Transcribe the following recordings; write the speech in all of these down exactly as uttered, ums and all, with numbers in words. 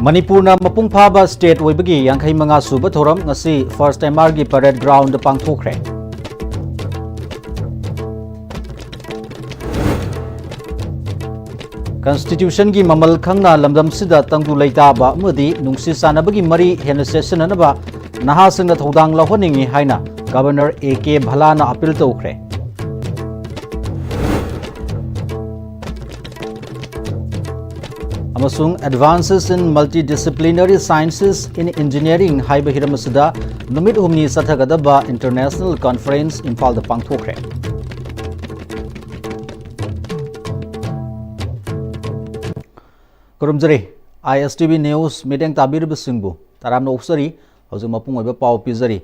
ꯃꯅꯤꯄꯨꯔꯅ ꯃꯄꯨꯡ ꯐꯥꯕ state ꯑꯣꯏꯕꯒꯤ ꯌꯥꯡꯈꯩ ꯃꯉꯥ ꯁꯨꯕ ꯊꯧꯔꯝ ꯉꯁꯤ First M R ꯒꯤ parade ground ꯗ ꯄꯥꯡꯊꯣꯛꯈ꯭ꯔꯦ꯫ Constitution ꯒꯤ ꯃꯃꯜ ꯈꯪꯅ ꯂꯝꯗꯝꯁꯤꯗ ꯇꯪꯗꯨ ꯂꯩꯇꯥꯕ ꯑꯃꯗꯤ ꯅꯨꯡꯁꯤ ꯆꯥꯟꯅꯕꯒꯤ ꯃꯔꯤ ꯍꯦꯟꯅ ꯆꯦꯠꯁꯤꯟꯅꯅꯕ ꯅꯍꯥꯁꯤꯡꯅ ꯊꯧꯗꯥꯡ ꯂꯧꯍꯟꯅꯤꯡꯏ ꯍꯥꯏꯅ Governor A K ꯚꯂꯥꯅ appeal ꯇꯧꯈ꯭ꯔꯦ꯫ ꯑꯃꯁꯨꯡ Advances in Multidisciplinary Sciences in Engineering ꯍꯥꯏꯕ ꯍꯤꯔꯝ ꯑꯁꯤꯗ ꯅꯨꯃꯤꯠ ꯍꯨꯝꯅꯤ ꯆꯠꯊꯒꯗꯕ international conference ꯏꯝꯐꯥꯜꯗ ꯄꯥꯡꯊꯣꯛꯈ꯭ꯔꯦ꯫ ꯈꯨꯔꯨꯝꯖꯔꯤ꯫ I S T V News ꯃꯤꯠꯌꯦꯡ ꯇꯥꯕꯤꯔꯤꯕꯁꯤꯡꯕꯨ ꯇꯔꯥꯝꯅ ꯑꯣꯛꯆꯔꯤ꯫ ꯍꯧꯖꯤꯛ ꯃꯄꯨꯡ ꯑꯣꯏꯕ ꯄꯥꯎ ꯄꯤꯖꯔꯤ꯫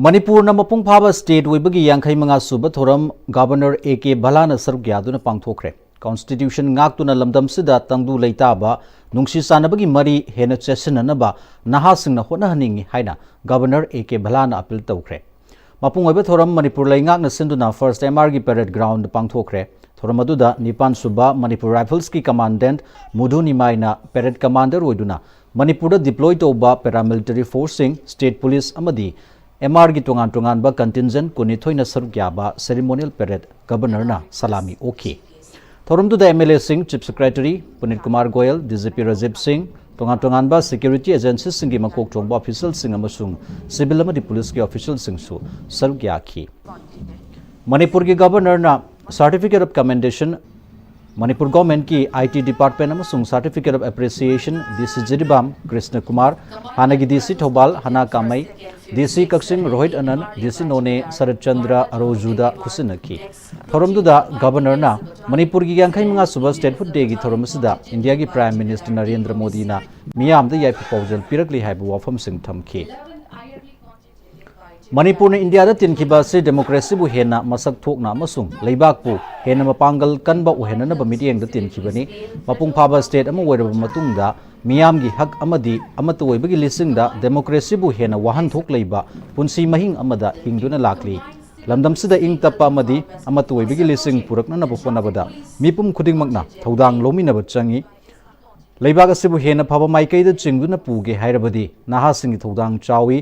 ꯃꯅꯤꯄꯨꯔꯅ ꯃꯄꯨꯡ ꯐꯥꯕ state ꯑꯣꯏꯕꯒꯤ ꯌꯥꯡꯈꯩ ꯃꯉꯥ ꯁꯨꯕ ꯊꯧꯔꯝ Governor A K ꯚꯂꯥꯅ ꯁꯔꯨꯛ ꯌꯥꯗꯨꯅ ꯄꯥꯡꯊꯣꯛꯈ꯭ꯔꯦ꯫ Constitution ꯉꯥꯛꯇꯨꯅ ꯂꯝꯗꯝꯁꯤꯗ ꯇꯪꯗꯨ ꯂꯩꯇꯥꯕ, ꯅꯨꯡꯁꯤ ꯆꯥꯟꯅꯕꯒꯤ ꯃꯔꯤ ꯍꯦꯟꯅ ꯆꯦꯠꯁꯤꯟꯅꯅꯕ ꯅꯍꯥꯁꯤꯡꯅ ꯍꯣꯠꯅꯍꯟꯅꯤꯡꯏ ꯍꯥꯏꯅ Governor A K ꯚꯂꯥꯅ appeal ꯇꯧꯈ꯭ꯔꯦ꯫ ꯃꯄꯨꯡ ꯑꯣꯏꯕ ꯊꯧꯔꯝ ꯃꯅꯤꯄꯨꯔ ꯂꯩꯉꯥꯛꯅ ꯁꯤꯟꯗꯨꯅ First M R ꯒꯤ parade ground ꯗ ꯄꯥꯡꯊꯣꯛꯈ꯭ꯔꯦ꯫ ꯊꯧꯔꯝ ꯑꯗꯨꯗ ꯅꯤꯄꯥꯟ ꯁꯨꯕ Manipur Rifles ꯀꯤ Commandant ꯃꯨꯗꯨ ꯅꯤꯃꯥꯏꯅ parade commander ꯑꯣꯏꯗꯨꯅ ꯃꯅꯤꯄꯨꯔꯗ deploy ꯇꯧꯕ paramilitary force ꯁꯤꯡ, state police ꯑꯃꯗꯤ M R ꯒꯤ ꯇꯣꯉꯥꯟ ꯇꯣꯉꯥꯟꯕ contingent ꯀꯨꯟꯅꯤꯊꯣꯏꯅ ꯁꯔꯨꯛ ꯌꯥꯕ ceremonial parade Governor ꯅ ꯁꯂꯥꯃꯤ ꯑꯣꯛꯈꯤ꯫ ꯊꯧꯔꯝꯗꯨꯗ M L A ꯁꯤꯡ, Chief Secretary ꯄꯨꯅꯤꯠ Kumar Goyal, D G P Rajiv ꯁꯤꯡ, ꯇꯣꯉꯥꯟ ꯇꯣꯉꯥꯟꯕ security agency ꯁꯤꯡꯒꯤ ꯃꯀꯣꯛ ꯊꯣꯡꯕ official ꯁꯤꯡ ꯑꯃꯁꯨꯡ civil ꯑꯃꯗꯤ police ꯀꯤ official ꯁꯤꯡꯁꯨ ꯁꯔꯨꯛ ꯌꯥꯈꯤ꯫ ꯃꯅꯤꯄꯨꯔꯒꯤ Governor ꯅ Certificate of Commendation, Manipur Government ꯀꯤ I T Department ꯑꯃꯁꯨꯡ Certificate of Appreciation D C Jiribam Krishna Kumar, ꯍꯥꯟꯅꯒꯤ D C Thoubal ꯍꯅꯥ ꯀꯥꯃꯩ, D C ꯀꯛꯆꯤꯡ ꯔꯣꯍꯤꯠ ꯑꯅꯟ, D C ꯅꯣꯅꯦ ꯁꯔꯠ ꯆꯟꯗ꯭ꯔ ꯑꯔꯣꯖꯨꯗ ꯈꯨꯠꯁꯤꯟꯅꯈꯤ꯫ ꯊꯧꯔꯝꯗꯨꯗ Governor ꯅ ꯃꯅꯤꯄꯨꯔꯒꯤ ꯌꯥꯡꯈꯩ ꯃꯉꯥ ꯁꯨꯕ statehood day ꯒꯤ ꯊꯧꯔꯝ ꯑꯁꯤꯗ ꯏꯟꯗꯤꯌꯥꯒꯤ Prime Minister ꯅꯔꯦꯟꯗ꯭ꯔ ꯃꯣꯗꯤꯅ ꯃꯤꯌꯥꯝꯗ ꯌꯥꯏꯐ ꯄꯥꯎꯖꯦꯜ ꯄꯤꯔꯛꯂꯤ ꯍꯥꯏꯕ ꯋꯥꯐꯝꯁꯤꯡ ꯊꯝꯈꯤ꯫ ꯃꯅꯤꯄꯨꯔꯅ ꯏꯟꯗꯤꯌꯥꯗ ꯇꯤꯟꯈꯤꯕ ꯑꯁꯤ democracy ꯕꯨ ꯍꯦꯟꯅ ꯃꯁꯛ ꯊꯣꯛꯅ ꯑꯃꯁꯨꯡ ꯂꯩꯕꯥꯛꯄꯨ ꯍꯦꯟꯅ ꯃꯄꯥꯡꯒꯜ ꯀꯟꯕ ꯑꯣꯏꯍꯟꯅꯅꯕ ꯃꯤꯠꯌꯦꯡꯗ ꯇꯤꯟꯈꯤꯕꯅꯤ꯫ ꯃꯄꯨꯡ ꯐꯥꯕ state ꯑꯃ ꯑꯣꯏꯔꯕ ꯃꯇꯨꯡꯗ ꯃꯤꯌꯥꯝꯒꯤ ꯍꯛ ꯑꯃꯗꯤ ꯑꯃꯠꯇ ꯑꯣꯏꯕꯒꯤ ꯂꯤꯆꯤꯡꯗ democracy ꯕꯨ ꯍꯦꯟꯅ ꯋꯥꯍꯟꯊꯣꯛ ꯂꯩꯕ ꯄꯨꯟꯁꯤ ꯃꯍꯤꯡ ꯑꯃꯗ ꯍꯤꯡꯗꯨꯅ ꯂꯥꯛꯂꯤ꯫ ꯂꯝꯗꯝꯁꯤꯗ ꯏꯪ ꯇꯞꯄ ꯑꯃꯗꯤ ꯑꯃꯠꯇ ꯑꯣꯏꯕꯒꯤ ꯂꯤꯆꯤꯡ ꯄꯨꯔꯛꯅꯅꯕ ꯍꯣꯠꯅꯕꯗ ꯃꯤꯄꯨꯝ ꯈꯨꯗꯤꯡꯃꯛꯅ ꯊꯧꯗꯥꯡ ꯂꯧꯃꯤꯟꯅꯕ ꯆꯪꯏ꯫ ꯂꯩꯕꯥꯛ ꯑꯁꯤꯕꯨ ꯍꯦꯟꯅ ꯐꯕ ꯃꯥꯏꯀꯩꯗ ꯆꯤꯡꯗꯨꯅ ꯄꯨꯒꯦ ꯍꯥꯏꯔꯕꯗꯤ ꯅꯍꯥꯁꯤꯡꯒꯤ ꯊꯧꯗꯥꯡ ꯆꯥꯎꯏ꯫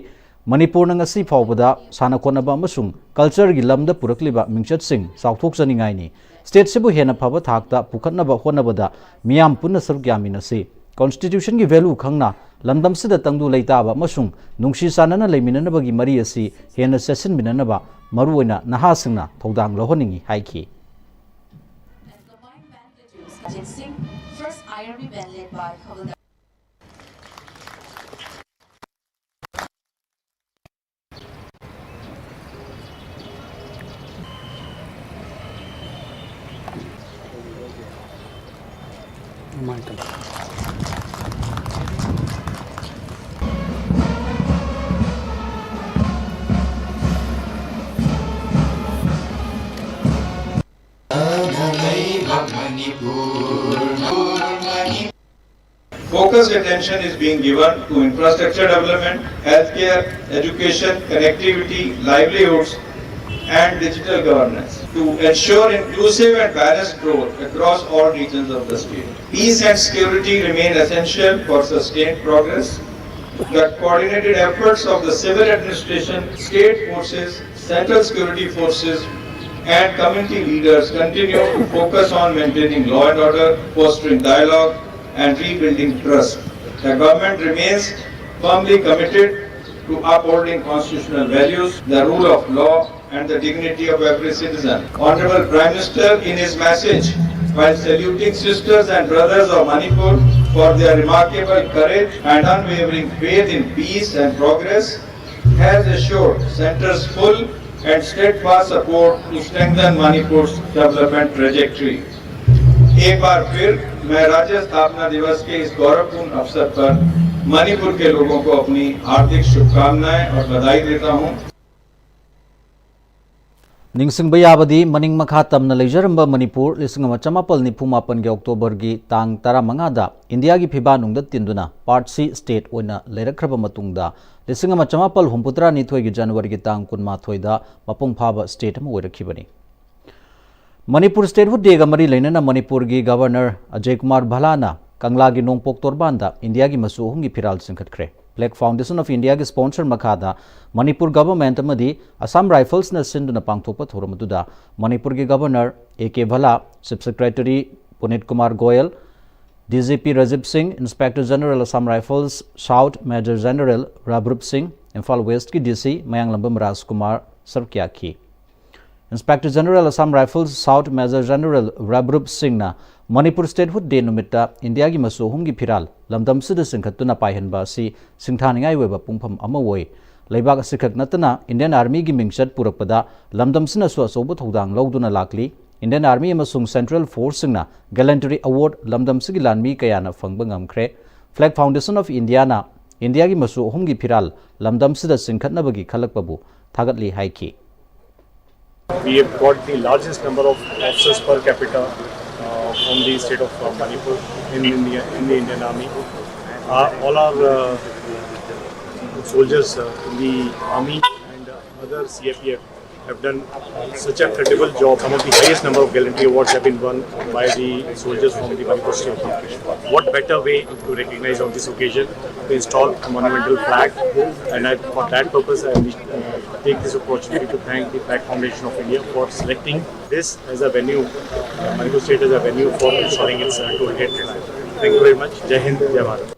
ꯃꯅꯤꯄꯨꯔꯅ ꯉꯁꯤ ꯐꯥꯎꯕꯗ ꯁꯥꯟꯅ ꯈꯣꯠꯅꯕ ꯑꯃꯁꯨꯡ ꯀꯜꯆꯔꯒꯤ ꯂꯝꯗ ꯄꯨꯔꯛꯂꯤꯕ ꯃꯤꯡꯆꯠꯁꯤꯡ ꯆꯥꯎꯊꯣꯛꯆꯅꯤꯡꯉꯥꯏꯅꯤ꯫ ꯁ꯭ꯇꯦꯠꯁꯤꯕꯨ ꯍꯦꯟꯅ ꯐꯕ ꯊꯥꯛꯇ ꯄꯨꯈꯠꯅꯕ ꯍꯣꯠꯅꯕꯗ ꯃꯤꯌꯥꯝ ꯄꯨꯟꯅ ꯁꯔꯨꯛ ꯌꯥꯃꯤꯟꯅꯁꯤ꯫ ꯀꯣꯟꯁꯇꯤꯇ꯭ꯌꯨꯁꯟꯒꯤ ꯚꯦꯂꯨ ꯈꯪꯅ ꯂꯝꯗꯝꯁꯤꯗ ꯇꯪꯗꯨ ꯂꯩꯇꯥꯕ ꯑꯃꯁꯨꯡ ꯅꯨꯡꯁꯤ ꯆꯥꯟꯅꯅ ꯂꯩꯃꯤꯟꯅꯅꯕꯒꯤ ꯃꯔꯤ ꯑꯁꯤ ꯍꯦꯟꯅ ꯆꯦꯠꯁꯤꯟꯃꯤꯟꯅꯅꯕ ꯃꯔꯨꯑꯣꯏꯅ ꯅꯍꯥꯁꯤꯡꯅ ꯊꯧꯗꯥꯡ ꯂꯧꯍꯟꯅꯤꯡꯏ ꯍꯥꯏꯈꯤ꯫ First I R B band led by Havildar. Focused attention is being given to infrastructure development, healthcare, education, connectivity, livelihoods, and digital governance to ensure inclusive and balanced growth across all regions of the state. Peace and security remain essential for sustained progress. The coordinated efforts of the civil administration, state forces, central security forces, and community leaders continue to focus on maintaining law and order, fostering dialogue, and rebuilding trust. The government remains firmly committed to upholding constitutional values, the rule of law, and the dignity of every citizen. Honorable Prime Minister, in his message, while saluting sisters and brothers of Manipur for their remarkable courage and unwavering faith in peace and progress, has assured Centre's full and steadfast support to strengthen Manipur's development trajectory. एक बार फिर मैं राज्य स्थापना दिवस के इस गौरवपूर्ण अवसर पर मणिपुर के लोगों को अपनी हार्दिक शुभकामनाएं और बधाई देता हूं। ꯅꯤꯡꯁꯤꯡꯕ ꯌꯥꯕꯗꯤ, ꯃꯅꯤꯡ ꯃꯈꯥ ꯇꯝꯅ ꯂꯩꯖꯔꯝꯕ ꯃꯅꯤꯄꯨꯔ ꯂꯤꯁꯤꯡ ꯑꯃ ꯆꯃꯥꯄꯜ ꯅꯤꯐꯨ ꯃꯥꯄꯟꯒꯤ ꯑꯣꯛꯇꯣꯕꯔꯒꯤ ꯇꯥꯡ ꯇꯔꯥꯃꯉꯥꯗ ꯏꯟꯗꯤꯌꯥꯒꯤ ꯐꯤꯕꯥ ꯅꯨꯡꯗ ꯇꯤꯟꯗꯨꯅ Part C state ꯑꯣꯏꯅ ꯂꯩꯔꯛꯈ꯭ꯔꯕ ꯃꯇꯨꯡꯗ, ꯂꯤꯁꯤꯡ ꯑꯃ ꯆꯃꯥꯄꯜ ꯍꯨꯝꯐꯨꯇꯔꯥꯅꯤꯊꯣꯏꯒꯤ ꯖꯅꯋꯥꯔꯤꯒꯤ ꯇꯥꯡ ꯀꯨꯟꯃꯥꯊꯣꯏꯗ ꯃꯄꯨꯡ ꯐꯥꯕ state ꯑꯃ ꯑꯣꯏꯔꯛꯈꯤꯕꯅꯤ꯫ ꯃꯅꯤꯄꯨꯔ Statehood Dayꯒ ꯃꯔꯤ ꯂꯩꯅꯅ ꯃꯅꯤꯄꯨꯔꯒꯤ Governor ꯑꯖꯌ ꯀꯨꯃꯥꯔ ꯚꯜꯂꯥꯅ ꯀꯪꯂꯥꯒꯤ ꯅꯣꯡꯄꯣꯛ ꯇꯣꯔꯕꯥꯟꯗ ꯏꯟꯗꯤꯌꯥꯒꯤ ꯃꯆꯨ ꯑꯍꯨꯝꯒꯤ ꯐꯤꯔꯥꯜ ꯆꯤꯡꯈꯠꯈ꯭ꯔꯦ꯫ Flag Foundation of Indiaꯒꯤ sponsor ꯃꯈꯥꯗ ꯃꯅꯤꯄꯨꯔ government ꯑꯃꯗꯤ Assam Riflesꯅ ꯁꯤꯟꯗꯨꯅ ꯄꯥꯡꯊꯣꯛꯄ ꯊꯧꯔꯝ ꯑꯗꯨꯗ ꯃꯅꯤꯄꯨꯔꯒꯤ Governor A K Bhalla, Chief Secretary Puneet Kumar Goel, D G P Rajib Singh, Inspector General Assam Rifles South Major General Rabrup Singh, Imphal Westꯀꯤ D C ꯃꯌꯥꯡꯂꯝꯕꯝ ꯔꯥꯖꯀꯨꯃꯥꯔ ꯁꯔꯨꯛ ꯌꯥꯈꯤ꯫ Inspector General Assam Rifles South Major General Rabrup Singhꯅ Manipur Statehood Day ꯅꯨꯃꯤꯠꯇ ꯏꯟꯗꯤꯌꯥꯒꯤ ꯃꯆꯨ ꯑꯍꯨꯝꯒꯤ ꯐꯤꯔꯥꯜ ꯂꯝꯗꯝꯁꯤꯗ ꯆꯤꯡꯈꯠꯇꯨꯅ ꯄꯥꯏꯍꯟꯕ ꯑꯁꯤ ꯁꯤꯡꯊꯥꯅꯤꯡꯉꯥꯏ ꯑꯣꯏꯕ ꯄꯨꯡꯐꯝ ꯑꯃ ꯑꯣꯏ꯫ ꯂꯩꯕꯥꯛ ꯑꯁꯤꯈꯛ ꯅꯠꯇꯅ Indian Armyꯒꯤ ꯃꯤꯡꯆꯠ ꯄꯨꯔꯛꯄꯗ ꯂꯝꯗꯝꯁꯤꯅꯁꯨ ꯑꯆꯧꯕ ꯊꯧꯗꯥꯡ ꯂꯧꯗꯨꯅ ꯂꯥꯛꯂꯤ꯫ Indian Army ꯑꯃꯁꯨꯡ Central Forceꯁꯤꯡꯅ Gallantry Award ꯂꯝꯗꯝꯁꯤꯒꯤ ꯂꯥꯟꯃꯤ ꯀꯌꯥꯅ ꯐꯪꯕ ꯉꯝꯈ꯭ꯔꯦ꯫ Flag Foundation of Indiaꯅ ꯏꯟꯗꯤꯌꯥꯒꯤ ꯃꯆꯨ ꯑꯍꯨꯝꯒꯤ ꯐꯤꯔꯥꯜ ꯂꯝꯗꯝꯁꯤꯗ ꯆꯤꯡꯈꯠꯅꯕꯒꯤ ꯈꯜꯂꯛꯄꯕꯨ ꯊꯥꯒꯠꯂꯤ ꯍꯥꯏꯈꯤ꯫ We have got the largest number of officers per capita uh, from the state of uh, Manipur in India, in the Indian Army. Uh, all our uh, soldiers uh, in the Army and uh, other C I P F have done such a credible job. Some of the highest number of gallantry awards have been won by the soldiers from the Manipur State. What better way to recognize on this occasion to install a monumental flag? And I, for that purpose, I uh, take this opportunity to thank the Flag Foundation of India for selecting this as a venue, uh, Manipur State as a venue for installing its uh, toll gate flag. Thank you very much. Jai Hind, Jai Bharat.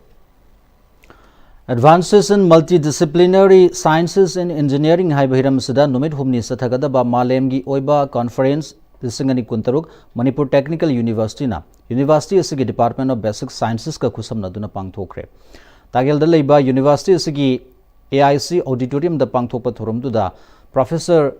Advances in Multidisciplinary Sciences in Engineering ꯍꯥꯏꯕ ꯍꯤꯔꯝ ꯑꯁꯤꯗ ꯅꯨꯃꯤꯠ ꯍꯨꯝꯅꯤ ꯆꯠꯊꯒꯗꯕ ꯃꯥꯂꯦꯝꯒꯤ ꯑꯣꯏꯕ conference ꯂꯤꯁꯤꯡ ꯑꯅꯤ ꯀꯨꯟꯇꯔꯨꯛ ꯃꯅꯤꯄꯨꯔ Technical Universityꯅ university ꯑꯁꯤꯒꯤ Department of Basic Sciencesꯀ ꯈꯨꯠꯁꯝꯅꯗꯨꯅ ꯄꯥꯡꯊꯣꯛꯈ꯭ꯔꯦ꯫ ꯇꯥꯒꯦꯜꯗ ꯂꯩꯕ university ꯑꯁꯤꯒꯤ A I C auditoriumꯗ ꯄꯥꯡꯊꯣꯛꯄ ꯊꯧꯔꯝꯗꯨꯗ Professor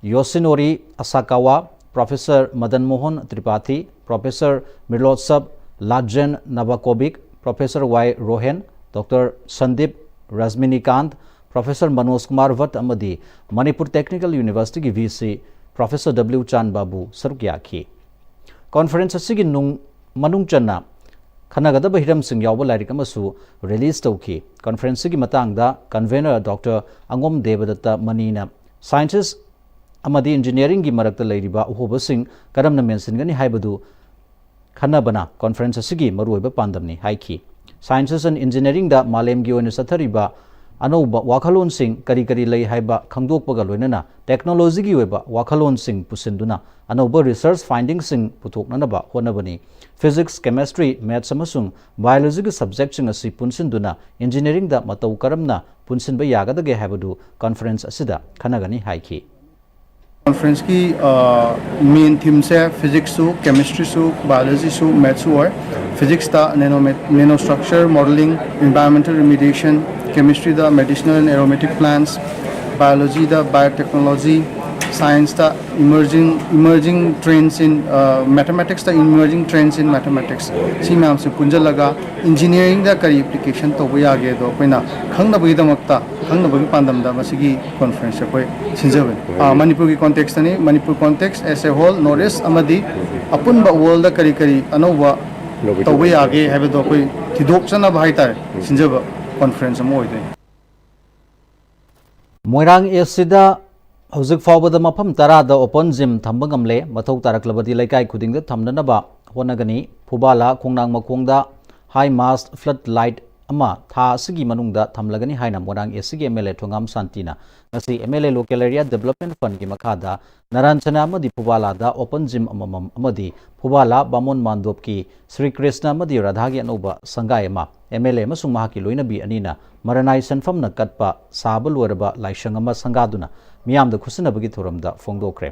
Yoshinori Asakawa, Professor Madan Mohan Tripathi, Professor Mirlotsab Ladjen Navakovic, Professor Y Rohen, Doctor Sandeep Rajminikant, Professor Manoj Kumar Bhatt ꯑꯃꯗꯤ Manipur Technical Universityꯒꯤ V C Professor W ꯆꯥꯟ ꯕꯥꯕꯨ ꯁꯔꯨꯛ ꯌꯥꯈꯤ꯫ Conference ꯑꯁꯤꯒꯤ ꯅꯨꯡ ꯃꯅꯨꯡ ꯆꯟꯅ ꯈꯟꯅꯒꯗꯕ ꯍꯤꯔꯝꯁꯤꯡ ꯌꯥꯎꯕ ꯂꯥꯏꯔꯤꯛ ꯑꯃꯁꯨ release ꯇꯧꯈꯤ꯫ Conferenceꯁꯤꯒꯤ ꯃꯇꯥꯡꯗ convener Doctor ꯑꯉꯣꯝ ꯗꯦꯕꯗꯠꯇ ꯃꯅꯤꯅ sciences ꯑꯃꯗꯤ engineeringꯒꯤ ꯃꯔꯛꯇ ꯂꯩꯔꯤꯕ ꯑꯍꯣꯕꯁꯤꯡ ꯀꯔꯝꯅ ꯃꯦꯟꯁꯤꯟꯒꯅꯤ ꯍꯥꯏꯕꯗꯨ ꯈꯟꯅꯕꯅ conference ꯑꯁꯤꯒꯤ ꯃꯔꯨꯑꯣꯏꯕ ꯄꯥꯟꯗꯝꯅꯤ ꯍꯥꯏꯈꯤ꯫ Sciences and Engineeringꯗ ꯃꯥꯂꯦꯝꯒꯤ ꯑꯣꯏꯅ ꯆꯠꯊꯔꯤꯕ ꯑꯅꯧꯕ ꯋꯥꯈꯜꯂꯣꯟꯁꯤꯡ ꯀꯔꯤ ꯀꯔꯤ ꯂꯩ ꯍꯥꯏꯕ ꯈꯪꯗꯣꯛꯄꯒ ꯂꯣꯏꯅꯅ technologyꯒꯤ ꯑꯣꯏꯕ ꯋꯥꯈꯜꯂꯣꯟꯁꯤꯡ ꯄꯨꯁꯤꯟꯗꯨꯅ ꯑꯅꯧꯕ research findingꯁꯤꯡ ꯄꯨꯊꯣꯛꯅꯅꯕ ꯍꯣꯠꯅꯕꯅꯤ꯫ Physics, Chemistry, Maths ꯑꯃꯁꯨꯡ Biologyꯒꯤ subjectꯁꯤꯡ ꯑꯁꯤ ꯄꯨꯟꯁꯤꯟꯗꯨꯅ engineeringꯗ ꯃꯇꯧ ꯀꯔꯝꯅ ꯄꯨꯟꯁꯤꯟꯕ ꯌꯥꯒꯗꯒꯦ ꯍꯥꯏꯕꯗꯨ conference ꯑꯁꯤꯗ ꯈꯟꯅꯒꯅꯤ ꯍꯥꯏꯈꯤ꯫ Conferenceꯀꯤ main themeꯁꯦ Physicsꯁꯨ, Chemistryꯁꯨ, Biologyꯁꯨ, Mathsꯁꯨ ꯑꯣꯏ꯫ Physicsꯇ nano nanostructure modeling, environmental remediation, Chemistryꯗ medicinal and aromatic plants, Biologyꯗ biotechnology, Scienceꯇ emerging emerging trends in Mathematicsꯇ emerging trends in Mathematics, ꯁꯤ ꯃꯌꯥꯝꯁꯦ ꯄꯨꯟꯁꯤꯜꯂꯒ engineeringꯗ ꯀꯔꯤ application ꯇꯧꯕ ꯌꯥꯒꯦꯗꯣ ꯑꯩꯈꯣꯏꯅ ꯈꯪꯅꯕꯒꯤꯗꯃꯛꯇ, ꯈꯪꯅꯕꯒꯤ ꯄꯥꯟꯗꯝꯗ ꯃꯁꯤꯒꯤ conference ꯑꯩꯈꯣꯏ ꯁꯤꯟꯖꯕꯅꯤ꯫ ꯃꯅꯤꯄꯨꯔꯒꯤ contextꯇꯅꯤ꯫ Manipur context as a whole, North East ꯑꯃꯗꯤ ꯑꯄꯨꯟꯕ worldꯗ ꯀꯔꯤ ꯀꯔꯤ ꯑꯅꯧꯕ ꯇꯧꯕ ꯌꯥꯒꯦ ꯍꯥꯏꯕꯗꯣ ꯑꯩꯈꯣꯏ ꯊꯤꯗꯣꯛꯆꯅꯕ ꯍꯥꯏꯇꯥꯔꯦ ꯁꯤꯟꯖꯕ conference ꯑꯃ ꯑꯣꯏꯗꯣꯏꯅꯤ꯫ ꯃꯣꯏꯔꯥꯡ Eastꯁꯤꯗ ꯍꯧꯖꯤꯛ ꯐꯥꯎꯕꯗ ꯃꯐꯝ ꯇꯔꯥꯗ open gym ꯊꯝꯕ ꯉꯝꯂꯦ꯫ ꯃꯊꯧ ꯇꯥꯔꯛꯂꯕꯗꯤ ꯂꯩꯀꯥꯏ ꯈꯨꯗꯤꯡꯗ ꯊꯝꯅꯅꯕ ꯍꯣꯠꯅꯒꯅꯤ꯫ ꯐꯨꯕꯥꯂꯥ ꯈꯣꯡꯅꯥꯡ ꯃꯈꯣꯡꯗ high mast flood light ꯑꯃ ꯊꯥ ꯑꯁꯤꯒꯤ ꯃꯅꯨꯡꯗ ꯊꯝꯂꯒꯅꯤ ꯍꯥꯏꯅ ꯃꯣꯏꯔꯥꯡ Eastꯀꯤ MLA ꯊꯣꯉꯥꯝ ꯁꯥꯟꯇꯤꯅ ꯉꯁꯤ MLA Local Area Development Fundꯀꯤ ꯃꯈꯥꯗ ꯅꯔꯥꯟꯁꯅꯥ ꯑꯃꯗꯤ ꯐꯨꯕꯥꯂꯥꯗ open gym ꯑꯃꯃꯝ ꯑꯃꯗꯤ ꯐꯨꯕꯥꯂꯥ ꯕꯥꯃꯣꯟ ꯃꯥꯟꯗꯣꯞꯀꯤ ꯁ꯭ꯔꯤ ꯀ꯭ꯔꯤꯁꯅ ꯑꯃꯗꯤ ꯔꯥꯙꯥꯒꯤ ꯑꯅꯧꯕ ꯁꯪꯒꯥꯏ ꯑꯃ MLA ꯑꯃꯁꯨꯡ ꯃꯍꯥꯛꯀꯤ ꯂꯣꯏꯅꯕꯤ ꯑꯅꯤꯅ ꯃꯔꯅꯥꯏ ꯁꯟꯐꯝꯅ ꯀꯠꯄ ꯁꯥꯕ ꯂꯣꯏꯔꯕ ꯂꯥꯏꯁꯪ ꯑꯃ ꯁꯪꯒꯥꯗꯨꯅ ꯃꯤꯌꯥꯝꯗ ꯈꯨꯠꯁꯤꯟꯅꯕꯒꯤ ꯊꯧꯔꯝꯗ ꯐꯣꯡꯗꯣꯛꯈ꯭ꯔꯦ꯫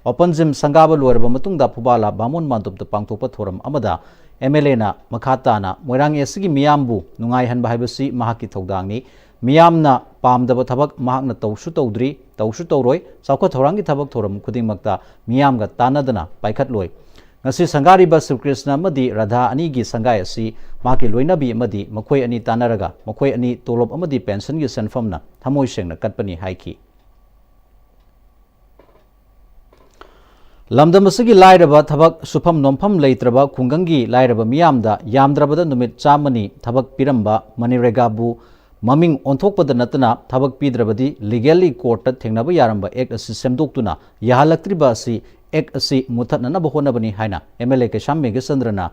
Open gym ꯁꯪꯒꯥꯕ ꯂꯣꯏꯔꯕ ꯃꯇꯨꯡꯗ ꯐꯨꯕꯥꯂꯥ ꯕꯥꯃꯣꯟ ꯃꯥꯟꯗꯣꯞꯇ ꯄꯥꯡꯊꯣꯛꯄ ꯊꯧꯔꯝ ꯑꯃꯗ MLAꯅ ꯃꯈꯥ ꯇꯥꯅ ꯃꯣꯏꯔꯥꯡ Eastꯀꯤ ꯃꯤꯌꯥꯝꯕꯨ ꯅꯨꯡꯉꯥꯏꯍꯟꯕ ꯍꯥꯏꯕꯁꯤ ꯃꯍꯥꯛꯀꯤ ꯊꯧꯗꯥꯡꯅꯤ꯫ ꯃꯤꯌꯥꯝꯅ ꯄꯥꯝꯗꯕ ꯊꯕꯛ ꯃꯍꯥꯛꯅ ꯇꯧꯁꯨ ꯇꯧꯗ꯭ꯔꯤ, ꯇꯧꯁꯨ ꯇꯧꯔꯣꯏ꯫ ꯆꯥꯎꯈꯠ ꯊꯧꯔꯥꯡꯒꯤ ꯊꯕꯛ ꯊꯧꯔꯝ ꯈꯨꯗꯤꯡꯃꯛꯇ ꯃꯤꯌꯥꯝꯒ ꯇꯥꯟꯅꯗꯅ ꯄꯥꯏꯈꯠꯂꯣꯏ꯫ ꯉꯁꯤ ꯁꯪꯒꯥꯔꯤꯕ ꯁ꯭ꯔꯤ ꯀ꯭ꯔꯤꯁꯅ ꯑꯃꯗꯤ ꯔꯥꯙꯥ ꯑꯅꯤꯒꯤ ꯁꯪꯒꯥꯏ ꯑꯁꯤ ꯃꯍꯥꯛꯀꯤ ꯂꯣꯏꯅꯕꯤ ꯑꯃꯗꯤ ꯃꯈꯣꯏ ꯑꯅꯤ ꯇꯥꯟꯅꯔꯒ ꯃꯈꯣꯏ ꯑꯅꯤ ꯇꯣꯂꯣꯞ ꯑꯃꯗꯤ ꯄꯦꯟꯁꯟꯒꯤ ꯁꯦꯟꯐꯝꯅ ꯊꯃꯣꯏ ꯁꯦꯡꯅ ꯀꯠꯄꯅꯤ ꯍꯥꯏꯈꯤ꯫ ꯂꯝꯗꯝ ꯑꯁꯤꯒꯤ ꯂꯥꯏꯔꯕ, ꯊꯕꯛ ꯁꯨꯐꯝ ꯅꯣꯝꯐꯝ ꯂꯩꯇ꯭ꯔꯕ ꯈꯨꯡꯒꯪꯒꯤ ꯂꯥꯏꯔꯕ ꯃꯤꯌꯥꯝꯗ ꯌꯥꯝꯗ꯭ꯔꯕꯗ ꯅꯨꯃꯤꯠ ꯆꯥꯝꯃꯅꯤ ꯊꯕꯛ ꯄꯤꯔꯝꯕ ꯃꯅꯤꯔꯦꯒꯥꯕꯨ ꯃꯃꯤꯡ ꯑꯣꯟꯊꯣꯛꯄꯗ ꯅꯠꯇꯅ ꯊꯕꯛ ꯄꯤꯗ꯭ꯔꯕꯗꯤ legally courtꯇ ꯊꯦꯡꯅꯕ ꯌꯥꯔꯝꯕ act ꯑꯁꯤ ꯁꯦꯝꯗꯣꯛꯇꯨꯅ ꯌꯥꯍꯜꯂꯛꯇ꯭ꯔꯤꯕ ꯑꯁꯤ act ꯑꯁꯤ ꯃꯨꯊꯠꯅꯅꯕ ꯍꯣꯠꯅꯕꯅꯤ ꯍꯥꯏꯅ MLA ꯀꯩꯁꯥꯝ ꯃꯦꯘꯆꯟꯗ꯭ꯔꯅ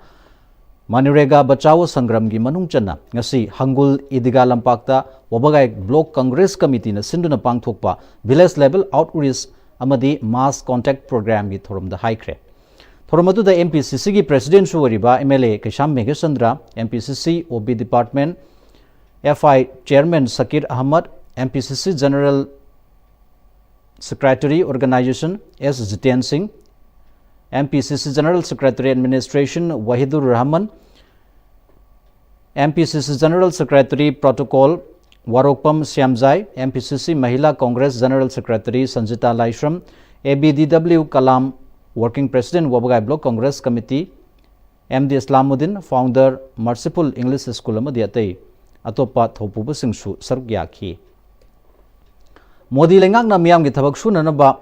ꯃꯅꯔꯦꯒꯥ ꯕꯆꯥꯋꯣ ꯁꯪꯒ꯭ꯔꯥꯝꯒꯤ ꯃꯅꯨꯡ ꯆꯟꯅ ꯉꯁꯤ ꯍꯪꯒꯨꯜ ꯏꯗꯤꯒꯥ ꯂꯝꯄꯥꯛꯇ ꯋꯥꯕꯒꯥꯏ Block Congress Committeeꯅ ꯁꯤꯟꯗꯨꯅ ꯄꯥꯡꯊꯣꯛꯄ Village Level Outreach ꯑꯃꯗꯤ Mass Contact Programmeꯒꯤ ꯊꯧꯔꯝꯗ ꯍꯥꯏꯈ꯭ꯔꯦ꯫ ꯊꯧꯔꯝ ꯑꯗꯨꯗ MPCCꯒꯤ Presidentꯁꯨ ꯑꯣꯏꯔꯤꯕ MLA ꯀꯩꯁꯥꯝ Meghachandra, MPCC OB Department, FI Chairman ꯁꯀꯤꯔ Ahmad, MPCC General Secretary Organisation S Jiten ꯁꯤꯡ, MPCC General Secretary Administration Wahidur Rahman, MPCC General Secretary Protocol ꯋꯥꯔꯣꯛꯄꯝ Shyamjai, MPCC Mahila Congress General Secretary ꯁꯟꯖꯤꯇꯥ ꯂꯥꯏꯁ꯭ꯔꯝ, ABDW Kalam, Working President ꯋꯥꯕꯒꯥꯏ Block Congress Committee, MD ꯏꯁꯂꯥꯃꯨꯗꯤꯟ, Founder Merciful English School ꯑꯃꯗꯤ ꯑꯇꯩ ꯑꯇꯣꯞꯄ ꯊꯧꯄꯨꯕꯁꯤꯡꯁꯨ ꯁꯔꯨꯛ ꯌꯥꯈꯤ꯫ ꯃꯣꯗꯤ ꯂꯩꯉꯥꯛꯅ ꯃꯤꯌꯥꯝꯒꯤ ꯊꯕꯛ ꯁꯨꯅꯅꯕ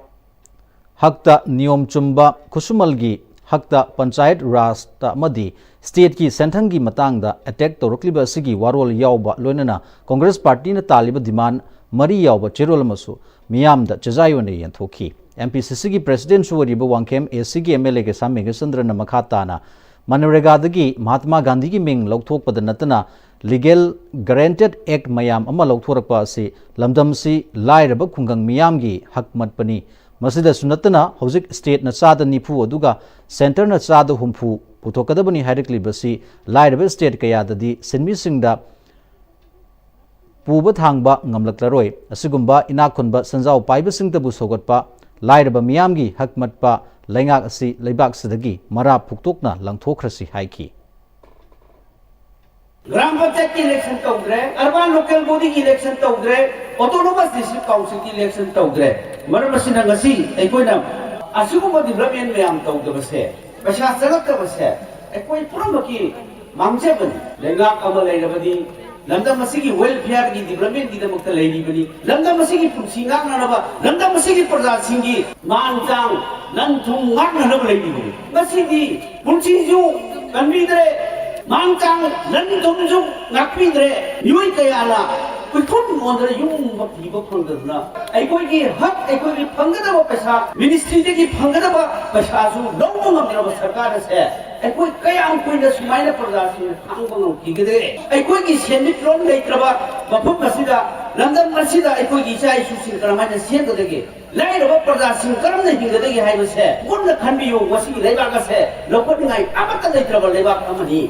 ꯍꯛꯇ ꯅꯤꯌꯣꯝ ꯆꯨꯝꯕ ꯈꯨꯠꯁꯨꯃꯜꯒꯤ ꯍꯛꯇ ꯄꯟꯆꯥꯌꯠ ꯔꯥꯖꯇ ꯑꯃꯗꯤ stateꯀꯤ ꯁꯦꯟꯊꯪꯒꯤ ꯃꯇꯥꯡꯗ attack ꯇꯧꯔꯛꯂꯤꯕ ꯑꯁꯤꯒꯤ ꯋꯥꯔꯣꯜ ꯌꯥꯎꯕ ꯂꯣꯏꯅꯅ Congress Partyꯅ ꯇꯥꯜꯂꯤꯕ demand ꯃꯔꯤ ꯌꯥꯎꯕ ꯆꯦꯔꯣꯜ ꯑꯃꯁꯨ ꯃꯤꯌꯥꯝꯗ ꯆꯦꯖꯥꯏ ꯑꯣꯏꯅ ꯌꯦꯟꯊꯣꯛꯈꯤ꯫ MPCCꯒꯤ Presidentꯁꯨ ꯑꯣꯏꯔꯤꯕ ꯋꯥꯡꯈꯦꯝ ACꯒꯤ MLA ꯀꯩꯁꯥꯝ ꯃꯦꯘꯆꯟꯗ꯭ꯔꯅ ꯃꯈꯥ ꯇꯥꯅ ꯃꯅꯔꯦꯒꯥꯗꯒꯤ ꯃꯍꯥꯇꯃꯥ ꯒꯥꯟꯙꯤꯒꯤ ꯃꯤꯡ ꯂꯧꯊꯣꯛꯄꯗ ꯅꯠꯇꯅ legal guaranteed act ꯃꯌꯥꯝ ꯑꯃ ꯂꯧꯊꯣꯔꯛꯄ ꯑꯁꯤ ꯂꯝꯗꯝꯁꯤ ꯂꯥꯏꯔꯕ ꯈꯨꯡꯒꯪ ꯃꯤꯌꯥꯝꯒꯤ ꯍꯛ ꯃꯠꯄꯅꯤ꯫ ꯃꯁꯤꯗꯁꯨ ꯅꯠꯇꯅ ꯍꯧꯖꯤꯛ stateꯅ ꯆꯥꯗ ꯅꯤꯐꯨ ꯑꯗꯨꯒ centreꯅ ꯆꯥꯗ ꯍꯨꯝꯐꯨ ꯄꯨꯊꯣꯛꯀꯗꯕꯅꯤ ꯍꯥꯏꯔꯛꯂꯤꯕꯁꯤ ꯂꯥꯏꯔꯕ state ꯀꯌꯥꯗꯗꯤ ꯁꯤꯟꯃꯤꯁꯤꯡꯗ ꯄꯨꯕ ꯊꯥꯡꯕ ꯉꯝꯂꯛꯂꯔꯣꯏ꯫ ꯑꯁꯤꯒꯨꯝꯕ ꯏꯅꯥꯛ ꯈꯨꯟꯕ ꯁꯦꯟꯖꯥꯎ ꯄꯥꯏꯕꯁꯤꯡꯇꯕꯨ ꯁꯧꯒꯠꯄ, ꯂꯥꯏꯔꯕ ꯃꯤꯌꯥꯝꯒꯤ ꯍꯛ ꯃꯠꯄ ꯂꯩꯉꯥꯛ ꯑꯁꯤ ꯂꯩꯕꯥꯛꯁꯤꯗꯒꯤ ꯃꯔꯥ ꯐꯨꯛꯇꯣꯛꯅ ꯂꯪꯊꯣꯛꯈ꯭ꯔꯁꯤ ꯍꯥꯏꯈꯤ꯫ ꯒ꯭ꯔꯥꯝ ꯄꯟꯆꯥꯌꯠꯀꯤ election ꯇꯧꯗ꯭ꯔꯦ, urban local bodyꯒꯤ election ꯇꯧꯗ꯭ꯔꯦ, autonomous district councilꯒꯤ election ꯇꯧꯗ꯭ꯔꯦ꯫ ꯃꯔꯝ ꯑꯁꯤꯅ ꯉꯁꯤ ꯑꯩꯈꯣꯏꯅ ꯑꯁꯤꯒꯨꯝꯕ development ꯃꯌꯥꯝ ꯇꯧꯗꯕꯁꯦ, ꯄꯩꯁꯥ ꯆꯪꯉꯛꯇꯕꯁꯦ ꯑꯩꯈꯣꯏ ꯄꯨꯝꯅꯃꯛꯀꯤ ꯃꯥꯡꯖꯕꯅꯤ꯫ ꯂꯩꯉꯥꯛ ꯑꯃ ꯂꯩꯔꯕꯗꯤ ꯂꯝꯗꯝ ꯑꯁꯤꯒꯤ welfareꯒꯤ developmentꯒꯤꯗꯃꯛꯇ ꯂꯩꯔꯤꯕꯅꯤ꯫ ꯂꯝꯗꯝ ꯑꯁꯤꯒꯤ ꯄꯨꯟꯁꯤ ꯉꯥꯛꯅꯅꯕ, ꯂꯝꯗꯝ ꯑꯁꯤꯒꯤ ꯄ꯭ꯔꯖꯥꯁꯤꯡꯒꯤ ꯃꯥꯟ ꯆꯥꯡ, ꯂꯟ ꯊꯨꯝ ꯉꯥꯛꯅꯅꯕ ꯂꯩꯔꯤꯕꯅꯤ꯫ ꯉꯁꯤꯗꯤ ꯄꯨꯟꯁꯤꯁꯨ ꯀꯟꯕꯤꯗ꯭ꯔꯦ, ꯃꯥꯡ ꯆꯥꯡ ꯂꯟ ꯊꯨꯝꯁꯨ ꯉꯥꯛꯄꯤꯗ꯭ꯔꯦ꯫ ꯃꯤꯑꯣꯏ ꯀꯌꯥꯅ ꯎꯏꯈꯨꯟ ꯑꯣꯟꯗꯅ ꯌꯨꯝ ꯑꯃ ꯄꯤꯕ ꯐꯪꯗꯗꯅ, ꯑꯩꯈꯣꯏꯒꯤ ꯍꯛ, ꯑꯩꯈꯣꯏꯒꯤ ꯐꯪꯒꯗꯕ ꯄꯩꯁꯥ, ꯃꯤꯅꯤꯁꯇ꯭ꯔꯤꯗꯒꯤ ꯐꯪꯒꯗꯕ ꯄꯩꯁꯥꯁꯨ ꯂꯧꯕ ꯉꯝꯗ꯭ꯔꯕ ꯁꯔꯀꯥꯔ ꯑꯁꯦ ꯑꯩꯈꯣꯏ ꯀꯌꯥꯝ ꯀꯨꯏꯅ ꯁꯨꯃꯥꯏꯅ ꯄ꯭ꯔꯖꯥꯁꯤꯡꯅ ꯈꯥꯡꯕ ꯉꯝꯈꯤꯒꯗꯒꯦ? ꯑꯩꯈꯣꯏꯒꯤ ꯁꯦꯟꯃꯤꯠꯂꯣꯟ ꯂꯩꯇ꯭ꯔꯕ ꯃꯐꯝ ꯑꯁꯤꯗ, ꯂꯝꯗꯝ ꯑꯁꯤꯗ ꯑꯩꯈꯣꯏꯒꯤ ꯏꯆꯥ ꯏꯁꯨꯁꯤꯡ ꯀꯔꯝꯍꯥꯏꯅ ꯁꯦꯝꯒꯗꯒꯦ? ꯂꯥꯏꯔꯕ ꯄ꯭ꯔꯖꯥꯁꯤꯡ ꯀꯔꯝꯅ ꯍꯤꯡꯒꯗꯒꯦ ꯍꯥꯏꯕꯁꯦ ꯃꯨꯟꯅ ꯈꯟꯕꯤꯌꯨ꯫ ꯃꯁꯤꯒꯤ ꯂꯩꯕꯥꯛ ꯑꯁꯦ ꯂꯧꯈꯠꯅꯤꯡꯉꯥꯏ ꯑꯃꯠꯇ ꯂꯩꯇ꯭ꯔꯕ ꯂꯩꯕꯥꯛ ꯑꯃꯅꯤ꯫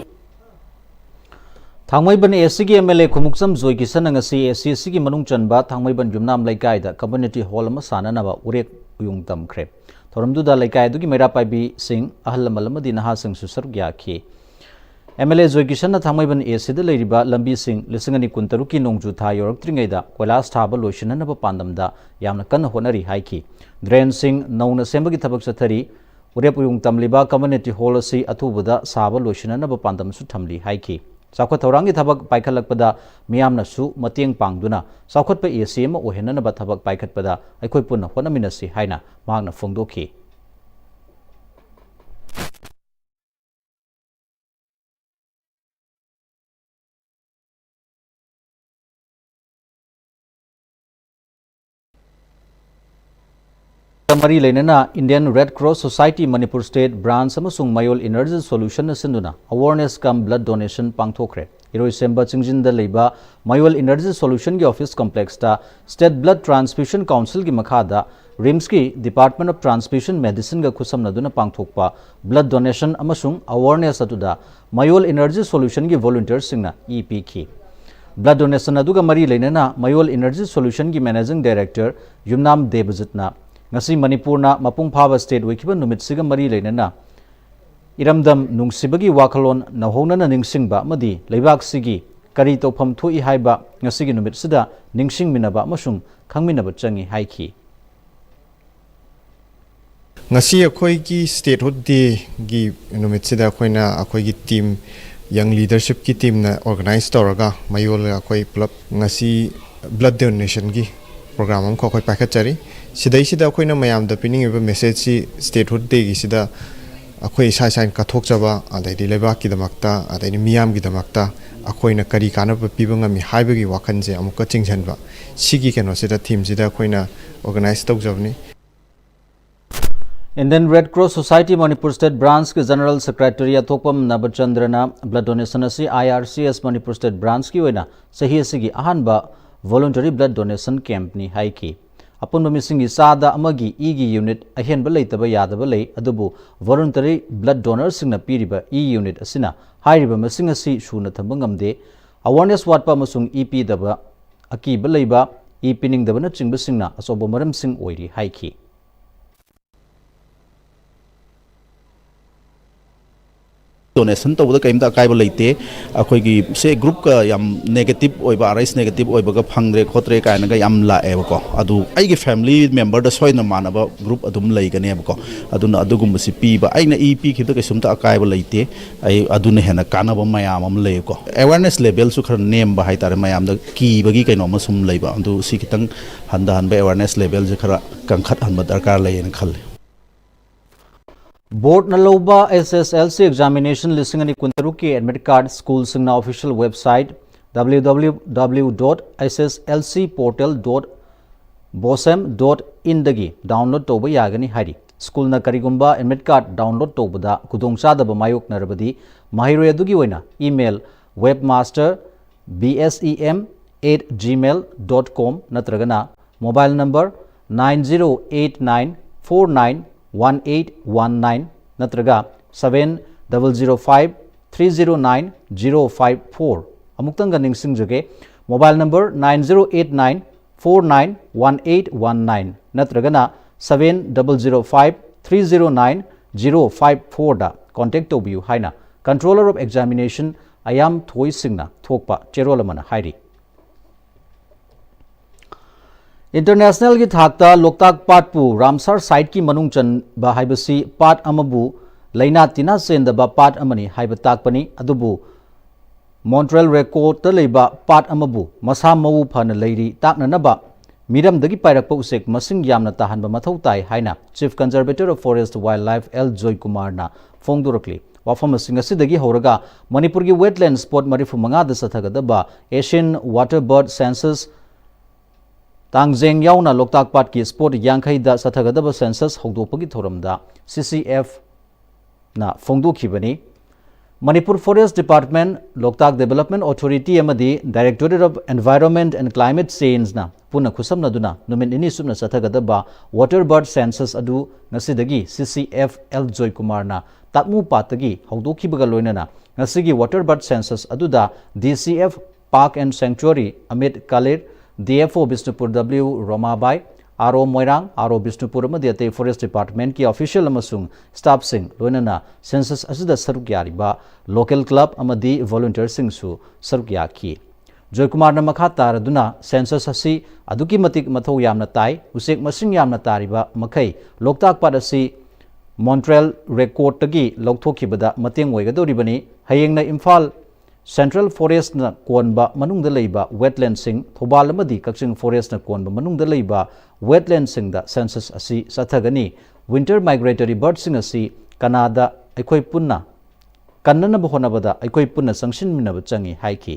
ꯊꯥꯡꯃꯩꯕꯟ ꯑꯦ ꯁꯤꯒꯤ ꯑꯦꯝ ꯑꯦꯜ ꯑꯦ ꯈꯨꯃꯨꯛꯆꯝ ꯖꯣꯏꯀꯤꯁꯟꯅ ꯉꯁꯤ ꯑꯦ ꯁꯤ ꯑꯁꯤꯒꯤ ꯃꯅꯨꯡ ꯆꯟꯕ ꯊꯥꯡꯃꯩꯕꯟ ꯌꯨꯝꯅꯥꯝ ꯂꯩꯀꯥꯏꯗ ꯀꯝꯃ꯭ꯌꯨꯅꯤꯇꯤ ꯍꯣꯜ ꯑꯃ ꯁꯥꯅꯅꯕ ꯎꯔꯦꯞ ꯎꯌꯨꯡ ꯇꯝꯈ꯭ꯔꯦ꯫ ꯊꯧꯔꯝꯗꯨꯗ ꯂꯩꯀꯥꯏ ꯑꯗꯨꯒꯤ ꯃꯩꯔꯥ ꯄꯥꯏꯕꯤꯁꯤꯡ, ꯑꯍꯜ ꯂꯃꯟ ꯑꯃꯗꯤ ꯅꯍꯥꯁꯤꯡꯁꯨ ꯁꯔꯨꯛ ꯌꯥꯈꯤ꯫ ꯑꯦꯝ ꯑꯦꯜ ꯑꯦ ꯖꯣꯏꯀꯤꯁꯟꯅ ꯊꯥꯡꯃꯩꯕꯟ ꯑꯦ ꯁꯤꯗ ꯂꯩꯔꯤꯕ ꯂꯝꯕꯤꯁꯤꯡ ꯂꯤꯁꯤꯡ ꯑꯅꯤ ꯀꯨꯟꯇꯔꯨꯛꯀꯤ ꯅꯣꯡꯖꯨ ꯊꯥ ꯌꯧꯔꯛꯇ꯭ꯔꯤꯉꯩꯗ ꯀꯣꯏꯂꯥꯁ ꯊꯥꯕ ꯂꯣꯏꯁꯤꯟꯅꯅꯕ ꯄꯥꯟꯗꯝꯗ ꯌꯥꯝꯅ ꯀꯟꯅ ꯍꯣꯠꯅꯔꯤ ꯍꯥꯏꯈꯤ꯫ ꯗ꯭ꯔꯦꯟꯁꯤꯡ ꯅꯧꯅ ꯁꯦꯝꯕꯒꯤ ꯊꯕꯛ ꯆꯠꯊꯔꯤ꯫ ꯎꯔꯦꯞ ꯎꯌꯨꯡ ꯇꯝꯂꯤꯕ ꯀꯝꯃ꯭ꯌꯨꯅꯤꯇꯤ ꯍꯣꯜ ꯑꯁꯤ ꯑꯊꯨꯕꯗ ꯁꯥꯕ ꯂꯣꯏꯁꯤꯟꯅꯅꯕ ꯄꯥꯟꯗꯝꯁꯨ ꯊꯝꯂꯤ ꯍꯥꯏꯈꯤ꯫ ꯆꯥꯎꯈꯠ ꯊꯧꯔꯥꯡꯒꯤ ꯊꯕꯛ ꯄꯥꯏꯈꯠꯂꯛꯄꯗ ꯃꯤꯌꯥꯝꯅꯁꯨ ꯃꯇꯦꯡ ꯄꯥꯡꯗꯨꯅ ꯆꯥꯎꯈꯠꯄ ꯑꯦ ꯁꯤ ꯑꯃ ꯑꯣꯏꯍꯟꯅꯅꯕ ꯊꯕꯛ ꯄꯥꯏꯈꯠꯄꯗ ꯑꯩꯈꯣꯏ ꯄꯨꯟꯅ ꯍꯣꯠꯅꯃꯤꯟꯅꯁꯤ ꯍꯥꯏꯅ ꯃꯍꯥꯛꯅ ꯐꯣꯡꯗꯣꯛꯈꯤ꯫ ꯃꯔꯤ ꯂꯩꯅꯅ Indian Red Cross Society Manipur State Branch ꯑꯃꯁꯨꯡ ꯃꯌꯣꯜ Energy Solution ꯅ ꯁꯤꯟꯗꯨꯅ Awareness cum Blood Donation ꯄꯥꯡꯊꯣꯛꯈ꯭ꯔꯦ꯫ ꯏꯔꯣꯏꯁꯦꯝꯕ ꯆꯤꯡꯖꯤꯟꯗ ꯂꯩꯕ ꯃꯌꯣꯜ Energy Solution ꯒꯤ office complex ꯇ State Blood Transfusion Council ꯒꯤ ꯃꯈꯥꯗ RIMS ꯀꯤ Department of Transfusion Medicine ꯒ ꯈꯨꯠꯁꯝꯅꯗꯨꯅ ꯄꯥꯡꯊꯣꯛꯄ blood donation ꯑꯃꯁꯨꯡ awareness ꯑꯗꯨꯗ ꯃꯌꯣꯜ Energy Solution ꯒꯤ volunteer ꯁꯤꯡꯅ ꯏ ꯄꯤꯈꯤ꯫ Blood donation ꯑꯗꯨꯒ ꯃꯔꯤ ꯂꯩꯅꯅ ꯃꯌꯣꯜ Energy Solution ꯒꯤ Managing Director ꯌꯨꯝꯅꯥꯝ ꯗꯦꯕꯖꯤꯠꯅ ꯉꯁꯤ ꯃꯅꯤꯄꯨꯔꯅ ꯃꯄꯨꯡ ꯐꯥꯕ state ꯑꯣꯏꯈꯤꯕ ꯅꯨꯃꯤꯠꯁꯤꯒ ꯃꯔꯤ ꯂꯩꯅꯅ ꯏꯔꯝꯗꯝ ꯅꯨꯡꯁꯤꯕꯒꯤ ꯋꯥꯈꯜꯂꯣꯟ ꯅꯧꯍꯧꯅꯅ ꯅꯤꯡꯁꯤꯡꯕ ꯑꯃꯗꯤ ꯂꯩꯕꯥꯛꯁꯤꯒꯤ ꯀꯔꯤ ꯇꯧꯐꯝ ꯊꯣꯛꯏ ꯍꯥꯏꯕ ꯉꯁꯤꯒꯤ ꯅꯨꯃꯤꯠꯁꯤꯗ ꯅꯤꯡꯁꯤꯡꯃꯤꯟꯅꯕ ꯑꯃꯁꯨꯡ ꯈꯪꯃꯤꯟꯅꯕ ꯆꯪꯏ ꯍꯥꯏꯈꯤ꯫ ꯉꯁꯤ ꯑꯩꯈꯣꯏꯒꯤ Statehood Day ꯒꯤ ꯅꯨꯃꯤꯠꯁꯤꯗ ꯑꯩꯈꯣꯏꯅ ꯑꯩꯈꯣꯏꯒꯤ team, young leadership ꯀꯤ team ꯅ organize ꯇꯧꯔꯒ ꯃꯌꯣꯜ ꯑꯩꯈꯣꯏ ꯄꯨꯂꯞ ꯉꯁꯤ blood donation ꯒꯤ program ꯑꯃꯈꯛ ꯑꯩꯈꯣꯏ ꯄꯥꯏꯈꯠꯆꯔꯤ꯫ ꯁꯤꯗꯩꯁꯤꯗ ꯑꯩꯈꯣꯏꯅ ꯃꯌꯥꯝꯗ ꯄꯤꯅꯤꯡꯉꯤꯕ message ꯁꯤ Statehood Day ꯒꯤꯁꯤꯗ ꯑꯩꯈꯣꯏ ꯏꯁꯥ ꯏꯁꯥꯅ ꯀꯠꯊꯣꯛꯆꯕ, ꯑꯗꯩꯗꯤ ꯂꯩꯕꯥꯛꯀꯤꯗꯃꯛꯇ, ꯑꯗꯩꯗꯤ ꯃꯤꯌꯥꯝꯒꯤꯗꯃꯛꯇ ꯑꯩꯈꯣꯏꯅ ꯀꯔꯤ ꯀꯥꯟꯅꯕ ꯄꯤꯕ ꯉꯝꯃꯤ ꯍꯥꯏꯕꯒꯤ ꯋꯥꯈꯜꯁꯦ ꯑꯃꯨꯛꯀ ꯆꯤꯡꯁꯤꯟꯕ, ꯁꯤꯒꯤ ꯀꯩꯅꯣꯁꯤꯗ, ꯊꯤꯝꯁꯤꯗ ꯑꯩꯈꯣꯏꯅ ꯑꯣꯔꯒꯅꯥꯏꯖ ꯇꯧꯖꯕꯅꯤ꯫ Indian Red Cross Society Manipur State Branch ꯀꯤ General Secretary ꯑꯊꯣꯛꯄꯝ ꯅꯕꯆꯟꯗ꯭ꯔꯅ blood donation ꯑꯁꯤ I R C S Manipur State Branch ꯀꯤ ꯑꯣꯏꯅ ꯆꯍꯤ ꯑꯁꯤꯒꯤ ꯑꯍꯥꯟꯕ voluntary blood donation camp ꯅꯤ ꯍꯥꯏꯈꯤ꯫ ꯑꯄꯨꯟꯕ ꯃꯤꯁꯤꯡꯒꯤ ꯆꯥꯗ ꯑꯃꯒꯤ ꯏꯒꯤ unit ꯑꯍꯦꯟꯕ ꯂꯩꯇꯕ ꯌꯥꯗꯕ ꯂꯩ, ꯑꯗꯨꯕꯨ voluntary blood donor ꯁꯤꯡꯅ ꯄꯤꯔꯤꯕ ꯏ unit ꯑꯁꯤꯅ ꯍꯥꯏꯔꯤꯕ ꯃꯁꯤꯡ ꯑꯁꯤ ꯁꯨꯅ ꯊꯝꯕ ꯉꯝꯗꯦ꯫ Awareness ꯋꯥꯠꯄ ꯑꯃꯁꯨꯡ ꯏ ꯄꯤꯗꯕ ꯑꯀꯤꯕ ꯂꯩꯕ, ꯏ ꯄꯤꯅꯤꯡꯗꯕꯅꯆꯤꯡꯕꯁꯤꯡꯅ ꯑꯆꯧꯕ ꯃꯔꯝꯁꯤꯡ ꯑꯣꯏꯔꯤ ꯍꯥꯏꯈꯤ꯫ Donation ꯇꯧꯕꯗ ꯀꯔꯤꯝꯇ ꯑꯀꯥꯏꯕ ꯂꯩꯇꯦ꯫ ꯑꯩꯈꯣꯏꯒꯤ ꯁꯦ group ꯀ ꯌꯥꯝ negative ꯑꯣꯏꯕ, R H negative ꯑꯣꯏꯕꯒ ꯐꯪꯗ꯭ꯔꯦ ꯈꯣꯠꯇ꯭ꯔꯦ ꯀꯥꯏꯅꯒ ꯌꯥꯝ ꯂꯥꯛꯑꯦꯕꯀꯣ꯫ ꯑꯗꯨ ꯑꯩꯒꯤ family member ꯗ ꯁꯣꯏꯗꯅ ꯃꯥꯟꯅꯕ group ꯑꯗꯨꯝ ꯂꯩꯒꯅꯦꯕꯀꯣ꯫ ꯑꯗꯨꯅ ꯑꯗꯨꯒꯨꯝꯕꯁꯤ ꯄꯤꯕ, ꯑꯩꯅ ꯏ ꯄꯤꯈꯤꯕꯗ ꯀꯩꯁꯨꯝꯇ ꯑꯀꯥꯏꯕ ꯂꯩꯇꯦ꯫ ꯑꯩ ꯑꯗꯨꯅ ꯍꯦꯟꯅ ꯀꯥꯟꯅꯕ ꯃꯌꯥꯝ ꯑꯃ ꯂꯩꯀꯣ꯫ Awareness level ꯁꯨ ꯈꯔ ꯅꯦꯝꯕ ꯍꯥꯏꯇꯥꯔꯦ, ꯃꯌꯥꯝꯗ ꯀꯤꯕꯒꯤ ꯀꯩꯅꯣ ꯑꯃ ꯁꯨꯝ ꯂꯩꯕ, ꯑꯗꯨ ꯁꯤ ꯈꯤꯇꯪ ꯍꯟꯊꯍꯟꯕ, awareness level ꯁꯦ ꯈꯔ ꯀꯟꯈꯠꯍꯟꯕ ꯗꯔꯀꯥꯔ ꯂꯩꯌꯦꯅ ꯈꯜꯂꯤ꯫ Board ꯅ ꯂꯧꯕ S S L C examination ꯂꯤꯁꯤꯡ ꯑꯅꯤ ꯀꯨꯟꯇꯔꯨꯛ ꯀꯤ admit card school ꯁꯤꯡꯅ official website W W W dot S S L C portal dot bosem dot in ꯗꯒꯤ download ꯇꯧꯕ ꯌꯥꯒꯅꯤ ꯍꯥꯏꯔꯤ꯫ School ꯅ ꯀꯔꯤꯒꯨꯝꯕ admit card download ꯇꯧꯕꯗ ꯈꯨꯗꯣꯡꯆꯥꯗꯕ ꯃꯥꯌꯣꯛꯅꯔꯕꯗꯤ, ꯃꯍꯩꯔꯣꯏ ꯑꯗꯨꯒꯤ ꯑꯣꯏꯅ email webmaster B S E M at gmail dot com ꯅꯠꯇ꯭ꯔꯒꯅ mobile number nine zero eight nine four nine one eight one nine ꯅꯠꯇ꯭ꯔꯒ seven double zero five three zero nine zero five four, ꯑꯃꯨꯛꯇꯪꯒ ꯅꯤꯡꯁꯤꯡꯖꯒꯦ, mobile number nine zero eight nine four nine one eight one nine ꯅꯠꯇ꯭ꯔꯒꯅ seven double zero five three zero nine zero five four ꯗ contact ꯇꯧꯕꯤꯌꯨ ꯍꯥꯏꯅ Controller of Examination ꯑꯌꯥꯝ ꯊꯣꯏ ꯁꯤꯡꯅ ꯊꯣꯛꯄ ꯆꯦꯔꯣꯜ ꯑꯃꯅ ꯍꯥꯏꯔꯤ꯫ International ꯒꯤ ꯊꯥꯛꯇ ꯂꯣꯛꯇꯥꯛ ꯄꯥꯠꯄꯨ ꯔꯥꯝꯁꯥꯔ site ꯀꯤ ꯃꯅꯨꯡ ꯆꯟꯕ ꯍꯥꯏꯕꯁꯤ ꯄꯥꯠ ꯑꯃꯕꯨ ꯂꯩꯅꯥ ꯇꯤꯟꯅꯥ ꯆꯦꯟꯗꯕ ꯄꯥꯠ ꯑꯃꯅꯤ ꯍꯥꯏꯕ ꯇꯥꯛꯄꯅꯤ꯫ ꯑꯗꯨꯕꯨ Montreal Record ꯇ ꯂꯩꯕ ꯄꯥꯠ ꯑꯃꯕꯨ ꯃꯁꯥ ꯃꯎ ꯐꯅ ꯂꯩꯔꯤ ꯇꯥꯛꯅꯅꯕ ꯃꯤꯔꯝꯗꯒꯤ ꯄꯥꯏꯔꯛꯄ ꯎꯆꯦꯛ ꯃꯁꯤꯡ ꯌꯥꯝꯅ ꯇꯥꯍꯟꯕ ꯃꯊꯧ ꯇꯥꯏ ꯍꯥꯏꯅ Chief Conservator of Forest Wildlife L ꯖꯣꯏꯀꯨꯃꯥꯔꯅ ꯐꯣꯡꯗꯣꯔꯛꯂꯤ꯫ ꯋꯥꯐꯝ ꯑꯁꯤꯡ ꯑꯁꯤꯗꯒꯤ ꯍꯧꯔꯒ ꯃꯅꯤꯄꯨꯔꯒꯤ wetland spot ꯃꯔꯤꯐꯨ ꯃꯉꯥꯗ ꯆꯠꯊꯒꯗꯕ Asian Water Bird Census, ꯇꯥꯡꯖꯦꯡ ꯌꯥꯎꯅ ꯂꯣꯛꯇꯥꯛ ꯄꯥꯠꯀꯤ spot ꯌꯥꯡꯈꯩꯗ ꯆꯠꯊꯒꯗꯕ census ꯍꯧꯗꯣꯛꯄꯒꯤ ꯊꯧꯔꯝꯗ C C F ꯅ ꯐꯣꯡꯗꯣꯛꯈꯤꯕꯅꯤ꯫ ꯃꯅꯤꯄꯨꯔ Forest Department, ꯂꯣꯛꯇꯥꯛ Development Authority ꯑꯃꯗꯤ Directorate of Environment and Climate Change ꯅ ꯄꯨꯟꯅ ꯈꯨꯠꯁꯝꯅꯗꯨꯅ ꯅꯨꯃꯤꯠ ꯅꯤꯅꯤ ꯆꯨꯞꯅ ꯆꯠꯊꯒꯗꯕ water bird census ꯑꯗꯨ ꯉꯁꯤꯗꯒꯤ C C F ꯑꯦꯜ ꯖꯣꯏꯀꯨꯃꯥꯔꯅ ꯇꯥꯛꯃꯨ ꯄꯥꯠꯇꯒꯤ ꯍꯧꯗꯣꯛꯈꯤꯕꯒ ꯂꯣꯏꯅꯅ ꯉꯁꯤꯒꯤ water bird census ꯑꯗꯨꯗ D C F Park and Sanctuary Amit Kalir, D F O Bishnupur W Romabai, R O Moirang, R O Bishnupur ꯑꯃꯗꯤ ꯑꯇꯩ Forest Department ꯀꯤ official ꯑꯃꯁꯨꯡ staff ꯁꯤꯡ ꯂꯣꯏꯅꯅ census ꯑꯁꯤꯗ ꯁꯔꯨꯛ ꯌꯥꯔꯤꯕ local club ꯑꯃꯗꯤ volunteer ꯁꯤꯡꯁꯨ ꯁꯔꯨꯛ ꯌꯥꯈꯤ꯫ ꯖꯣꯏꯀꯨꯃꯥꯔꯅ ꯃꯈꯥ ꯇꯥꯔꯗꯨꯅ census ꯑꯁꯤ ꯑꯗꯨꯛꯀꯤ ꯃꯇꯤꯛ ꯃꯊꯧ ꯌꯥꯝꯅ ꯇꯥꯏ, ꯎꯆꯦꯛ ꯃꯁꯤꯡ ꯌꯥꯝꯅ ꯇꯥꯔꯤꯕ ꯃꯈꯩ ꯂꯣꯛꯇꯥꯛ ꯄꯥꯠ ꯑꯁꯤ Montreal Record ꯇꯒꯤ ꯂꯧꯊꯣꯛꯈꯤꯕꯗ ꯃꯇꯦꯡ ꯑꯣꯏꯒꯗꯧꯔꯤꯕꯅꯤ꯫ ꯍꯌꯦꯡꯅ ꯏꯝꯐꯥꯜ Central Forest ꯅ ꯀꯣꯟꯕ ꯃꯅꯨꯡꯗ ꯂꯩꯕ wetland ꯁꯤꯡ, ꯊꯧꯕꯥꯜ ꯑꯃꯗꯤ ꯀꯛꯆꯤꯡ Forest ꯅ ꯀꯣꯟꯕ ꯃꯅꯨꯡꯗ ꯂꯩꯕ wetland ꯁꯤꯡꯗ census ꯑꯁꯤ ꯆꯠꯊꯒꯅꯤ꯫ Winter migratory bird ꯁꯤꯡ ꯑꯁꯤ ꯀꯅꯥꯗ ꯑꯩꯈꯣꯏ ꯄꯨꯟꯅ ꯀꯟꯅꯅꯕ ꯍꯣꯠꯅꯕꯗ ꯑꯩꯈꯣꯏ ꯄꯨꯟꯅ ꯆꯪꯁꯤꯟꯃꯤꯟꯅꯕ ꯆꯪꯏ ꯍꯥꯏꯈꯤ꯫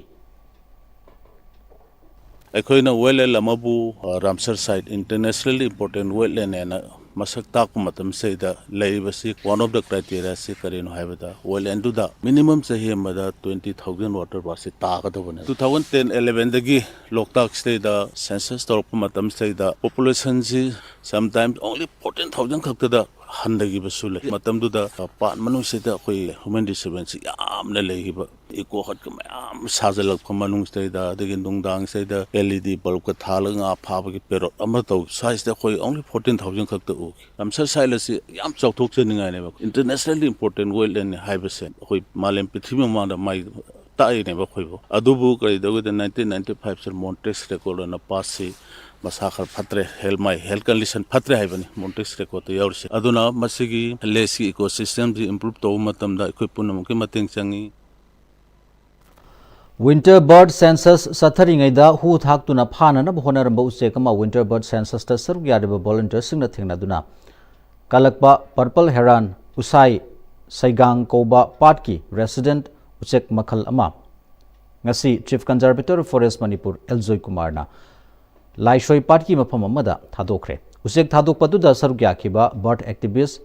ꯑꯩꯈꯣꯏꯅ wetland ꯑꯃꯕꯨ, ꯑ, Ramsar Site Internationally Important Wetland ꯍꯥꯏꯅ ꯃꯁꯛ ꯇꯥꯛꯄ ꯃꯇꯝꯁꯤꯗ ꯂꯩꯔꯤꯕꯁꯤ one of the criteria ꯁꯤ ꯀꯔꯤꯅꯣ ꯍꯥꯏꯕꯗ wetland ꯗꯨꯗ minimum ꯆꯍꯤ ꯑꯃꯗ twenty thousand water bird ꯁꯤ ꯇꯥꯒꯗꯕꯅꯤ꯫ Two thousand ten eleven ꯗꯒꯤ ꯂꯣꯛꯇꯥꯛ ꯁꯤꯗꯩꯗ census ꯇꯧꯔꯛꯄ ꯃꯇꯝꯁꯤꯗꯩꯗ population ꯁꯤ sometimes only fourteen thousand ꯈꯛꯇꯗ ꯍꯟꯊꯈꯤꯕꯁꯨ ꯂꯩ꯫ ꯃꯇꯝꯗꯨꯗ, ꯑ, ꯄꯥꯠ ꯃꯅꯨꯡꯁꯤꯗ ꯑꯩꯈꯣꯏ human disturbance ꯁꯤ ꯌꯥꯝꯅ ꯂꯩꯈꯤꯕ꯫ Eco hut ꯀ ꯃꯌꯥꯝ ꯁꯥꯖꯜꯂꯛꯄ ꯃꯅꯨꯡꯁꯤꯗꯩꯗ, ꯑꯗꯒꯤ ꯅꯨꯡꯗꯥꯡꯁꯤꯗꯩꯗ L E D bulb ꯀ ꯊꯥꯜꯂꯒ ꯉꯥ ꯐꯥꯕꯒꯤ parade ꯑꯃ ꯇꯧ꯫ ꯁ꯭ꯋꯥꯏꯁꯤꯗ ꯑꯩꯈꯣꯏ only fourteen thousand ꯈꯛꯇ ꯎꯈꯤ꯫ Ramsar Site ꯑꯁꯤ ꯌꯥꯝ ꯆꯥꯎꯊꯣꯛꯆꯅꯤꯡꯉꯥꯏꯅꯦꯕ꯫ Internationally important wetland ꯅꯤ ꯍꯥꯏꯕꯁꯦ ꯑꯩꯈꯣꯏ ꯃꯥꯂꯦꯝ ꯄ꯭ꯔꯤꯊꯤꯕꯤ ꯃꯃꯥꯡꯗ ꯃꯥꯏ ꯇꯥꯛꯏꯅꯦꯕ ꯑꯩꯈꯣꯏꯕꯨ꯫ ꯑꯗꯨꯕꯨ ꯀꯔꯤꯗꯧꯒꯦꯗ, nineteen ninety five ꯁꯤꯗ Montreux Record ꯑꯅ ꯄꯥꯠꯁꯤ ꯃꯁꯥ ꯈꯔ ꯐꯠꯇ꯭ꯔꯦ, health, ꯃꯥꯏ health condition ꯐꯠꯇ꯭ꯔꯦ ꯍꯥꯏꯕꯅꯤ Montreux Record ꯇ ꯌꯥꯎꯔꯤꯁꯦ꯫ ꯑꯗꯨꯅ ꯃꯁꯤꯒꯤ lake ꯁꯤ ecosystem ꯁꯤ improve ꯇꯧꯕ ꯃꯇꯝꯗ ꯑꯩꯈꯣꯏ ꯄꯨꯝꯅꯃꯛꯀꯤ ꯃꯇꯦꯡ ꯆꯪꯉꯤ꯫ Winter Bird Census ꯆꯠꯊꯔꯤꯉꯩꯗ ꯍꯨ ꯊꯥꯛꯇꯨꯅ ꯐꯥꯅꯅꯕ ꯍꯣꯠꯅꯔꯝꯕ ꯎꯆꯦꯛ ꯑꯃ Winter Bird Censusꯇ ꯁꯔꯨꯛ ꯌꯥꯔꯤꯕ volunteerꯁꯤꯡꯅ ꯊꯦꯡꯅꯗꯨꯅ ꯀꯜꯂꯛꯄ purple heron, ꯎꯁꯥꯏ ꯁꯩꯒꯥꯡ ꯀꯧꯕ ꯄꯥꯠꯀꯤ resident ꯎꯆꯦꯛ ꯃꯈꯜ ꯑꯃ ꯉꯁꯤ Chief Conservator Forest Manipur L ꯖꯣꯏꯀꯨꯃꯥꯔꯅ ꯂꯥꯏꯁꯣꯏ ꯄꯥꯠꯀꯤ ꯃꯐꯝ ꯑꯃꯗ ꯊꯥꯗꯣꯛꯈ꯭ꯔꯦ꯫ ꯎꯆꯦꯛ ꯊꯥꯗꯣꯛꯄꯗꯨꯗ ꯁꯔꯨꯛ ꯌꯥꯈꯤꯕ bird activist,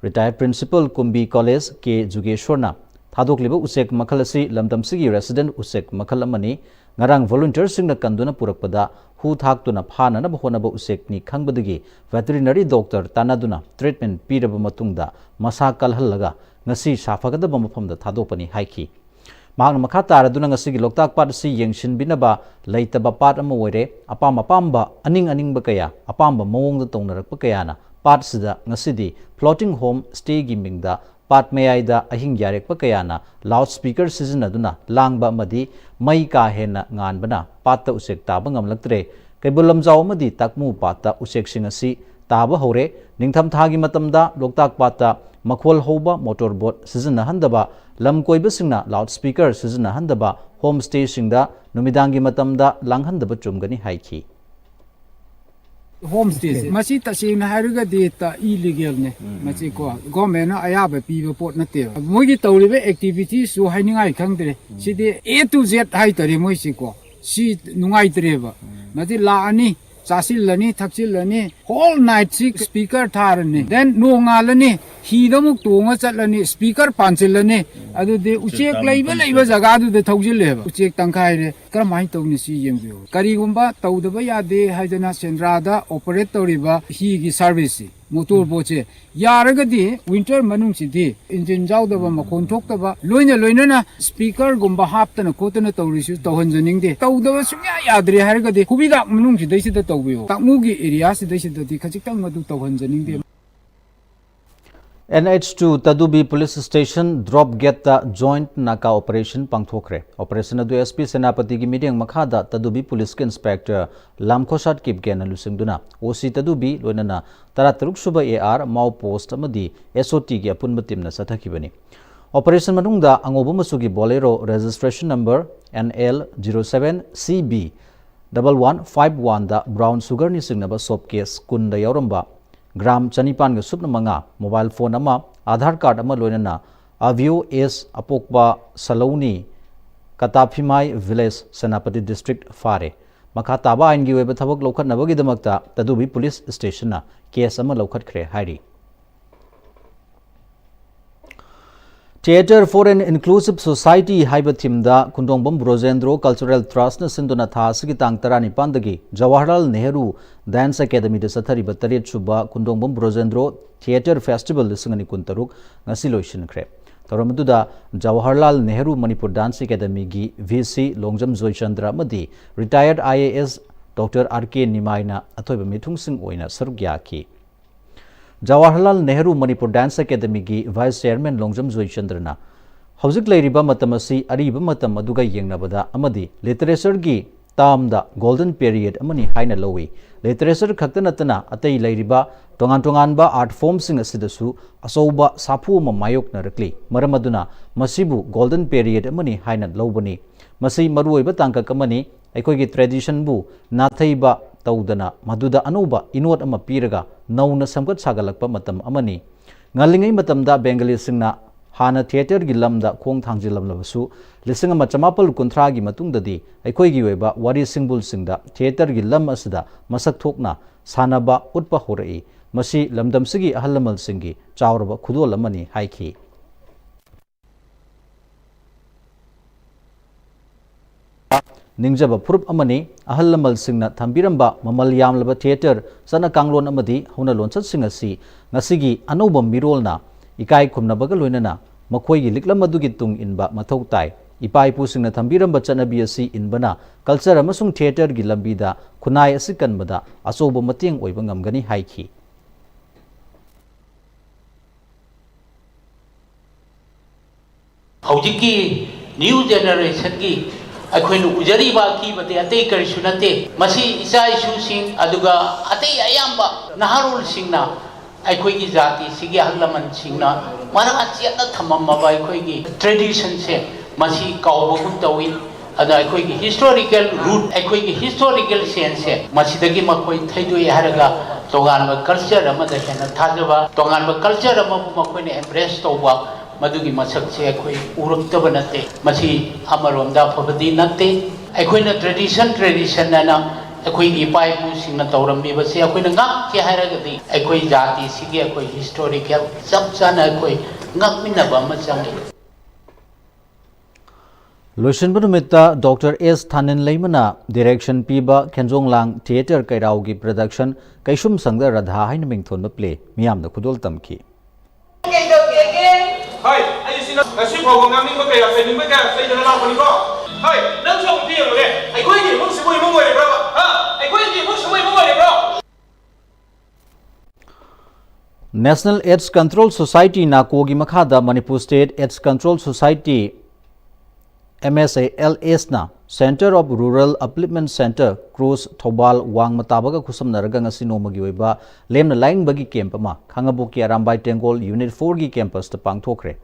retired principal ꯀꯨꯝꯕꯤ College ꯀꯦ ꯖꯨꯒꯦꯁꯣꯔꯅ ꯊꯥꯗꯣꯛꯂꯤꯕ ꯎꯆꯦꯛ ꯃꯈꯜ ꯑꯁꯤ ꯂꯝꯗꯝꯁꯤꯒꯤ resident ꯎꯆꯦꯛ ꯃꯈꯜ ꯑꯃꯅꯤ꯫ ꯉꯔꯥꯡ volunteerꯁꯤꯡꯅ ꯀꯟꯗꯨꯅ ꯄꯨꯔꯛꯄꯗ ꯍꯨ ꯊꯥꯛꯇꯨꯅ ꯐꯥꯅꯅꯕ ꯍꯣꯠꯅꯕ ꯎꯆꯦꯛꯅꯤ ꯈꯪꯕꯗꯒꯤ veterinary doctor ꯇꯥꯟꯅꯗꯨꯅ treatment ꯄꯤꯔꯕ ꯃꯇꯨꯡꯗ ꯃꯁꯥ ꯀꯜꯍꯜꯂꯒ ꯉꯁꯤ ꯁꯥꯐꯒꯗꯕ ꯃꯐꯝꯗ ꯊꯥꯗꯣꯛꯄꯅꯤ ꯍꯥꯏꯈꯤ꯫ ꯃꯍꯥꯛꯅ ꯃꯈꯥ ꯇꯥꯔꯗꯨꯅ ꯉꯁꯤꯒꯤ ꯂꯣꯛꯇꯥꯛ ꯄꯥꯠ ꯑꯁꯤ ꯌꯦꯡꯁꯤꯟꯕꯤꯅꯕ ꯂꯩꯇꯕ ꯄꯥꯠ ꯑꯃ ꯑꯣꯏꯔꯦ꯫ ꯑꯄꯥꯝ ꯑꯄꯥꯝꯕ, ꯑꯅꯤꯡ ꯑꯅꯤꯡꯕ ꯀꯌꯥ, ꯑꯄꯥꯝꯕ ꯃꯑꯣꯡꯗ ꯇꯧꯅꯔꯛꯄ ꯀꯌꯥꯅ ꯄꯥꯠꯁꯤꯗ ꯉꯁꯤꯗꯤ floating home stayꯒꯤ ꯃꯤꯡꯗ ꯄꯥꯠ ꯃꯌꯥꯏꯗ ꯑꯍꯤꯡ ꯌꯥꯔꯦꯛꯄ ꯀꯌꯥꯅ loud speaker ꯁꯤꯖꯤꯟꯅꯗꯨꯅ ꯂꯥꯡꯕ ꯑꯃꯗꯤ ꯃꯩ ꯀꯥ ꯍꯦꯟꯅ ꯉꯥꯟꯕꯅ ꯄꯥꯠꯇ ꯎꯆꯦꯛ ꯇꯥꯕ ꯉꯝꯂꯛꯇ꯭ꯔꯦ꯫ ꯀꯩꯕꯨꯜ ꯂꯝꯖꯥꯎ ꯑꯃꯗꯤ ꯇꯥꯛꯃꯨ ꯄꯥꯠꯇ ꯎꯆꯦꯛꯁꯤꯡ ꯑꯁꯤ ꯇꯥꯕ ꯍꯧꯔꯦ꯫ ꯅꯤꯡꯊꯝꯊꯥꯒꯤ ꯃꯇꯝꯗ ꯂꯣꯛꯇꯥꯛ ꯄꯥꯠꯇ ꯃꯈꯣꯜ ꯍꯧꯕ motor boat ꯁꯤꯖꯤꯟꯅꯍꯟꯗꯕ, ꯂꯝ ꯀꯣꯏꯕꯁꯤꯡꯅ loud speaker ꯁꯤꯖꯤꯟꯅꯍꯟꯗꯕ, home stayꯁꯤꯡꯗ ꯅꯨꯃꯤꯗꯥꯡꯒꯤ ꯃꯇꯝꯗ ꯂꯥꯡꯍꯟꯗꯕ ꯆꯨꯝꯒꯅꯤ ꯍꯥꯏꯈꯤ꯫ Home stayꯁꯦ ꯃꯁꯤ ꯇꯁꯦꯡꯅ ꯍꯥꯏꯔꯒꯗꯤ ꯇ illegalꯅꯦ꯫ ꯃꯁꯤ ꯀꯣ governmentꯅ ꯑꯌꯥꯕ ꯄꯤꯕ ꯄꯣꯠ ꯅꯠꯇꯦꯕ꯫ ꯃꯣꯏꯒꯤ ꯇꯧꯔꯤꯕ activitiesꯁꯨ ꯍꯥꯏꯅꯤꯡꯉꯥꯏ ꯈꯪꯗ꯭ꯔꯦ꯫ ꯁꯤꯗꯤ A to Z ꯍꯥꯏꯇꯥꯔꯦ ꯃꯣꯏꯁꯤ ꯀꯣ꯫ ꯁꯤ ꯅꯨꯡꯉꯥꯏꯇ꯭ꯔꯦꯕ꯫ ꯃꯁꯤ ꯂꯥꯛꯑꯅꯤ, ꯆꯥꯁꯤꯜꯂꯅꯤ, ꯊꯛꯆꯤꯜꯂꯅꯤ, whole nightꯁꯤ speaker ꯊꯥꯔꯅꯤ, then ꯅꯣꯡꯉꯥꯜꯂꯅꯤ, ꯍꯤꯗ ꯑꯃꯨꯛ ꯇꯣꯡꯉ ꯆꯠꯂꯅꯤ, speaker ꯄꯥꯟꯁꯤꯜꯂꯅꯤ꯫ ꯑꯗꯨꯗꯤ ꯎꯆꯦꯛ ꯂꯩꯕ ꯂꯩꯕ ꯖꯒꯥꯗꯨꯗ ꯊꯧꯖꯤꯜꯂꯦꯕ꯫ ꯎꯆꯦꯛ ꯇꯪꯈꯥꯏꯔꯦ꯫ ꯀꯔꯝꯍꯥꯏꯅ ꯇꯧꯅꯤ ꯁꯤ ꯌꯦꯡꯕꯤꯌꯨ꯫ ꯀꯔꯤꯒꯨꯝꯕ ꯇꯧꯗꯕ ꯌꯥꯗꯦ ꯍꯥꯏꯗꯅ ꯁꯦꯟꯗ꯭ꯔꯥꯗ operate ꯇꯧꯔꯤꯕ ꯍꯤꯒꯤ serviceꯁꯤ, motor boatꯁꯦ ꯌꯥꯔꯒꯗꯤ winter ꯃꯅꯨꯡꯁꯤꯗꯤ engine ꯌꯥꯎꯗꯕ, ꯃꯈꯣꯟ ꯊꯣꯛꯇꯕ, ꯂꯣꯏꯅ ꯂꯣꯏꯅꯅ speakerꯒꯨꯝꯕ ꯍꯥꯞꯇꯅ ꯈꯣꯠꯇꯅ ꯇꯧꯔꯤꯁꯨ ꯇꯧꯍꯟꯖꯅꯤꯡꯗꯦ꯫ ꯇꯧꯗꯕ ꯁꯨꯡꯌꯥ ꯌꯥꯗ꯭ꯔꯦ ꯍꯥꯏꯔꯒꯗꯤ ꯈꯨꯕꯤꯗꯥꯛ ꯃꯅꯨꯡꯁꯤꯗꯩꯁꯤꯗ ꯇꯧꯕꯤꯌꯨ꯫ ꯇꯥꯛꯃꯨꯒꯤ areaꯁꯤꯗꯩꯁꯤꯗꯗꯤ ꯈꯖꯤꯛꯇꯪ ꯃꯗꯨ ꯇꯧꯍꯟꯖꯅꯤꯡꯗꯦ꯫ N H two ꯇꯗꯨꯕꯤ police station drop gateꯇ joint ꯅꯥꯀꯥ operation ꯄꯥꯡꯊꯣꯛꯈ꯭ꯔꯦ꯫ Operation ꯑꯗꯨ S P ꯁꯦꯅꯥꯄꯇꯤꯒꯤ ꯃꯤꯠꯌꯦꯡ ꯃꯈꯥꯗ ꯇꯗꯨꯕꯤ policeꯀꯤ inspector ꯂꯥꯝꯈꯣꯁꯥꯠ ꯀꯤꯞꯒꯦꯟꯅ ꯂꯨꯆꯤꯡꯗꯨꯅ O C ꯇꯗꯨꯕꯤ ꯂꯣꯏꯅꯅ ꯇꯔꯥꯇꯔꯨꯛ ꯁꯨꯕ A R, ꯃꯥꯎ post ꯑꯃꯗꯤ S O Tꯒꯤ ꯑꯄꯨꯟꯕ teamꯅ ꯆꯠꯊꯈꯤꯕꯅꯤ꯫ ꯑꯣꯄꯔꯦꯁꯟ ꯃꯅꯨꯡꯗ ꯑꯉꯧꯕ ꯃꯆꯨꯒꯤ Bolero registration number N L zero seven C B double one five one ꯗ brown sugar ꯅ ꯆꯤꯡꯅꯕ soap case ꯀꯨꯟꯗ ꯌꯥꯎꯔꯝꯕ gram ꯆꯅꯤꯄꯥꯟꯒ ꯁꯨꯞꯅ ꯃꯉꯥ, mobile phone ꯑꯃ, Aadhaar card ꯑꯃ ꯂꯣꯏꯅꯅ Avio S ꯑꯄꯣꯛꯄ ꯁꯂꯧꯅꯤ, ꯀꯇꯥꯐꯤꯃꯥꯏ village, Senapati district ꯐꯥꯔꯦ꯫ ꯃꯈꯥ ꯇꯥꯕ ꯑꯥꯏꯟꯒꯤ ꯑꯣꯏꯕ ꯊꯕꯛ ꯂꯧꯈꯠꯅꯕꯒꯤꯗꯃꯛꯇ ꯇꯗꯨꯕꯤ police station ꯅ case ꯑꯃ ꯂꯧꯈꯠꯈ꯭ꯔꯦ ꯍꯥꯏꯔꯤ꯫ Theatre for an Inclusive Society ꯍꯥꯏꯕ theme ꯗ ꯈꯨꯟꯗꯣꯡꯕꯝ ꯕ꯭ꯔꯣꯖꯦꯟꯗ꯭ꯔꯣ Cultural Trust ꯅ ꯁꯤꯟꯗꯨꯅ ꯊꯥ ꯑꯁꯤꯒꯤ ꯇꯥꯡ ꯇꯔꯥꯅꯤꯄꯥꯟꯗꯒꯤ ꯖꯋꯥꯍꯔꯂꯥꯜ ꯅꯦꯍꯔꯨ Dance Academy ꯗ ꯆꯠꯊꯔꯤꯕ ꯇꯔꯦꯠ ꯁꯨꯕ ꯈꯨꯟꯗꯣꯡꯕꯝ ꯕ꯭ꯔꯣꯖꯦꯟꯗ꯭ꯔꯣ Theatre Festival ꯂꯤꯁꯤꯡ ꯑꯅꯤ ꯀꯨꯟꯇꯔꯨꯛ ꯉꯁꯤ ꯂꯣꯏꯁꯤꯟꯈ꯭ꯔꯦ꯫ ꯊꯧꯔꯝ ꯑꯗꯨꯗ ꯖꯋꯥꯍꯔꯂꯥꯜ ꯅꯦꯍꯔꯨ ꯃꯅꯤꯄꯨꯔ Dance Academy ꯒꯤ V C ꯂꯣꯡꯖꯝ ꯖꯣꯏꯆꯟꯗ꯭ꯔ ꯑꯃꯗꯤ retired I A S Doctor R K ꯅꯤꯃꯥꯏꯅ ꯑꯊꯣꯏꯕ ꯃꯤꯊꯨꯡꯁꯤꯡ ꯑꯣꯏꯅ ꯁꯔꯨꯛ ꯌꯥꯈꯤ꯫ ꯖꯋꯥꯍꯔꯂꯥꯜ ꯅꯦꯍꯔꯨ ꯃꯅꯤꯄꯨꯔ Dance Academy ꯒꯤ Vice Chairman ꯂꯣꯡꯖꯝ ꯖꯣꯏꯆꯟꯗ꯭ꯔꯅ ꯍꯧꯖꯤꯛ ꯂꯩꯔꯤꯕ ꯃꯇꯝ ꯑꯁꯤ ꯑꯔꯤꯕ ꯃꯇꯝ ꯑꯗꯨꯒ ꯌꯦꯡꯅꯕꯗ ꯑꯃꯗꯤ literature ꯒꯤ term ꯗ golden period ꯑꯃꯅꯤ ꯍꯥꯏꯅ ꯂꯧꯏ꯫ Literature ꯈꯛꯇ ꯅꯠꯇꯅ ꯑꯇꯩ ꯂꯩꯔꯤꯕ ꯇꯣꯉꯥꯟ ꯇꯣꯉꯥꯟꯕ art form ꯁꯤꯡ ꯑꯁꯤꯗꯁꯨ ꯑꯆꯧꯕ ꯁꯥꯐꯨ ꯑꯃ ꯃꯥꯌꯣꯛꯅꯔꯛꯂꯤ꯫ ꯃꯔꯝ ꯑꯗꯨꯅ ꯃꯁꯤꯕꯨ golden period ꯑꯃꯅꯤ ꯍꯥꯏꯅ ꯂꯧꯕꯅꯤ꯫ ꯃꯁꯤ ꯃꯔꯨꯑꯣꯏꯕ ꯇꯥꯡꯀꯛ ꯑꯃꯅꯤ꯫ ꯑꯩꯈꯣꯏꯒꯤ tradition ꯕꯨ ꯅꯥꯊꯩꯕ ꯇꯧꯗꯅ ꯃꯗꯨꯗ ꯑꯅꯧꯕ ꯏꯅꯣꯠ ꯑꯃ ꯄꯤꯔꯒ ꯅꯧꯅ ꯁꯦꯝꯒꯠ ꯁꯥꯒꯠꯂꯛꯄ ꯃꯇꯝ ꯑꯃꯅꯤ꯫ ꯉꯜꯂꯤꯉꯩ ꯃꯇꯝꯗ ꯕꯦꯡꯒꯂꯤꯁꯤꯡꯅ ꯍꯥꯟꯅ theatre ꯒꯤ ꯂꯝꯗ ꯈꯣꯡ ꯊꯥꯡꯖꯤꯜꯂꯝꯂꯕꯁꯨ, ꯂꯤꯁꯤꯡ ꯑꯃ ꯆꯃꯥꯄꯜ ꯀꯨꯟꯊ꯭ꯔꯥꯒꯤ ꯃꯇꯨꯡꯗꯗꯤ ꯑꯩꯈꯣꯏꯒꯤ ꯑꯣꯏꯕ ꯋꯥꯔꯤ ꯁꯤꯡꯕꯨꯜꯁꯤꯡꯗ theatre ꯒꯤ ꯂꯝ ꯑꯁꯤꯗ ꯃꯁꯛ ꯊꯣꯛꯅ ꯁꯥꯟꯅꯕ ꯎꯠꯄ ꯍꯧꯔꯛꯏ꯫ ꯃꯁꯤ ꯂꯝꯗꯝꯁꯤꯒꯤ ꯑꯍꯜ ꯂꯃꯟꯁꯤꯡꯒꯤ ꯆꯥꯎꯔꯕ ꯈꯨꯗꯣꯜ ꯑꯃꯅꯤ ꯍꯥꯏꯈꯤ꯫ ꯅꯤꯡꯖꯕ ꯐꯨꯔꯨꯞ ꯑꯃꯅꯤ꯫ ꯑꯍꯜ ꯂꯃꯟꯁꯤꯡꯅ ꯊꯝꯕꯤꯔꯝꯕ ꯃꯃꯜ ꯌꯥꯝꯂꯕ theatre, ꯆꯠꯅ ꯀꯥꯡꯂꯣꯟ ꯑꯃꯗꯤ ꯍꯧꯅ ꯂꯣꯟꯆꯠꯁꯤꯡ ꯑꯁꯤ ꯉꯁꯤꯒꯤ ꯑꯅꯧꯕ ꯃꯤꯔꯣꯜꯅ ꯏꯀꯥꯏ ꯈꯨꯝꯅꯕꯒ ꯂꯣꯏꯅꯅ ꯃꯈꯣꯏꯒꯤ ꯂꯤꯛꯂꯝ ꯑꯗꯨꯒꯤ ꯇꯨꯡ ꯏꯟꯕ ꯃꯊꯧ ꯇꯥꯏ꯫ ꯏꯄꯥ ꯏꯄꯨꯁꯤꯡꯅ ꯊꯝꯕꯤꯔꯝꯕ ꯆꯠꯅꯕꯤ ꯑꯁꯤ ꯏꯟꯕꯅ culture ꯑꯃꯁꯨꯡ theatre ꯒꯤ ꯂꯝꯕꯤꯗ ꯈꯨꯟꯅꯥꯏ ꯑꯁꯤ ꯀꯟꯕꯗ ꯑꯆꯧꯕ ꯃꯇꯦꯡ ꯑꯣꯏꯕ ꯉꯝꯒꯅꯤ ꯍꯥꯏꯈꯤ꯫ ꯍꯧꯖꯤꯛꯀꯤ new generation ꯒꯤ ꯑꯩꯈꯣꯏꯅ ꯎꯖꯔꯤꯕ ꯑꯀꯤꯕꯗꯤ ꯑꯇꯩ ꯀꯔꯤꯁꯨ ꯅꯠꯇꯦ꯫ ꯃꯁꯤ ꯏꯆꯥ ꯏꯁꯨꯁꯤꯡ ꯑꯗꯨꯒ ꯑꯇꯩ ꯑꯌꯥꯝꯕ ꯅꯍꯥꯔꯣꯜꯁꯤꯡꯅ ꯑꯩꯈꯣꯏꯒꯤ ꯖꯥꯇꯤꯁꯤꯒꯤ ꯑꯍꯜ ꯂꯃꯟꯁꯤꯡꯅ ꯃꯔꯥ ꯆꯦꯠꯅ ꯊꯝꯃꯝꯃꯕ ꯑꯩꯈꯣꯏꯒꯤ ꯇ꯭ꯔꯦꯗꯤꯁꯟꯁꯦ ꯃꯁꯤ ꯀꯥꯎꯕꯒꯨꯝ ꯇꯧꯏ꯫ ꯑꯗ ꯑꯩꯈꯣꯏꯒꯤ ꯍꯤꯁꯇꯣꯔꯤꯀꯦꯜ ꯔꯨꯠ, ꯑꯩꯈꯣꯏꯒꯤ ꯍꯤꯁꯇꯣꯔꯤꯀꯦꯜ ꯁꯦꯟꯁꯁꯦ ꯃꯁꯤꯗꯒꯤ ꯃꯈꯣꯏ ꯊꯩꯗꯣꯛꯑꯦ ꯍꯥꯏꯔꯒ ꯇꯣꯉꯥꯟꯕ ꯀꯜꯆꯔ ꯑꯃꯗ ꯍꯦꯟꯅ ꯊꯥꯖꯕ, ꯇꯣꯉꯥꯟꯕ ꯀꯜꯆꯔ ꯑꯃꯕꯨ ꯃꯈꯣꯏꯅ ꯑꯦꯝꯕ꯭ꯔꯦꯁ ꯇꯧꯕ, ꯃꯗꯨꯒꯤ ꯃꯁꯛꯁꯦ ꯑꯩꯈꯣꯏ ꯎꯔꯛꯇꯕ ꯅꯠꯇꯦ꯫ ꯃꯁꯤ ꯑꯃꯔꯣꯝꯗ ꯑꯐꯕꯗꯤ ꯅꯠꯇꯦ꯫ ꯑꯩꯈꯣꯏꯅ ꯇ꯭ꯔꯦꯗꯤꯁꯟ, ꯇ꯭ꯔꯦꯗꯤꯁꯟ ꯍꯥꯏꯅ ꯑꯩꯈꯣꯏꯒꯤ ꯏꯄꯥ ꯏꯄꯨꯁꯤꯡꯅ ꯇꯧꯔꯝꯃꯤꯕꯁꯦ ꯑꯩꯈꯣꯏꯅ ꯉꯥꯛꯀꯦ ꯍꯥꯏꯔꯒꯗꯤ ꯑꯩꯈꯣꯏ ꯖꯥꯇꯤꯁꯤꯒꯤ ꯑꯩꯈꯣꯏ ꯍꯤꯁꯇꯣꯔꯤꯀꯦꯜ ꯆꯞ ꯆꯥꯅ ꯑꯩꯈꯣꯏ ꯉꯥꯛꯃꯤꯟꯅꯕ ꯑꯃ ꯆꯪꯉꯤ꯫ ꯂꯣꯏꯁꯤꯟꯕ ꯅꯨꯃꯤꯠꯇ ꯗꯣꯛꯇꯔ ꯑꯦꯁ ꯊꯥꯅꯤꯟ ꯂꯩꯃꯅ ꯗꯤꯔꯦꯛꯁꯟ ꯄꯤꯕ ꯈꯦꯟꯖꯣꯡꯂꯥꯡ ꯊꯤꯌꯦꯇꯔ ꯀꯩꯔꯥꯎꯒꯤ ꯄ꯭ꯔꯗꯛꯁꯟ ꯀꯩꯁꯨꯝ ꯁꯪꯗ ꯔꯥꯙꯥ ꯍꯥꯏꯅ ꯃꯤꯡꯊꯣꯟꯕ ꯄ꯭ꯂꯦ ꯃꯤꯌꯥꯝꯗ ꯈꯨꯗꯣꯜ ꯇꯝꯈꯤ꯫ ꯍꯣꯏ, ꯑꯩꯁꯤꯅ ꯉꯁꯤ ꯐꯥꯎꯕ ꯉꯥꯡꯅꯤꯡꯕ ꯀꯌꯥ, ꯆꯩꯅꯤꯡꯕ ꯀꯌꯥ ꯆꯩꯗꯅ ꯂꯥꯛꯄꯅꯤꯀꯣ꯫ ꯍꯣꯏ, ꯅꯪꯁꯨ ꯑꯃꯨꯛꯇ ꯌꯦꯡꯉꯨꯅꯦ, ꯑꯩꯈꯣꯏꯒꯤ ꯏꯃꯨꯡꯁꯤꯕꯨ ꯏꯃꯨꯡ ꯑꯣꯏꯔꯤꯕ꯭ꯔꯕ? ꯍꯥ? ꯑꯩꯈꯣꯏꯒꯤ ꯏꯃꯨꯡꯁꯤꯕꯨ ꯏꯃꯨꯡ ꯑꯣꯏꯔꯤꯕ꯭ꯔꯣ? National AIDS Control Society, ꯅꯥꯀꯣꯒꯤ ꯃꯈꯥꯗ Manipur state AIDS control society, M S A L ꯑꯦꯁꯅ Centre of Rural Upliftment Centre, cross, Thoubal, ꯋꯥꯡꯃ ꯇꯥꯕꯒ ꯈꯨꯠꯁꯝꯅꯔꯒ ꯉꯁꯤ ꯅꯣꯡꯃꯒꯤ ꯑꯣꯏꯕ ꯂꯦꯝꯅ ꯂꯥꯏꯌꯦꯡꯕꯒꯤ ꯀꯦꯝꯞ ꯑꯃ ꯈꯥꯡꯉꯕꯣꯛꯀꯤ ꯑꯔꯥꯝꯕꯥꯏ ꯇꯦꯡꯒꯣꯜ ꯌꯨꯅꯤꯠ ꯐꯣꯔꯒꯤ ꯀꯦꯝꯄꯁꯇ ꯄꯥꯡꯊꯣꯛꯈ꯭ꯔꯦ꯫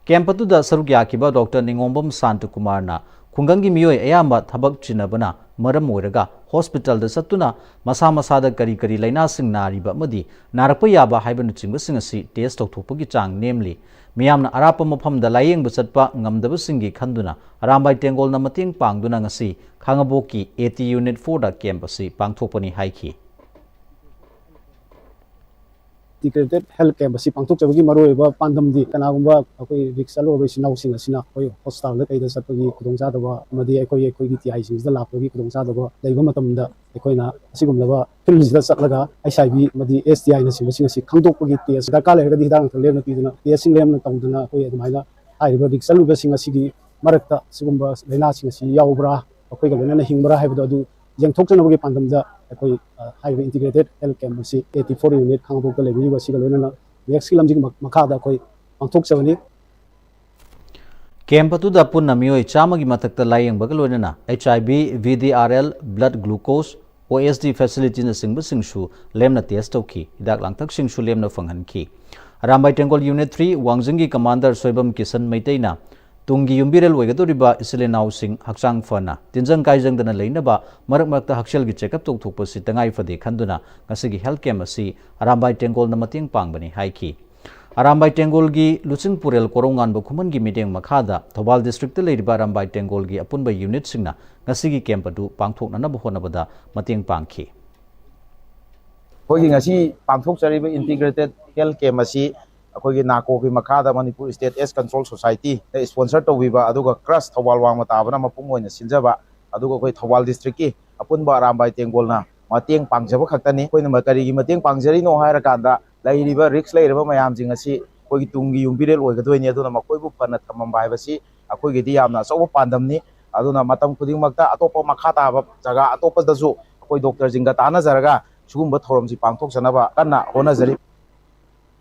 ꯀꯦꯝꯞ ꯑꯗꯨꯗ ꯁꯔꯨꯛ ꯌꯥꯈꯤꯕ ꯗꯣꯛꯇꯔ ꯅꯤꯉꯣꯝꯕꯝ ꯁꯥꯟꯇꯀꯨꯃꯥꯔꯅ ꯈꯨꯡꯒꯪꯒꯤ ꯃꯤꯑꯣꯏ ꯑꯌꯥꯝꯕ ꯊꯕꯛ ꯆꯤꯟꯅꯕꯅ ꯃꯔꯝ ꯑꯣꯏꯔꯒ ꯍꯣꯁꯄꯤꯇꯥꯜꯗ ꯆꯠꯇꯨꯅ ꯃꯁꯥ ꯃꯁꯥꯗ ꯀꯔꯤ ꯀꯔꯤ ꯂꯥꯏꯅꯥꯁꯤꯡ ꯅꯥꯔꯤꯕ ꯑꯃꯗꯤ ꯅꯥꯔꯛꯄ ꯌꯥꯕ ꯍꯥꯏꯕꯅꯆꯤꯡꯕꯁꯤꯡ ꯑꯁꯤ ꯇꯦꯁ ꯇꯧꯊꯣꯛꯄꯒꯤ ꯆꯥꯡ ꯅꯦꯝꯂꯤ꯫ ꯃꯤꯌꯥꯝꯅ ꯑꯔꯥꯞꯄ ꯃꯐꯝꯗ ꯂꯥꯏꯌꯦꯡꯕ ꯆꯠꯄ ꯉꯝꯗꯕꯁꯤꯡꯒꯤ ꯈꯟꯗꯨꯅ ꯑꯔꯥꯝꯕꯥꯏ ꯇꯦꯡꯒꯣꯜꯅ ꯃꯇꯦꯡ ꯄꯥꯡꯗꯨꯅ ꯉꯁꯤ ꯈꯥꯡꯉꯕꯣꯛꯀꯤ ꯑꯦ ꯇꯤ ꯌꯨꯅꯤꯠ ꯐꯣꯔꯗ ꯀꯦꯝꯞ ꯑꯁꯤ ꯄꯥꯡꯊꯣꯛꯄꯅꯤ ꯍꯥꯏꯈꯤ꯫ ꯏꯟꯇꯤꯒ꯭ꯔꯦꯇꯦꯠ ꯍꯦꯜꯊ ꯀꯦꯝꯞ ꯑꯁꯤ ꯄꯥꯡꯊꯣꯛꯆꯕꯒꯤ ꯃꯔꯨꯑꯣꯏꯕ ꯄꯥꯟꯗꯝꯗꯤ ꯀꯅꯥꯒꯨꯝꯕ ꯑꯩꯈꯣꯏ ꯔꯤꯛꯁ ꯆꯠꯂꯨꯔꯕ ꯏꯆꯤꯟ ꯏꯅꯥꯎꯁꯤꯡ ꯑꯁꯤꯅ ꯑꯩꯈꯣꯏ ꯍꯣꯁꯄꯤꯇꯥꯜꯗ ꯀꯩꯗ ꯆꯠꯄꯒꯤ ꯈꯨꯗꯣꯡꯆꯥꯗꯕ ꯑꯃꯗꯤ ꯑꯩꯈꯣꯏꯒꯤ ꯑꯩꯈꯣꯏꯒꯤ ꯇꯤ ꯑꯥꯏꯁꯤꯡꯁꯤꯗ ꯂꯥꯛꯄꯒꯤ ꯈꯨꯗꯣꯡꯆꯥꯗꯕ ꯂꯩꯕ ꯃꯇꯝꯗ ꯑꯩꯈꯣꯏꯅ ꯑꯁꯤꯒꯨꯝꯂꯕ ꯐꯤꯜꯁꯤꯗ ꯆꯠꯂꯒ ꯑꯩꯆ ꯑꯥꯏ ꯚꯤ ꯑꯃꯗꯤ ꯑꯦꯁ ꯇꯤ ꯑꯥꯏꯅꯆꯤꯡꯕꯁꯤꯡ ꯑꯁꯤ ꯈꯪꯗꯣꯛꯄꯒꯤ ꯇꯦꯁ ꯗꯔꯀꯥꯔ ꯂꯩꯔꯒꯗꯤ ꯍꯤꯗꯥꯛ ꯂꯥꯡꯊꯛ ꯂꯦꯝꯅ ꯄꯤꯗꯨꯅ ꯇꯦꯁꯁꯤꯡ ꯂꯦꯝꯅ ꯇꯧꯗꯅ ꯑꯩꯈꯣꯏ ꯑꯗꯨꯃꯥꯏꯅ ꯍꯥꯏꯔꯤꯕ ꯔꯤꯛꯁ ꯆꯠꯂꯨꯕꯁꯤꯡ ꯑꯁꯤꯒꯤ ꯃꯔꯛꯇ ꯁꯤꯒꯨꯝꯕ ꯂꯥꯏꯅꯥꯁꯤꯡ ꯑꯁꯤ ꯌꯥꯎꯕ꯭ꯔꯥ, ꯑꯩꯈꯣꯏꯒ ꯂꯣꯏꯅꯅ ꯍꯤꯡꯕ꯭ꯔꯥ ꯍꯥꯏꯕꯗꯣ ꯑꯗꯨ ꯌꯦꯡꯊꯣꯛꯆꯅꯕꯒꯤ ꯄꯥꯟꯗꯝꯗ ꯑꯩꯈꯣꯏ ꯍꯥꯏꯔꯤꯕ ꯏꯟꯇꯤꯒ꯭ꯔꯦꯇꯦꯠ ꯍꯦꯜꯊ ꯀꯦꯝꯞ ꯑꯁꯤ ꯑꯦ ꯇꯤ ꯐꯣꯔ ꯌꯨꯅꯤꯠ ꯈꯥꯡꯉꯕꯣꯛꯇ ꯂꯩꯕꯤꯔꯤꯕ ꯑꯁꯤꯒ ꯂꯣꯏꯅꯅ ꯃꯦꯛꯁꯀꯤ ꯂꯝꯖꯤꯡ ꯃꯈꯥꯗ ꯑꯩꯈꯣꯏ ꯄꯥꯡꯊꯣꯛꯆꯕꯅꯤ꯫ ꯀꯦꯝꯞ ꯑꯗꯨꯗ ꯄꯨꯟꯅ ꯃꯤꯑꯣꯏ ꯆꯥꯝꯃꯒꯤ ꯃꯊꯛꯇ ꯂꯥꯏꯌꯦꯡꯕꯒ ꯂꯣꯏꯅꯅ H I V, V D R L, blood glucose, O S ꯗꯤ ꯐꯦꯁꯤꯂꯤꯇꯤꯅꯆꯤꯡꯕꯁꯤꯡꯁꯨ ꯂꯦꯝꯅ ꯇꯦꯁ ꯇꯧꯈꯤ꯫ ꯍꯤꯗꯥꯛ ꯂꯥꯡꯊꯛꯁꯤꯡꯁꯨ ꯂꯦꯝꯅ ꯐꯪꯍꯟꯈꯤ꯫ ꯑꯔꯥꯝꯕꯥꯏ ꯇꯦꯡꯒꯣꯜ ꯌꯨꯅꯤꯠ ꯊ꯭ꯔꯤ ꯋꯥꯡꯖꯤꯡꯒꯤ ꯀꯃꯥꯟꯗꯔ ꯁꯣꯏꯕꯝ ꯀꯤꯁꯟ ꯃꯩꯇꯩꯅ ꯇꯨꯡꯒꯤ ꯌꯨꯝꯕꯤꯔꯦꯜ ꯑꯣꯏꯒꯗꯧꯔꯤꯕ ꯏꯆꯤꯜ ꯏꯅꯥꯎꯁꯤꯡ ꯍꯛꯆꯥꯡ ꯐꯅ, ꯇꯤꯟꯖꯪ ꯀꯥꯏꯖꯪꯗꯅ ꯂꯩꯅꯕ ꯃꯔꯛ ꯃꯔꯛꯇ ꯍꯛꯁꯦꯜꯒꯤ ꯆꯦꯛꯑꯞ ꯇꯧꯊꯣꯛꯄꯁꯤ ꯇꯉꯥꯏ ꯐꯗꯦ ꯈꯟꯗꯨꯅ ꯉꯁꯤꯒꯤ ꯍꯦꯜꯊ ꯀꯦꯝꯞ ꯑꯁꯤ ꯑꯔꯥꯝꯕꯥꯏ ꯇꯦꯡꯒꯣꯜꯅ ꯃꯇꯦꯡ ꯄꯥꯡꯕꯅꯤ ꯍꯥꯏꯈꯤ꯫ ꯑꯔꯥꯝꯕꯥꯏ ꯇꯦꯡꯒꯣꯜꯒꯤ ꯂꯨꯆꯤꯡ ꯄꯨꯔꯦꯜ ꯀꯣꯔꯧꯉꯥꯟꯕ ꯈꯨꯃꯟꯒꯤ ꯃꯤꯠꯌꯦꯡ ꯃꯈꯥꯗ ꯊꯧꯕꯥꯜ ꯗꯤꯁꯇ꯭ꯔꯤꯛꯇ ꯂꯩꯔꯤꯕ ꯑꯔꯥꯝꯕꯥꯏ ꯇꯦꯡꯒꯣꯜꯒꯤ ꯑꯄꯨꯟꯕ ꯌꯨꯅꯤꯠꯁꯤꯡꯅ ꯉꯁꯤꯒꯤ ꯀꯦꯝꯞ ꯑꯗꯨ ꯄꯥꯡꯊꯣꯛꯅꯅꯕ ꯍꯣꯠꯅꯕꯗ ꯃꯇꯦꯡ ꯄꯥꯡꯈꯤ꯫ ꯑꯩꯈꯣꯏꯒꯤ ꯉꯁꯤ ꯄꯥꯡꯊꯣꯛꯆꯔꯤꯕ ꯏꯟꯇꯤꯒ꯭ꯔꯦꯇꯦꯠ ꯍꯦꯜꯊ ꯀꯦꯝꯞ ꯑꯁꯤ ꯑꯩꯈꯣꯏꯒꯤ ꯅꯥꯀꯣꯒꯤ ꯃꯈꯥꯗ ꯃꯅꯤꯄꯨꯔ ꯁ꯭ꯇꯦꯠ ꯑꯦꯖ ꯀꯟꯇ꯭ꯔꯣꯜ ꯁꯣꯁꯥꯏꯇꯤꯅ ꯁ꯭ꯄꯣꯟꯁꯔ ꯇꯧꯕꯤꯕ, ꯑꯗꯨꯒ ꯀ꯭ꯔꯁ ꯊꯧꯕꯥꯜ ꯋꯥꯡꯃ ꯇꯥꯕꯅ ꯃꯄꯨꯡ ꯑꯣꯏꯅ ꯁꯤꯟꯖꯕ, ꯑꯗꯨꯒ ꯑꯩꯈꯣꯏ ꯊꯧꯕꯥꯜ ꯗꯤꯁꯇ꯭ꯔꯤꯛꯀꯤ ꯑꯄꯨꯟꯕ ꯑꯔꯥꯝꯕꯥꯏ ꯇꯦꯡꯒꯣꯜꯅ ꯃꯇꯦꯡ ꯄꯥꯡꯖꯕ ꯈꯛꯇꯅꯤ꯫ ꯑꯩꯈꯣꯏꯅ ꯃ-, ꯀꯔꯤꯒꯤ ꯃꯇꯦꯡ ꯄꯥꯡꯖꯔꯤꯅꯣ ꯍꯥꯏꯔꯀꯥꯟꯗ, ꯂꯩꯔꯤꯕ ꯔꯤꯛꯁ ꯂꯩꯔꯕ ꯃꯌꯥꯝꯁꯤꯡ ꯑꯁꯤ ꯑꯩꯈꯣꯏꯒꯤ ꯇꯨꯡꯒꯤ ꯌꯨꯝꯕꯤꯔꯦꯜ ꯑꯣꯏꯒꯗꯣꯏꯅꯤ꯫ ꯑꯗꯨꯅ ꯃꯈꯣꯏꯕꯨ ꯐꯅ ꯊꯝꯃꯝꯕ ꯍꯥꯏꯕꯁꯤ ꯑꯩꯈꯣꯏꯒꯤꯗꯤ ꯌꯥꯝꯅ ꯑꯆꯧꯕ ꯄꯥꯟꯗꯝꯅꯤ꯫ ꯑꯗꯨꯅ ꯃꯇꯝ ꯈꯨꯗꯤꯡꯃꯛꯇ ꯑꯇꯣꯞꯄ ꯃꯈꯥ ꯇꯥꯕ ꯖꯒꯥ ꯑꯇꯣꯞꯄꯗꯁꯨ ꯑꯩꯈꯣꯏ ꯗꯣꯛꯇꯔꯁꯤꯡꯒ ꯇꯥꯟꯅꯖꯔꯒ ꯁꯤꯒꯨꯝꯕ ꯊꯧꯔꯝꯁꯤ ꯄꯥꯡꯊꯣꯛꯆꯅꯕ ꯀꯟꯅ ꯍꯣꯠꯅꯖꯔꯤ꯫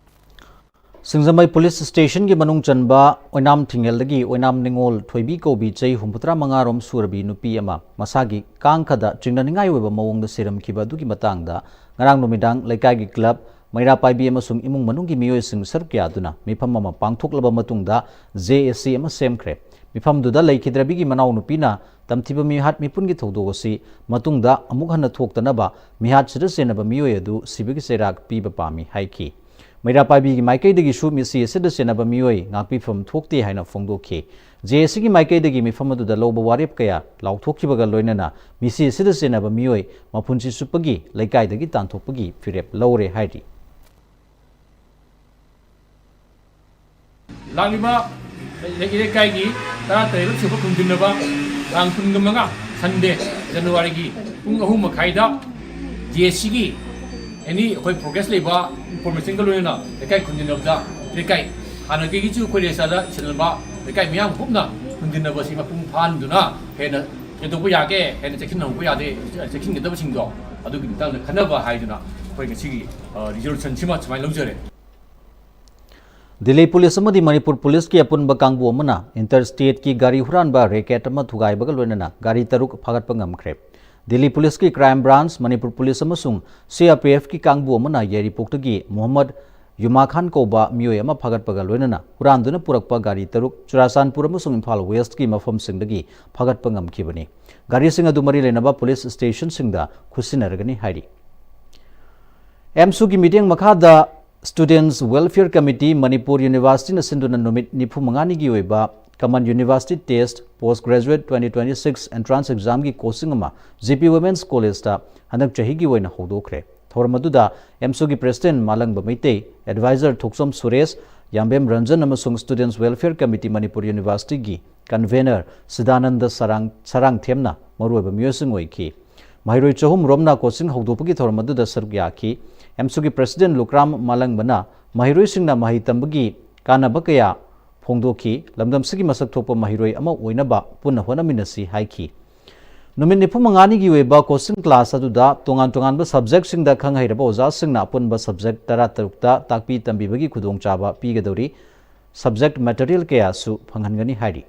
ꯁꯤꯡꯖꯃꯩ ꯄꯨꯂꯤꯁ ꯁ꯭ꯇꯦꯁꯟꯒꯤ ꯃꯅꯨꯡ ꯆꯟꯕ ꯑꯣꯏꯅꯥꯝ ꯊꯤꯡꯉꯦꯜꯗꯒꯤ ꯑꯣꯏꯅꯥꯝ ꯅꯤꯉꯣꯜ ꯊꯣꯏꯕꯤ ꯀꯧꯕꯤ ꯆꯍꯤ ꯍꯨꯝꯐꯨꯇꯔꯥ ꯃꯉꯥꯔꯣꯝ ꯁꯨꯔꯕꯤ ꯅꯨꯄꯤ ꯑꯃ ꯃꯁꯥꯒꯤ ꯀꯥꯡꯈꯗ ꯆꯤꯡꯅꯅꯤꯡꯉꯥꯏ ꯑꯣꯏꯕ ꯃꯑꯣꯡꯗ ꯁꯤꯔꯝꯈꯤꯕ ꯑꯗꯨꯒꯤ ꯃꯇꯥꯡꯗ ꯉꯔꯥꯡ ꯅꯨꯃꯤꯗꯥꯡ ꯂꯩꯀꯥꯏꯒꯤ ꯀ꯭ꯂꯕ, ꯃꯩꯔꯥ ꯄꯥꯏꯕꯤ ꯑꯃꯁꯨꯡ ꯏꯃꯨꯡ ꯃꯅꯨꯡꯒꯤ ꯃꯤꯑꯣꯏꯁꯤꯡ ꯁꯔꯨꯛ ꯌꯥꯗꯨꯅ ꯃꯤꯐꯝ ꯑꯃ ꯄꯥꯡꯊꯣꯛꯂꯕ ꯃꯇꯨꯡꯗ ꯖꯦ ꯑꯦ ꯁꯤ ꯑꯃ ꯁꯦꯝꯈ꯭ꯔꯦ꯫ ꯃꯤꯐꯝꯗꯨꯗ ꯂꯩꯈꯤꯗ꯭ꯔꯕꯤꯒꯤ ꯃꯅꯥꯎꯅꯨꯄꯤꯅ ꯇꯝꯊꯤꯕ ꯃꯤꯍꯥꯠ ꯃꯤꯄꯨꯟꯒꯤ ꯊꯧꯗꯣꯛ ꯑꯁꯤ ꯃꯇꯨꯡꯗ ꯑꯃꯨꯛ ꯍꯟꯅ ꯊꯣꯛꯇꯅꯕ ꯃꯤꯍꯥꯠꯁꯤꯗ ꯆꯦꯟꯅꯕ ꯃꯤꯑꯣꯏ ꯑꯗꯨ ꯁꯤꯕꯒꯤ ꯆꯩꯔꯥꯛ ꯄꯤꯕ ꯄꯥꯝꯃꯤ ꯍꯥꯏꯈꯤ꯫ ꯃꯩꯔꯥ ꯄꯥꯏꯕꯤꯒꯤ ꯃꯥꯏꯀꯩꯗꯒꯤꯁꯨ ꯃꯤꯁꯤ ꯑꯁꯤꯗ ꯆꯦꯟꯅꯕ ꯃꯤꯑꯣꯏ ꯉꯥꯛꯄꯤꯐꯝ ꯊꯣꯛꯇꯦ ꯍꯥꯏꯅ ꯐꯣꯡꯗꯣꯛꯈꯤ꯫ ꯖꯦ ꯑꯦ ꯁꯤꯒꯤ ꯃꯥꯏꯀꯩꯗꯒꯤ ꯃꯤꯐꯝ ꯑꯗꯨꯗ ꯂꯧꯕ ꯋꯥꯔꯦꯞ ꯀꯌꯥ ꯂꯥꯎꯊꯣꯛꯈꯤꯕꯒ ꯂꯣꯏꯅꯅ ꯃꯤꯁꯤ ꯑꯁꯤꯗ ꯆꯦꯟꯅꯕ ꯃꯤꯑꯣꯏ ꯃꯄꯨꯟꯁꯤ ꯆꯨꯞꯄꯒꯤ ꯂꯩꯀꯥꯏꯗꯒꯤ ꯇꯥꯟꯊꯣꯛꯄꯒꯤ ꯐꯤꯔꯦꯞ ꯂꯧꯔꯦ ꯍꯥꯏꯔꯤ꯫ ꯂꯥꯛꯂꯤꯕ ꯂꯩ-, ꯂꯩꯀꯥꯏꯒꯤ ꯇꯔꯥꯇꯔꯦꯠ ꯁꯨꯕ ꯈꯨꯟꯗꯤꯟꯅꯕ ꯇꯥꯡ ꯀꯨꯟꯒ ꯃꯉꯥ, ꯁꯟꯗꯦ, ꯖꯅꯋꯥꯔꯤꯒꯤ ꯄꯨꯡ ꯑꯍꯨꯝ ꯃꯈꯥꯏꯗ ꯖꯦ ꯑꯦ ꯁꯤꯒꯤ ꯑꯦꯅꯤ ꯑꯩꯈꯣꯏ ꯄ꯭ꯔꯣꯒ꯭ꯔꯦꯁ ꯂꯩꯕ ꯏꯟꯐꯣꯔꯃꯦꯁꯟꯒ ꯂꯣꯏꯅꯅ ꯂꯩꯀꯥꯏ ꯈꯨꯟꯗꯤꯟꯅꯕꯗ, ꯂꯩꯀꯥꯏ ꯍꯥꯟꯅꯗꯒꯤꯁꯨ ꯑꯩꯈꯣꯏ ꯔꯦꯁꯥꯗ ꯏꯁꯤꯜꯂꯝꯕ ꯂꯩꯀꯥꯏ ꯃꯤꯌꯥꯝ ꯄꯨꯝꯅ ꯈꯨꯟꯗꯤꯟꯅꯕꯁꯤ ꯃꯄꯨꯡ ꯐꯥꯍꯟꯗꯨꯅ ꯍꯦꯟꯅ ꯀꯩꯗꯧꯕ ꯌꯥꯒꯦ, ꯍꯦꯟꯅ ꯆꯦꯛꯁꯤꯟꯍꯧꯕ ꯌꯥꯗꯦ, ꯆꯦꯛꯁꯤꯟꯒꯗꯕꯁꯤꯡꯗꯣ ꯑꯗꯨꯒꯤ ꯃꯇꯥꯡꯗ ꯈꯟꯅꯕ ꯍꯥꯏꯗꯨꯅ ꯑꯩꯈꯣꯏ ꯉꯁꯤꯒꯤ, ꯑ, ꯔꯤꯖꯣꯂꯨꯁꯟꯁꯤꯃ ꯁꯨꯃꯥꯏꯅ ꯂꯧꯖꯔꯦ꯫ ꯗꯤꯜꯂꯤ ꯄꯨꯂꯤꯁ ꯑꯃꯗꯤ ꯃꯅꯤꯄꯨꯔ ꯄꯨꯂꯤꯁꯀꯤ ꯑꯄꯨꯟꯕ ꯀꯥꯡꯕꯨ ꯑꯃꯅ ꯏꯟꯇꯔ ꯁ꯭ꯇꯦꯠꯀꯤ ꯒꯥꯔꯤ ꯍꯨꯔꯥꯟꯕ ꯔꯦꯀꯦꯠ ꯑꯃ ꯊꯨꯒꯥꯏꯕꯒ ꯂꯣꯏꯅꯅ ꯒꯥꯔꯤ ꯇꯔꯨꯛ ꯐꯥꯒꯠꯄ ꯉꯝꯈ꯭ꯔꯦ꯫ ꯗꯤꯜꯂꯤ ꯄꯨꯂꯤꯁꯀꯤ ꯀ꯭ꯔꯥꯏꯝ ꯕ꯭ꯔꯥꯟꯆ, ꯃꯅꯤꯄꯨꯔ ꯄꯨꯂꯤꯁ ꯑꯃꯁꯨꯡ ꯁꯤ ꯑꯥꯔ ꯄꯤ ꯑꯦꯐꯀꯤ ꯀꯥꯡꯕꯨ ꯑꯃꯅ ꯌꯥꯏꯔꯤꯄꯣꯛꯇꯒꯤ ꯃꯣꯍꯝꯃꯗ ꯌꯨꯃꯥ ꯈꯥꯟ ꯀꯧꯕ ꯃꯤꯑꯣꯏ ꯑꯃ ꯐꯥꯒꯠꯄꯒ ꯂꯣꯏꯅꯅ ꯍꯨꯔꯥꯟꯗꯨꯅ ꯄꯨꯔꯛꯄ ꯒꯥꯔꯤ ꯇꯔꯨꯛ ꯆꯨꯔꯥꯆꯥꯟꯄꯨꯔ ꯑꯃꯁꯨꯡ ꯏꯝꯐꯥꯜ ꯋꯦꯁ꯭ꯠꯀꯤ ꯃꯐꯝꯁꯤꯡꯗꯒꯤ ꯐꯥꯒꯠꯄ ꯉꯝꯈꯤꯕꯅꯤ꯫ ꯒꯥꯔꯤꯁꯤꯡ ꯑꯗꯨ ꯃꯔꯤ ꯂꯩꯅꯕ ꯄꯨꯂꯤꯁ ꯁ꯭ꯇꯦꯁꯟꯁꯤꯡꯗ ꯈꯨꯠꯁꯤꯟꯅꯔꯒꯅꯤ ꯍꯥꯏꯔꯤ꯫ ꯑꯦꯝꯁꯨꯒꯤ ꯃꯤꯠꯌꯦꯡ ꯃꯈꯥꯗ Students Welfare Committee, ꯃꯅꯤꯄꯨꯔ ꯌꯨꯅꯤꯚꯔꯁꯤꯇꯤꯅ ꯁꯤꯟꯗꯨꯅ ꯅꯨꯃꯤꯠ ꯅꯤꯐꯨ ꯃꯉꯥꯅꯤꯒꯤ ꯑꯣꯏꯕ Common University Test Post Graduate twenty twenty-six Entrance Examꯒꯤ ꯀꯣꯆꯤꯡ ꯑꯃ ꯖꯤ ꯄꯤ ꯋꯨꯃꯦꯟꯁ ꯀꯣꯂꯦꯖꯇ ꯍꯟꯗꯛ ꯆꯍꯤꯒꯤ ꯑꯣꯏꯅ ꯍꯧꯗꯣꯛꯈ꯭ꯔꯦ꯫ ꯊꯧꯔꯝ ꯑꯗꯨꯗ ꯑꯦꯝꯁꯨꯒꯤ ꯄ꯭ꯔꯦꯁꯤꯗꯦꯟꯠ ꯃꯥꯂꯪꯕ ꯃꯩꯇꯩ, ꯑꯦꯗꯚꯥꯏꯖꯔ ꯊꯣꯛꯆꯣꯝ ꯁꯨꯔꯦꯁ, ꯌꯥꯝꯕꯦꯝ ꯔꯟꯖꯟ ꯑꯃꯁꯨꯡ Students Welfare Committee ꯃꯅꯤꯄꯨꯔ ꯌꯨꯅꯤꯚꯔꯁꯤꯇꯤꯒꯤ ꯀꯟꯚꯦꯅꯔ ꯁꯤꯗꯥꯅꯟꯗ ꯁꯔꯥꯡ, ꯁꯔꯥꯡꯊꯦꯝꯅ ꯃꯔꯨꯑꯣꯏꯕ ꯃꯤꯑꯣꯏꯁꯤꯡ ꯑꯣꯏꯈꯤ꯫ ꯃꯍꯩꯔꯣꯏ ꯆꯍꯨꯝ ꯔꯣꯝꯅ ꯀꯣꯆꯤꯡ ꯍꯧꯗꯣꯛꯄꯒꯤ ꯊꯧꯔꯝ ꯑꯗꯨꯗ ꯁꯔꯨꯛ ꯌꯥꯈꯤ꯫ ꯑꯦꯝꯁꯨꯒꯤ ꯄ꯭ꯔꯦꯁꯤꯗꯦꯟꯠ ꯂꯨꯀ꯭ꯔꯥꯝ ꯃꯥꯂꯪꯕꯅ ꯃꯍꯩꯔꯣꯏꯁꯤꯡꯅ ꯃꯍꯩ ꯇꯝꯕꯒꯤ ꯀꯥꯟꯅꯕ ꯀꯌꯥ ꯐꯣꯡꯗꯣꯛꯈꯤ꯫ ꯂꯝꯗꯝꯁꯤꯒꯤ ꯃꯁꯛ ꯊꯣꯛꯄ ꯃꯍꯩꯔꯣꯏ ꯑꯃ ꯑꯣꯏꯅꯕ ꯄꯨꯟꯅ ꯍꯣꯠꯅꯃꯤꯟꯅꯁꯤ ꯍꯥꯏꯈꯤ꯫ ꯅꯨꯃꯤꯠ ꯅꯤꯐꯨ ꯃꯉꯥꯅꯤꯒꯤ ꯑꯣꯏꯕ ꯀꯣꯆꯤꯡ ꯀ꯭ꯂꯥꯁ ꯑꯗꯨꯗ ꯇꯣꯉꯥꯟ ꯇꯣꯉꯥꯟꯕ ꯁꯕꯖꯦꯛꯁꯤꯡꯗ ꯈꯪ ꯍꯩꯔꯕ ꯑꯣꯖꯥꯁꯤꯡꯅ ꯑꯄꯨꯟꯕ ꯁꯕꯖꯦꯛ ꯇꯔꯥꯇꯔꯨꯛꯇ ꯇꯥꯛꯄꯤ ꯇꯝꯕꯤꯕꯒꯤ ꯈꯨꯗꯣꯡꯆꯥꯕ ꯄꯤꯒꯗꯧꯔꯤ꯫ ꯁꯕꯖꯦꯛ ꯃꯦꯇꯔꯤꯌꯦꯜ ꯀꯌꯥꯁꯨ ꯐꯪꯍꯟꯒꯅꯤ ꯍꯥꯏꯔꯤ꯫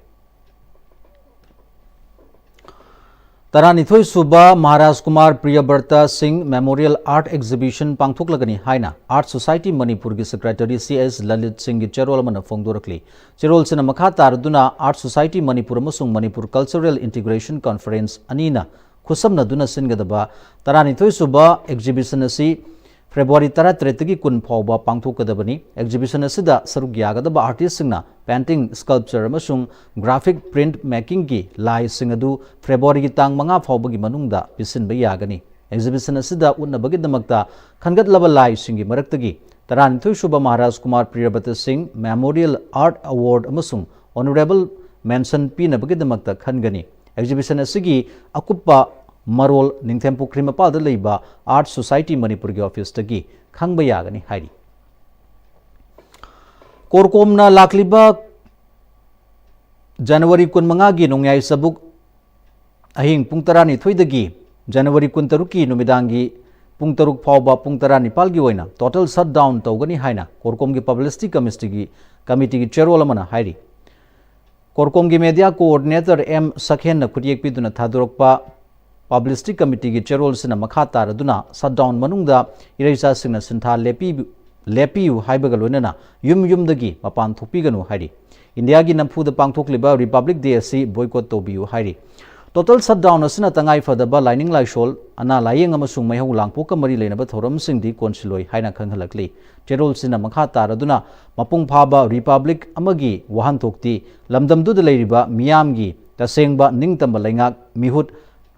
ꯇꯔꯥꯅꯤꯊꯣꯏ ꯁꯨꯕ ꯃꯍꯥꯔꯥꯖ ꯀꯨꯃꯥꯔ ꯄ꯭ꯔꯤꯌꯕ꯭ꯔꯇ ꯁꯤꯡ ꯃꯦꯃꯣꯔꯤꯌꯦꯜ ꯑꯥꯔꯠ ꯑꯦꯛꯖꯤꯕꯤꯁꯟ ꯄꯥꯡꯊꯣꯛꯂꯒꯅꯤ ꯍꯥꯏꯅ ꯑꯥꯔꯠ ꯁꯣꯁꯥꯏꯇꯤ ꯃꯅꯤꯄꯨꯔꯒꯤ ꯁꯦꯀ꯭ꯔꯦꯇꯔꯤ ꯁꯤ ꯑꯦꯁ ꯂꯂꯤꯠ ꯁꯤꯡꯒꯤ ꯆꯦꯔꯣꯜ ꯑꯃꯅ ꯐꯣꯡꯗꯣꯔꯛꯂꯤ꯫ ꯆꯦꯔꯣꯜꯁꯤꯅ ꯃꯈꯥ ꯇꯥꯔꯗꯨꯅ ꯑꯥꯔꯠ ꯁꯣꯁꯥꯏꯇꯤ ꯃꯅꯤꯄꯨꯔ ꯑꯃꯁꯨꯡ ꯃꯅꯤꯄꯨꯔ ꯀꯜꯆꯔꯦꯜ ꯏꯟꯇꯤꯒ꯭ꯔꯦꯁꯟ ꯀꯟꯐꯔꯦꯟꯁ ꯑꯅꯤꯅ ꯈꯨꯠꯁꯝꯅꯗꯨꯅ ꯁꯤꯟꯒꯗꯕ ꯇꯔꯥꯅꯤꯊꯣꯏ ꯁꯨꯕ ꯑꯦꯛꯖꯤꯕꯤꯁꯟ ꯑꯁꯤ ꯐꯦꯕ꯭ꯔꯨꯋꯥꯔꯤ ꯇꯔꯥꯇꯔꯦꯠꯇꯒꯤ ꯀꯨꯟ ꯐꯥꯎꯕ ꯄꯥꯡꯊꯣꯛꯀꯗꯕꯅꯤ꯫ ꯑꯦꯛꯖꯤꯕꯤꯁꯟ ꯑꯁꯤꯗ ꯁꯔꯨꯛ ꯌꯥꯒꯗꯕ ꯑꯥꯔꯇꯤꯁꯁꯤꯡꯅ ꯄꯦꯟꯇꯤꯡ, ꯁ꯭ꯀꯜꯞꯆꯔ ꯑꯃꯁꯨꯡ ꯒ꯭ꯔꯥꯐꯤꯛ ꯄ꯭ꯔꯤꯟꯠ ꯃꯦꯀꯤꯡꯒꯤ ꯂꯥꯏꯁꯤꯡ ꯑꯗꯨ ꯐꯦꯕ꯭ꯔꯨꯋꯥꯔꯤꯒꯤ ꯇꯥꯡ ꯃꯉꯥ ꯐꯥꯎꯕꯒꯤ ꯃꯅꯨꯡꯗ ꯄꯤꯁꯤꯟꯕ ꯌꯥꯒꯅꯤ꯫ ꯑꯦꯛꯖꯤꯕꯤꯁꯟ ꯑꯁꯤꯗ ꯎꯠꯅꯕꯒꯤꯗꯃꯛꯇ ꯈꯟꯒꯠꯂꯕ ꯂꯥꯏꯁꯤꯡꯒꯤ ꯃꯔꯛꯇꯒꯤ ꯇꯔꯥꯅꯤꯊꯣꯏ ꯁꯨꯕ ꯃꯍꯥꯔꯥꯖ ꯀꯨꯃꯥꯔ ꯄ꯭ꯔꯤꯌꯕ꯭ꯔꯇ ꯁꯤꯡ ꯃꯦꯃꯣꯔꯤꯌꯦꯜ ꯑꯥꯔꯠ ꯑꯦꯋꯥꯔꯗ ꯑꯃꯁꯨꯡ ꯑꯣꯅꯔꯦꯕꯜ ꯃꯦꯟꯁꯟ ꯄꯤꯅꯕꯒꯤꯗꯃꯛꯇ ꯈꯟꯒꯅꯤ꯫ ꯑꯦꯛꯖꯤꯕꯤꯁꯟ ꯑꯁꯤꯒꯤ ꯑꯀꯨꯞꯄ ꯃꯔꯣꯜ ꯅꯤꯡꯊꯦꯝ ꯄꯨꯈ꯭ꯔꯤ ꯃꯄꯥꯜꯗ ꯂꯩꯕ ꯑꯥꯔꯠ ꯁꯣꯁꯥꯏꯇꯤ ꯃꯅꯤꯄꯨꯔꯒꯤ ꯑꯣꯐꯤꯁꯇꯒꯤ ꯈꯪꯕ ꯌꯥꯒꯅꯤ ꯍꯥꯏꯔꯤ꯫ ꯀꯣꯔꯀꯣꯝꯅ ꯂꯥꯛꯂꯤꯕ ꯖꯅꯋꯥꯔꯤ ꯀꯨꯟꯃꯉꯥꯒꯤ ꯅꯣꯡꯌꯥꯏ ꯆꯕꯨꯛ ꯑꯍꯤꯡ ꯄꯨꯡ ꯇꯔꯥꯅꯤꯊꯣꯏꯗꯒꯤ ꯖꯅꯋꯥꯔꯤ ꯀꯨꯟꯇꯔꯨꯛꯀꯤ ꯅꯨꯃꯤꯗꯥꯡꯒꯤ ꯄꯨꯡ ꯇꯔꯨꯛ ꯐꯥꯎꯕ ꯄꯨꯡ ꯇꯔꯥꯅꯤꯄꯥꯜꯒꯤ ꯑꯣꯏꯅ ꯇꯣꯇꯦꯜ ꯁꯠ ꯗꯥꯎꯟ ꯇꯧꯒꯅꯤ ꯍꯥꯏꯅ ꯀꯣꯔꯀꯣꯝꯒꯤ ꯄꯕ꯭ꯂꯤꯁꯤꯇꯤ ꯀꯃꯤꯇꯤꯒꯤ, ꯀꯃꯤꯇꯤꯒꯤ ꯆꯦꯔꯣꯜ ꯑꯃꯅ ꯍꯥꯏꯔꯤ꯫ ꯀꯣꯔꯀꯣꯝꯒꯤ ꯃꯦꯗꯤꯌꯥ ꯀꯣꯑꯣꯔꯗꯤꯅꯦꯇꯔ ꯑꯦꯝ ꯁꯛꯍꯦꯟꯅ ꯈꯨꯠꯌꯦꯛ ꯄꯤꯗꯨꯅ ꯊꯥꯗꯣꯔꯛꯄ Publicity Committeeꯒꯤ ꯆꯦꯔꯣꯜꯁꯤꯅ ꯃꯈꯥ ꯇꯥꯔꯗꯨꯅ shutdown ꯃꯅꯨꯡꯗ ꯏꯔꯩꯆꯥꯁꯤꯡꯅ ꯁꯤꯟꯊꯥ ꯂꯦꯞꯄꯤ-, ꯂꯦꯞꯄꯤꯌꯨ ꯍꯥꯏꯕꯒ ꯂꯣꯏꯅꯅ ꯌꯨꯝ ꯌꯨꯝꯗꯒꯤ ꯃꯄꯥꯟ ꯊꯣꯛꯄꯤꯒꯅꯨ ꯍꯥꯏꯔꯤ꯫ ꯏꯟꯗꯤꯌꯥꯒꯤ ꯅꯝꯐꯨꯗ ꯄꯥꯡꯊꯣꯛꯂꯤꯕ Republic Day ꯑꯁꯤ boycott ꯇꯧꯕꯤꯌꯨ ꯍꯥꯏꯔꯤ꯫ Total shutdown ꯑꯁꯤꯅ ꯇꯉꯥꯏ ꯐꯗꯕ ꯂꯥꯏꯅꯤꯡ ꯂꯥꯏꯁꯣꯜ, ꯑꯅꯥ ꯂꯥꯌꯦꯡ ꯑꯃꯁꯨꯡ ꯃꯩꯍꯧ ꯂꯥꯡꯄꯣꯛꯀ ꯃꯔꯤ ꯂꯩꯅꯕ ꯊꯧꯔꯝꯁꯤꯡꯗꯤ ꯀꯣꯟꯁꯤꯜꯂꯣꯏ ꯍꯥꯏꯅ ꯈꯪꯍꯜꯂꯛꯂꯤ꯫ ꯆꯦꯔꯣꯜꯁꯤꯅ ꯃꯈꯥ ꯇꯥꯔꯗꯨꯅ ꯃꯄꯨꯡ ꯐꯥꯕ Republic ꯑꯃꯒꯤ ꯋꯥꯍꯟꯊꯣꯛꯇꯤ ꯂꯝꯗꯝꯗꯨꯗ ꯂꯩꯔꯤꯕ ꯃꯤꯌꯥꯝꯒꯤ ꯇꯁꯦꯡꯕ ꯅꯤꯡꯇꯝꯕ ꯂꯩꯉꯥꯛ ꯃꯤꯍꯨꯠ,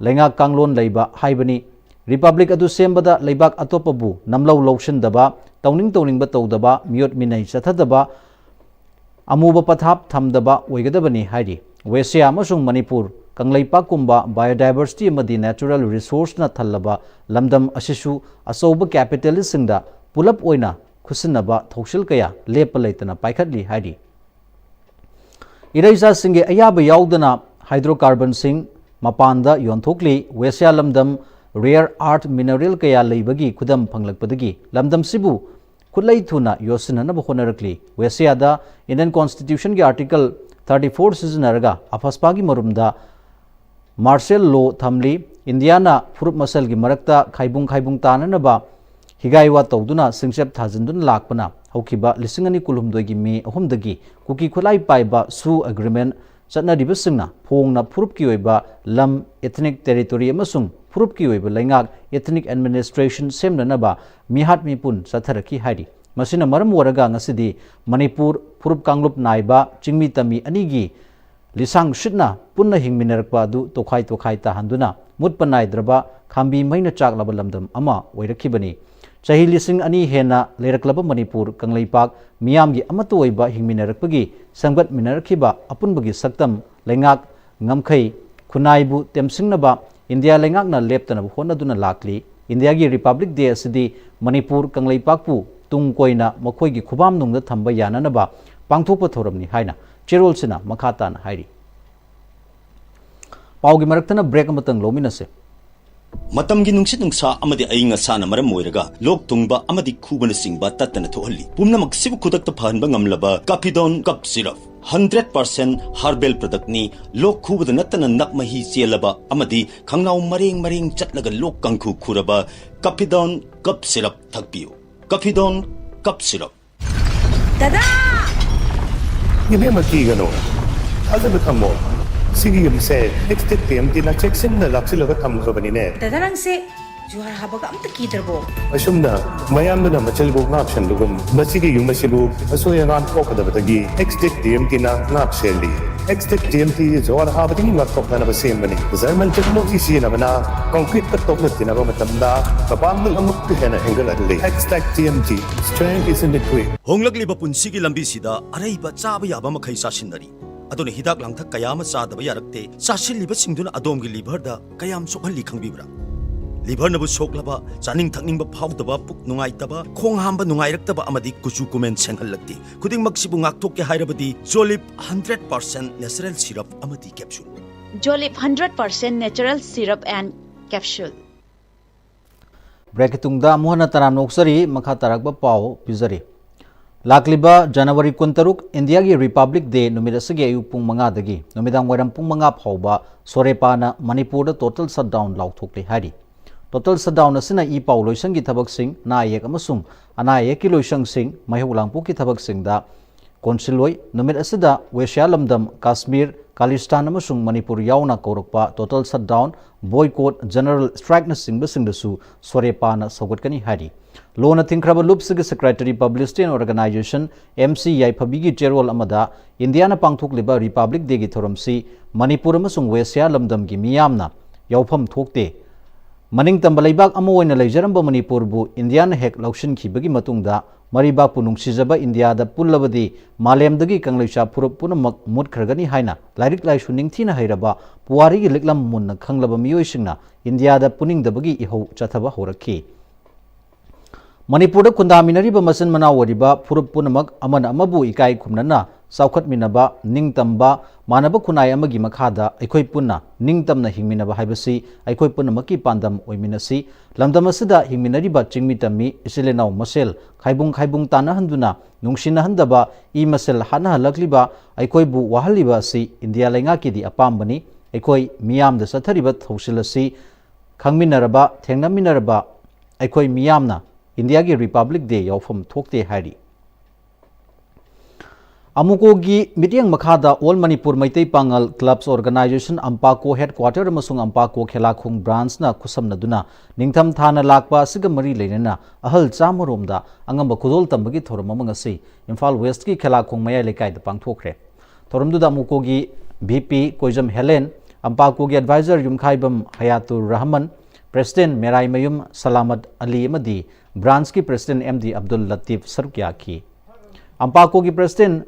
ꯂꯩꯉꯥꯛ ꯀꯥꯡꯂꯣꯟ ꯂꯩꯕ ꯍꯥꯏꯕꯅꯤ꯫ Republic ꯑꯗꯨ ꯁꯦꯝꯕꯗ ꯂꯩꯕꯥꯛ ꯑꯇꯣꯞꯄꯕꯨ ꯅꯝꯂꯧ ꯂꯧꯁꯤꯟꯗꯕ, ꯇꯧꯅꯤꯡ ꯇꯧꯅꯤꯡꯕ ꯇꯧꯗꯕ, ꯃꯤꯑꯣꯠ ꯃꯤꯅꯩ ꯆꯠꯊꯗꯕ, ꯑꯃꯨꯕ ꯄꯊꯥꯞ ꯊꯝꯗꯕ ꯑꯣꯏꯒꯗꯕꯅꯤ ꯍꯥꯏꯔꯤ꯫ ꯋꯦꯁꯤꯌꯥ ꯑꯃꯁꯨꯡ ꯃꯅꯤꯄꯨꯔ ꯀꯪꯂꯩꯄꯥꯛꯀꯨꯝꯕ biodiversity ꯑꯃꯗꯤ natural resourceꯅ ꯊꯜꯂꯕ ꯂꯝꯗꯝ ꯑꯁꯤꯁꯨ ꯑꯆꯧꯕ capitalistꯁꯤꯡꯗ ꯄꯨꯂꯞ ꯑꯣꯏꯅ ꯈꯨꯠꯁꯤꯟꯅꯕ ꯊꯧꯁꯤꯜ ꯀꯌꯥ ꯂꯦꯞꯄ ꯂꯩꯇꯅ ꯄꯥꯏꯈꯠꯂꯤ ꯍꯥꯏꯔꯤ꯫ ꯏꯔꯩꯆꯥꯁꯤꯡꯒꯤ ꯑꯌꯥꯕ ꯌꯥꯎꯗꯅ hydrocarbonꯁꯤꯡ ꯃꯄꯥꯟꯗ ꯌꯣꯟꯊꯣꯛꯂꯤ꯫ ꯋꯦꯁꯤꯌꯥ ꯂꯝꯗꯝ rare earth mineral ꯀꯌꯥ ꯂꯩꯕꯒꯤ ꯈꯨꯗꯝ ꯐꯪꯂꯛꯄꯗꯒꯤ ꯂꯝꯗꯝꯁꯤꯕꯨ ꯈꯨꯠꯂꯩ ꯊꯨꯅ ꯌꯣꯠꯁꯤꯟꯅꯅꯕ ꯍꯣꯠꯅꯔꯛꯂꯤ꯫ ꯋꯦꯁꯤꯌꯥꯗ Indian Constitutionꯒꯤ Article thirty four ꯁꯤꯖꯤꯟꯅꯔꯒ ꯑꯐꯁꯄꯥꯒꯤ ꯃꯔꯨꯝꯗ martial law ꯊꯝꯂꯤ꯫ ꯏꯟꯗꯤꯌꯥꯅ ꯐꯨꯔꯨꯞ ꯃꯁꯦꯜꯒꯤ ꯃꯔꯛꯇ ꯈꯥꯏꯕꯨꯡ ꯈꯥꯏꯕꯨꯡ ꯇꯥꯅꯅꯕ ꯍꯤꯒꯥꯏꯋꯥ ꯇꯧꯗꯨꯅ ꯁꯤꯡꯆꯞ ꯊꯥꯖꯤꯟꯗꯨꯅ ꯂꯥꯛꯄꯅ ꯍꯧꯈꯤꯕ ꯂꯤꯁꯤꯡ ꯑꯅꯤ ꯀꯨꯟꯍꯨꯝꯗꯣꯏꯒꯤ ꯃꯦ ꯑꯍꯨꯝꯗꯒꯤ ꯀꯨꯀꯤ ꯈꯨꯠꯂꯥꯏ ꯄꯥꯏꯕ ꯁꯨ agreement ꯆꯠꯅꯔꯤꯕꯁꯤꯡꯅ ꯐꯣꯡꯅ ꯐꯨꯔꯨꯞꯀꯤ ꯑꯣꯏꯕ ꯂꯝ, ethnic territory ꯑꯃꯁꯨꯡ ꯐꯨꯔꯨꯞꯀꯤ ꯑꯣꯏꯕ ꯂꯩꯉꯥꯛ, ethnic administration ꯁꯦꯝꯅꯅꯕ ꯃꯤꯍꯥꯠ ꯃꯤꯄꯨꯟ ꯆꯠꯊꯔꯛꯈꯤ ꯍꯥꯏꯔꯤ꯫ ꯃꯁꯤꯅ ꯃꯔꯝ ꯑꯣꯏꯔꯒ ꯉꯁꯤꯗꯤ ꯃꯅꯤꯄꯨꯔ ꯐꯨꯔꯨꯞ ꯀꯥꯡꯂꯨꯞ ꯅꯥꯏꯕ ꯆꯤꯡꯃꯤ ꯇꯝꯃꯤ ꯑꯅꯤꯒꯤ ꯂꯤꯁꯥꯡ ꯁꯤꯠꯅ ꯄꯨꯟꯅ ꯍꯤꯡꯃꯤꯟꯅꯔꯛꯄ ꯑꯗꯨ ꯇꯣꯈꯥꯏ ꯇꯣꯈꯥꯏ ꯇꯥꯍꯟꯗꯨꯅ ꯃꯨꯠꯄ ꯅꯥꯏꯗ꯭ꯔꯕ ꯈꯥꯝꯕꯤ ꯃꯩꯅ ꯆꯥꯛꯂꯕ ꯂꯝꯗꯝ ꯑꯃ ꯑꯣꯏꯔꯛꯈꯤꯕꯅꯤ꯫ ꯆꯍꯤ ꯂꯤꯁꯤꯡ ꯑꯅꯤ ꯍꯦꯟꯅ ꯂꯩꯔꯛꯂꯕ ꯃꯅꯤꯄꯨꯔ ꯀꯪꯂꯩꯄꯥꯛ ꯃꯤꯌꯥꯝꯒꯤ ꯑꯃꯠꯇ ꯑꯣꯏꯕ ꯍꯤꯡꯃꯤꯟꯅꯔꯛꯄꯒꯤ ꯁꯦꯝꯒꯠꯃꯤꯟꯅꯔꯛꯈꯤꯕ ꯑꯄꯨꯟꯕꯒꯤ ꯁꯛꯇꯝ, ꯂꯩꯉꯥꯛ, ꯉꯝꯈꯩ, ꯈꯨꯟꯅꯥꯏꯕꯨ ꯇꯦꯝꯁꯤꯡꯅꯕ ꯏꯟꯗꯤꯌꯥ ꯂꯩꯉꯥꯛꯅ ꯂꯦꯞꯇꯅꯕ ꯍꯣꯠꯅꯗꯨꯅ ꯂꯥꯛꯂꯤ꯫ ꯏꯟꯗꯤꯌꯥꯒꯤ Republic Day ꯑꯁꯤꯗꯤ ꯃꯅꯤꯄꯨꯔ ꯀꯪꯂꯩꯄꯥꯛꯄꯨ ꯇꯨꯡ ꯀꯣꯏꯅ ꯃꯈꯣꯏꯒꯤ ꯈꯨꯕꯥꯝꯅꯨꯡꯗ ꯊꯝꯕ ꯌꯥꯅꯅꯕ ꯄꯥꯡꯊꯣꯛꯄ ꯊꯧꯔꯝꯅꯤ ꯍꯥꯏꯅ ꯆꯦꯔꯣꯜꯁꯤꯅ ꯃꯈꯥ ꯇꯥꯅ ꯍꯥꯏꯔꯤ꯫ ꯄꯥꯎꯒꯤ ꯃꯔꯛꯇꯅ break ꯑꯃꯇꯪ ꯂꯧꯃꯤꯟꯅꯁꯦ꯫ ꯃꯇꯝꯒꯤ ꯅꯨꯡꯁꯤꯠ ꯅꯨꯡꯁꯥ ꯑꯃꯗꯤ ꯑꯏꯪ ꯑꯁꯥꯅ ꯃꯔꯝ ꯑꯣꯏꯔꯒ ꯂꯣꯛ ꯊꯨꯡꯕ ꯑꯃꯗꯤ ꯈꯨꯕꯅꯆꯤꯡꯕ ꯇꯠꯇꯅ ꯊꯣꯛꯍꯜꯂꯤ꯫ ꯄꯨꯝꯅꯃꯛꯁꯤꯕꯨ ꯈꯨꯗꯛꯇ ꯐꯍꯟꯕ ꯉꯝꯂꯕ Cappidone Cough Syrup꯫ Hundred percent herbal ꯄ꯭ꯔꯗꯛꯅꯤ꯫ ꯂꯣꯛ ꯈꯨꯕꯗ ꯅꯠꯇꯅ ꯅꯞ ꯃꯍꯤ ꯆꯦꯜꯂꯕ ꯑꯃꯗꯤ ꯈꯪꯅꯥꯎ ꯃꯔꯦꯡ ꯃꯔꯦꯡ ꯆꯠꯂꯒ ꯂꯣꯛ ꯀꯥꯡꯈꯨ ꯈꯨꯔꯕ ꯀꯐꯤꯗꯣꯟ ꯀꯞ ꯁꯤꯔꯞ ꯊꯛꯄꯤꯌꯨ꯫ ꯀꯐꯤꯗꯣꯟ ꯀꯞ ꯁꯤꯔꯞ꯫ ꯗꯗꯥ! ꯏꯕꯦꯝꯃ, ꯀꯤꯒꯅꯨ, ꯊꯥꯖꯕ ꯊꯝꯃꯣ꯫ ꯁꯤꯒꯤ ꯌꯨꯝꯁꯦ ꯑꯦꯛꯁꯇꯦꯛ ꯇꯤ ꯑꯦꯝ ꯇꯤꯅ ꯆꯦꯛꯁꯤꯟꯅ ꯂꯥꯛꯁꯤꯜꯂꯒ ꯊꯝꯈ꯭ꯔꯕꯅꯤꯅꯦ꯫ ꯗꯗꯥ, ꯅꯪꯁꯦ ꯖꯨꯍꯥꯔ ꯍꯥꯕꯒ ꯑꯝꯇ ꯀꯤꯗ꯭ꯔꯕꯣ? ꯑꯁꯨꯝꯅ ꯃꯌꯥꯝꯗꯨꯅ ꯃꯆꯤꯜꯕꯨ ꯉꯥꯛꯁꯟꯕꯒꯨꯝ, ꯃꯁꯤꯒꯤ ꯌꯨꯝ ꯑꯁꯤꯕꯨ ꯑꯁꯣꯏ ꯑꯉꯥꯝ ꯊꯣꯛꯀꯗꯕꯗꯒꯤ ꯑꯦꯛꯁꯇꯦꯛ ꯇꯤ ꯑꯦꯝ ꯇꯤꯅ ꯉꯥꯛ ꯁꯦꯜꯂꯤ꯫ ꯑꯦꯛꯁꯇꯦꯛ ꯇꯤ ꯑꯦꯝ ꯇꯤ ꯖꯨꯍꯥꯔ ꯍꯥꯕꯗꯒꯤ ꯉꯥꯛꯊꯣꯛꯅꯅꯕ ꯁꯦꯝꯕꯅꯤ꯫ ꯖꯔꯃꯟ ꯇꯦꯛꯅꯣꯂꯣꯖꯤ ꯁꯤꯖꯤꯟꯅꯕꯅ ꯀꯪꯀ꯭ꯔꯤꯠꯀ ꯇꯣꯛꯅ ꯇꯤꯟꯅꯕ ꯃꯇꯝꯗ ꯃꯄꯥꯡꯒꯜ ꯑꯃꯨꯛꯀ ꯍꯦꯟꯅ ꯍꯦꯟꯒꯠꯍꯜꯂꯤ꯫ Xtech T M T, strength is in the grip. ꯍꯣꯡꯂꯛꯂꯤꯕ ꯄꯨꯟꯁꯤꯒꯤ ꯂꯝꯕꯤꯁꯤꯗ ꯑꯔꯩꯕ ꯆꯥꯕ ꯌꯥꯕ ꯃꯈꯩ ꯆꯥꯁꯤꯟꯅꯔꯤ꯫ ꯑꯗꯨꯅ ꯍꯤꯗꯥꯛ ꯂꯥꯡꯊꯛ ꯀꯌꯥ ꯑꯃ ꯆꯥꯗꯕ ꯌꯥꯔꯛꯇꯦ꯫ ꯆꯥꯁꯤꯜꯂꯤꯕꯁꯤꯡꯗꯨꯅ ꯑꯗꯣꯝꯒꯤ ꯂꯤꯚꯔꯗ ꯀꯌꯥꯝ ꯁꯣꯛꯍꯜꯂꯤ ꯈꯪꯕꯤꯕ꯭ꯔꯥ? ꯂꯤꯚꯔꯅꯕꯨ ꯁꯣꯛꯂꯕ, ꯆꯥꯅꯤꯡ ꯊꯛꯅꯤꯡꯕ ꯐꯥꯎꯗꯕ, ꯄꯨꯛ ꯅꯨꯡꯉꯥꯏꯇꯕ, ꯈꯣꯡ ꯍꯥꯝꯕ ꯅꯨꯡꯉꯥꯏꯔꯛꯇꯕ ꯑꯃꯗꯤ ꯀꯨꯆꯨ ꯀꯨꯃꯦꯟ ꯁꯦꯡꯍꯜꯂꯛꯇꯦ꯫ ꯈꯨꯗꯤꯡꯃꯛꯁꯤꯕꯨ ꯉꯥꯛꯊꯣꯛꯀꯦ ꯍꯥꯏꯔꯕꯗꯤ ꯖꯣꯂꯤꯞ ꯍꯟꯗ꯭ꯔꯦꯠ ꯄꯥꯔꯁꯦꯟ ꯅꯦꯆꯔꯦꯜ ꯁꯤꯔꯞ ꯑꯃꯗꯤ capsule. Jolip hundred percent natural syrup and capsule. ꯕ꯭ꯔꯦꯛꯀꯤ ꯇꯨꯡꯗ ꯑꯃꯨꯛ ꯍꯟꯅ ꯇꯔꯥꯝꯅ ꯑꯣꯛꯆꯔꯤ꯫ ꯃꯈꯥ ꯇꯥꯔꯛꯄ ꯄꯥꯎ ꯄꯤꯖꯔꯤ꯫ ꯂꯥꯛꯂꯤꯕ ꯖꯅꯋꯥꯔꯤ ꯀꯨꯟꯇꯔꯨꯛ, ꯏꯟꯗꯤꯌꯥꯒꯤ ꯔꯤꯄꯕ꯭ꯂꯤꯛ ꯗꯦ ꯅꯨꯃꯤꯠ ꯑꯁꯤꯒꯤ ꯑꯌꯨꯛ ꯄꯨꯡ ꯃꯉꯥꯗꯒꯤ ꯅꯨꯃꯤꯗꯥꯡ ꯋꯥꯏꯔꯝ ꯄꯨꯡ ꯃꯉꯥ ꯐꯥꯎꯕ ꯁꯣꯔꯦꯄꯥꯅ ꯃꯅꯤꯄꯨꯔꯗ ꯇꯣꯇꯦꯜ ꯁꯠꯗꯥꯎꯟ ꯂꯥꯎꯊꯣꯛꯂꯦ ꯍꯥꯏꯔꯤ꯫ ꯇꯣꯇꯦꯜ ꯁꯠꯗꯥꯎꯟ ꯑꯁꯤꯅ ꯏ ꯄꯥꯎ ꯂꯣꯏꯁꯪꯒꯤ ꯊꯕꯛꯁꯤꯡ, ꯑꯅꯥ ꯑꯌꯦꯛ ꯑꯃꯁꯨꯡ ꯑꯅꯥ ꯑꯌꯦꯛꯀꯤ ꯂꯣꯏꯁꯪꯁꯤꯡ, ꯃꯩꯍꯧ ꯂꯥꯡꯄꯣꯛꯀꯤ ꯊꯕꯛꯁꯤꯡꯗ ꯀꯣꯟꯁꯤꯜꯂꯣꯏ꯫ ꯅꯨꯃꯤꯠ ꯑꯁꯤꯗ ꯋꯦꯁ꯭ꯌꯥ ꯂꯝꯗꯝ, ꯀꯥꯁꯃꯤꯔ, ꯈꯥꯂꯤꯁꯇꯥꯟ ꯑꯃꯁꯨꯡ ꯃꯅꯤꯄꯨꯔ ꯌꯥꯎꯅ ꯀꯧꯔꯛꯄ ꯇꯣꯇꯦꯜ ꯁꯠꯗꯥꯎꯟ, ꯕꯣꯏꯀꯣꯠ, ꯖꯦꯅꯔꯦꯜ ꯁ꯭ꯇ꯭ꯔꯥꯏꯛꯅꯆꯤꯡꯕꯁꯤꯡꯗꯁꯨ ꯁꯣꯔꯦꯄꯥꯅ ꯁꯧꯒꯠꯀꯅꯤ ꯍꯥꯏꯔꯤ꯫ ꯂꯣꯅ ꯊꯤꯡꯈ꯭ꯔꯕ ꯂꯨꯞꯁꯤꯒꯤ secretary publicity and organisation, M C ꯌꯥꯏꯐꯕꯤꯒꯤ ꯆꯦꯔꯣꯜ ꯑꯃꯗ ꯏꯟꯗꯤꯌꯥꯅ ꯄꯥꯡꯊꯣꯛꯂꯤꯕ ꯔꯤꯄꯕ꯭ꯂꯤꯛ ꯗꯦꯒꯤ ꯊꯧꯔꯝꯁꯤ ꯃꯅꯤꯄꯨꯔ ꯑꯃꯁꯨꯡ ꯋꯦꯁ꯭ꯌꯥ ꯂꯝꯗꯝꯒꯤ ꯃꯤꯌꯥꯝꯅ ꯌꯥꯎꯐꯝ ꯊꯣꯛꯇꯦ꯫ ꯃꯅꯤꯡꯇꯝꯕ ꯂꯩꯕꯥꯛ ꯑꯃ ꯑꯣꯏꯅ ꯂꯩꯖꯔꯝꯕ ꯃꯅꯤꯄꯨꯔꯕꯨ ꯏꯟꯗꯤꯌꯥꯅ ꯍꯦꯛ ꯂꯧꯁꯤꯟꯈꯤꯕꯒꯤ ꯃꯇꯨꯡꯗ ꯃꯔꯩꯕꯥꯛꯄꯨ ꯅꯨꯡꯁꯤꯖꯕ ꯏꯟꯗꯤꯌꯥꯗ ꯄꯨꯜꯂꯕꯗꯤ ꯃꯥꯂꯦꯝꯗꯒꯤ ꯀꯪꯂꯩꯁꯥ ꯐꯨꯔꯨꯞ ꯄꯨꯝꯅꯃꯛ ꯃꯨꯠꯈ꯭ꯔꯒꯅꯤ ꯍꯥꯏꯅ ꯂꯥꯏꯔꯤꯛ ꯂꯥꯏꯁꯨ ꯅꯤꯡꯊꯤꯅ ꯍꯩꯔꯕ ꯄꯨꯋꯥꯔꯤꯒꯤ ꯂꯤꯛꯂꯝ ꯃꯨꯟꯅ ꯈꯪꯂꯕ ꯃꯤꯑꯣꯏꯁꯤꯡꯅ ꯏꯟꯗꯤꯌꯥꯗ ꯄꯨꯅꯤꯡꯗꯕꯒꯤ ꯏꯍꯧ ꯆꯠꯊꯕ ꯍꯧꯔꯛꯈꯤ꯫ ꯃꯅꯤꯄꯨꯔꯗ ꯈꯨꯟꯗꯥꯃꯤꯟꯅꯔꯤꯕ ꯃꯆꯤꯟ ꯃꯅꯥꯎ ꯑꯣꯏꯔꯤꯕ ꯐꯨꯔꯨꯞ ꯄꯨꯝꯅꯃꯛ ꯑꯃꯅ ꯑꯃꯕꯨ ꯏꯀꯥꯏ ꯈꯨꯝꯅꯅ ꯆꯥꯎꯈꯠꯃꯤꯟꯅꯕ, ꯅꯤꯡꯇꯝꯕ, ꯃꯥꯟꯅꯕ ꯈꯨꯟꯅꯥꯏ ꯑꯃꯒꯤ ꯃꯈꯥꯗ ꯑꯩꯈꯣꯏ ꯄꯨꯟꯅ ꯅꯤꯡꯇꯝꯅ ꯍꯤꯡꯃꯤꯟꯅꯕ ꯍꯥꯏꯕꯁꯤ ꯑꯩꯈꯣꯏ ꯄꯨꯝꯅꯃꯛꯀꯤ ꯄꯥꯟꯗꯝ ꯑꯣꯏꯃꯤꯟꯅꯁꯤ꯫ ꯂꯝꯗꯝ ꯑꯁꯤꯗ ꯍꯤꯡꯃꯤꯟꯅꯔꯤꯕ ꯆꯤꯡꯃꯤ ꯇꯝꯃꯤ ꯏꯆꯤꯜ ꯏꯅꯥꯎ ꯃꯁꯦꯜ ꯈꯥꯏꯕꯨꯡ ꯈꯥꯏꯕꯨꯡ ꯇꯥꯟꯅꯍꯟꯗꯨꯅ ꯅꯨꯡꯁꯤꯅꯍꯟꯗꯕ, ꯏ ꯃꯁꯦꯜ ꯍꯥꯠꯅꯍꯜꯂꯛꯂꯤꯕ ꯑꯩꯈꯣꯏꯕꯨ ꯋꯥꯍꯜꯂꯤꯕ ꯑꯁꯤ ꯏꯟꯗꯤꯌꯥ ꯂꯩꯉꯥꯛꯀꯤꯗꯤ ꯑꯄꯥꯝꯕꯅꯤ꯫ ꯑꯩꯈꯣꯏ ꯃꯤꯌꯥꯝꯗ ꯆꯠꯊꯔꯤꯕ ꯊꯧꯁꯤꯜ ꯑꯁꯤ ꯈꯪꯃꯤꯟꯅꯔꯕ, ꯊꯦꯡꯅꯃꯤꯟꯅꯔꯕ ꯑꯩꯈꯣꯏ ꯃꯤꯌꯥꯝꯅ ꯏꯟꯗꯤꯌꯥꯒꯤ ꯔꯤꯄꯕ꯭ꯂꯤꯛ ꯗꯦ ꯌꯥꯎꯐꯝ ꯊꯣꯛꯇꯦ ꯍꯥꯏꯔꯤ꯫ ꯑꯃꯨꯀꯣꯒꯤ ꯃꯤꯠꯌꯦꯡ ꯃꯈꯥꯗ All Manipur Meitei Pangal Clubs Organization, ꯑꯝꯄꯥꯀꯣ headquarter ꯑꯃꯁꯨꯡ ꯑꯝꯄꯥꯀꯣ ꯈꯦꯂꯥꯈꯣꯡ branchꯅ ꯈꯨꯠꯁꯝꯅꯗꯨꯅ ꯅꯤꯡꯊꯝ ꯊꯥꯅ ꯂꯥꯛꯄ ꯑꯁꯤꯒ ꯃꯔꯤ ꯂꯩꯅꯅ ꯑꯍꯜ ꯆꯥꯝꯃꯔꯣꯝꯗ ꯑꯉꯝꯕ ꯈꯨꯗꯣꯜ ꯇꯝꯕꯒꯤ ꯊꯧꯔꯝ ꯑꯃ ꯉꯁꯤ ꯏꯝꯐꯥꯜ Westꯀꯤ ꯈꯦꯂꯥꯈꯣꯡ ꯃꯌꯥꯏ ꯂꯩꯀꯥꯏꯗ ꯄꯥꯡꯊꯣꯛꯈ꯭ꯔꯦ꯫ ꯊꯧꯔꯝꯗꯨꯗ ꯑꯃꯨꯀꯣꯒꯤ VP ꯀꯣꯏꯖꯝ ꯍꯦꯂꯦꯟ, ꯑꯝꯄꯥꯀꯣꯒꯤ advisor ꯌꯨꯝꯈꯥꯏꯕꯝ ꯍꯌꯥꯇꯨꯔ ꯔꯍꯃꯟ, president ꯃꯦꯔꯥꯏꯃꯌꯨꯝ ꯁꯂꯥꯃꯠ ꯑꯂꯤ ꯑꯃꯗꯤ branchꯀꯤ president MD ꯑꯕꯗꯨꯜ ꯂꯇꯤꯐ ꯁꯔꯨꯛ ꯌꯥꯈꯤ꯫ ꯑꯝꯄꯥꯀꯣꯒꯤ president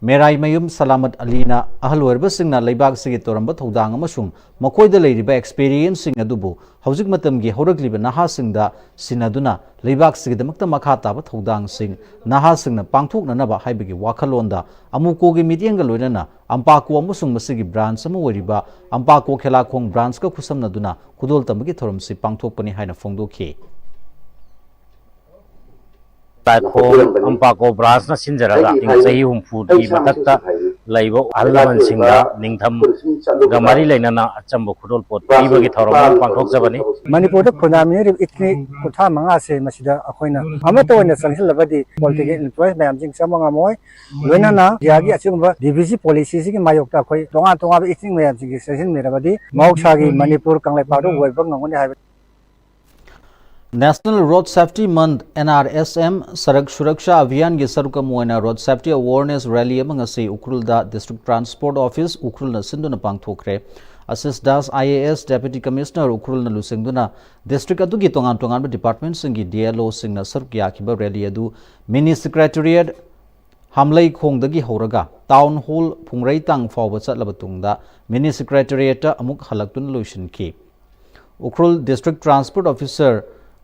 ꯃꯦꯔꯥꯏꯃꯌꯨꯝ ꯁꯂꯥꯃꯠ ꯑꯂꯤꯅ ꯑꯍꯜ ꯑꯣꯏꯔꯕꯁꯤꯡꯅ ꯂꯩꯕꯥꯛꯁꯤꯒꯤ ꯇꯧꯔꯝꯕ ꯊꯧꯗꯥꯡ ꯑꯃꯁꯨꯡ ꯃꯈꯣꯏꯗ ꯂꯩꯔꯤꯕ experienceꯁꯤꯡ ꯑꯗꯨꯕꯨ ꯍꯧꯖꯤꯛ ꯃꯇꯝꯒꯤ ꯍꯧꯔꯛꯂꯤꯕ ꯅꯍꯥꯁꯤꯡꯗ ꯁꯤꯟꯅꯗꯨꯅ ꯂꯩꯕꯥꯛꯁꯤꯒꯤꯗꯃꯛꯇ ꯃꯈꯥ ꯇꯥꯕ ꯊꯧꯗꯥꯡꯁꯤꯡ ꯅꯍꯥꯁꯤꯡꯅ ꯄꯥꯡꯊꯣꯛꯅꯅꯕ ꯍꯥꯏꯕꯒꯤ ꯋꯥꯈꯜꯂꯣꯟꯗ ꯑꯃꯨꯀꯣꯒꯤ ꯃꯤꯠꯌꯦꯡꯒ ꯂꯣꯏꯅꯅ ꯑꯝꯄꯥꯀꯣ ꯑꯃꯁꯨꯡ ꯃꯁꯤꯒꯤ branch ꯑꯃ ꯑꯣꯏꯔꯤꯕ ꯑꯝꯄꯥꯀꯣ ꯈꯦꯂꯥꯈꯣꯡ branchꯀ ꯈꯨꯠꯁꯝꯅꯗꯨꯅ ꯈꯨꯗꯣꯜ ꯇꯝꯕꯒꯤ ꯊꯧꯔꯝꯁꯤ ꯄꯥꯡꯊꯣꯛꯄꯅꯤ ꯍꯥꯏꯅ ꯐꯣꯡꯗꯣꯛꯈꯤ꯫ ꯇꯥꯏꯈꯣꯡ ꯑꯝꯄꯥꯀꯣ branchꯅ ꯁꯤꯟꯖꯔꯒ ꯆꯍꯤ ꯍꯨꯝꯐꯨꯒꯤ ꯃꯊꯛꯇ ꯂꯩꯕ ꯑꯍꯜ ꯂꯃꯟꯁꯤꯡꯗ ꯅꯤꯡꯊꯝꯒ ꯃꯔꯤ ꯂꯩꯅꯅ ꯑꯆꯝꯕ ꯈꯨꯗꯣꯜꯄꯣꯠ ꯄꯤꯕꯒꯤ ꯊꯧꯔꯝ ꯑꯃ ꯄꯥꯡꯊꯣꯛꯆꯕꯅꯤ꯫ ꯃꯅꯤꯄꯨꯔꯗ ꯈꯨꯟꯗꯥꯃꯤꯟꯅꯔꯤꯕ ethnic ꯀꯨꯟꯊ꯭ꯔꯥ ꯃꯉꯥꯁꯦ ꯃꯁꯤꯗ ꯑꯩꯈꯣꯏꯅ ꯑꯃꯠꯇ ꯑꯣꯏꯅ ꯆꯪꯁꯤꯜꯂꯕꯗꯤ political influence ꯃꯌꯥꯝꯁꯤꯡ ꯆꯪꯕ ꯉꯝꯃꯣꯏ꯫ ꯂꯣꯏꯅꯅ ꯏꯟꯗꯤꯌꯥꯒꯤ ꯑꯁꯤꯒꯨꯝꯕ DVC policyꯁꯤꯒꯤ ꯃꯥꯌꯣꯛꯇ ꯑꯩꯈꯣꯏ ꯇꯣꯉꯥꯟ ꯇꯣꯉꯥꯟꯕ ethnic ꯃꯌꯥꯝꯁꯤꯡꯒꯤ ꯆꯪꯁꯤꯟꯃꯤꯟꯅꯕꯗꯤ ꯃꯍꯧꯁꯥꯒꯤ ꯃꯅꯤꯄꯨꯔ ꯀꯪꯂꯩꯄꯥꯛꯇ ꯑꯣꯏꯕ ꯉꯝꯒꯅꯤ ꯍꯥꯏꯕ National Road Safety Month, NRSM, ꯁꯔꯛ Suraksha ꯑꯚꯤꯌꯥꯟꯒꯤ ꯁꯔꯨꯛ ꯑꯃ ꯑꯣꯏꯅ Road Safety Awareness Rally ꯑꯃ ꯉꯁꯤ ꯎꯈ꯭ꯔꯨꯜꯗ District Transport Office ꯎꯈ꯭ꯔꯨꯜꯅ ꯁꯤꯟꯗꯨꯅ ꯄꯥꯡꯊꯣꯛꯈ꯭ꯔꯦ꯫ ꯑꯁꯤꯁ ꯗꯥꯁ, IAS, Deputy Commissioner ꯎꯈ꯭ꯔꯨꯜꯅ ꯂꯨꯆꯤꯡꯗꯨꯅ district ꯑꯗꯨꯒꯤ ꯇꯣꯉꯥꯟ ꯇꯣꯉꯥꯟꯕ departmentꯁꯤꯡꯒꯤ DLOꯁꯤꯡꯅ ꯁꯔꯨꯛ ꯌꯥꯈꯤꯕ rally ꯑꯗꯨ mini secretariat ꯍꯥꯝꯂꯩꯈꯣꯡꯗꯒꯤ ꯍꯧꯔꯒ town hall ꯐꯨꯡꯔꯩꯇꯥꯡ ꯐꯥꯎꯕ ꯆꯠꯂꯕ ꯇꯨꯡꯗ mini secretariatꯇ ꯑꯃꯨꯛ ꯍꯜꯂꯛꯇꯨꯅ ꯂꯣꯏꯁꯤꯟꯈꯤ꯫ ꯎꯈ꯭ꯔꯨꯜ District Transport Officer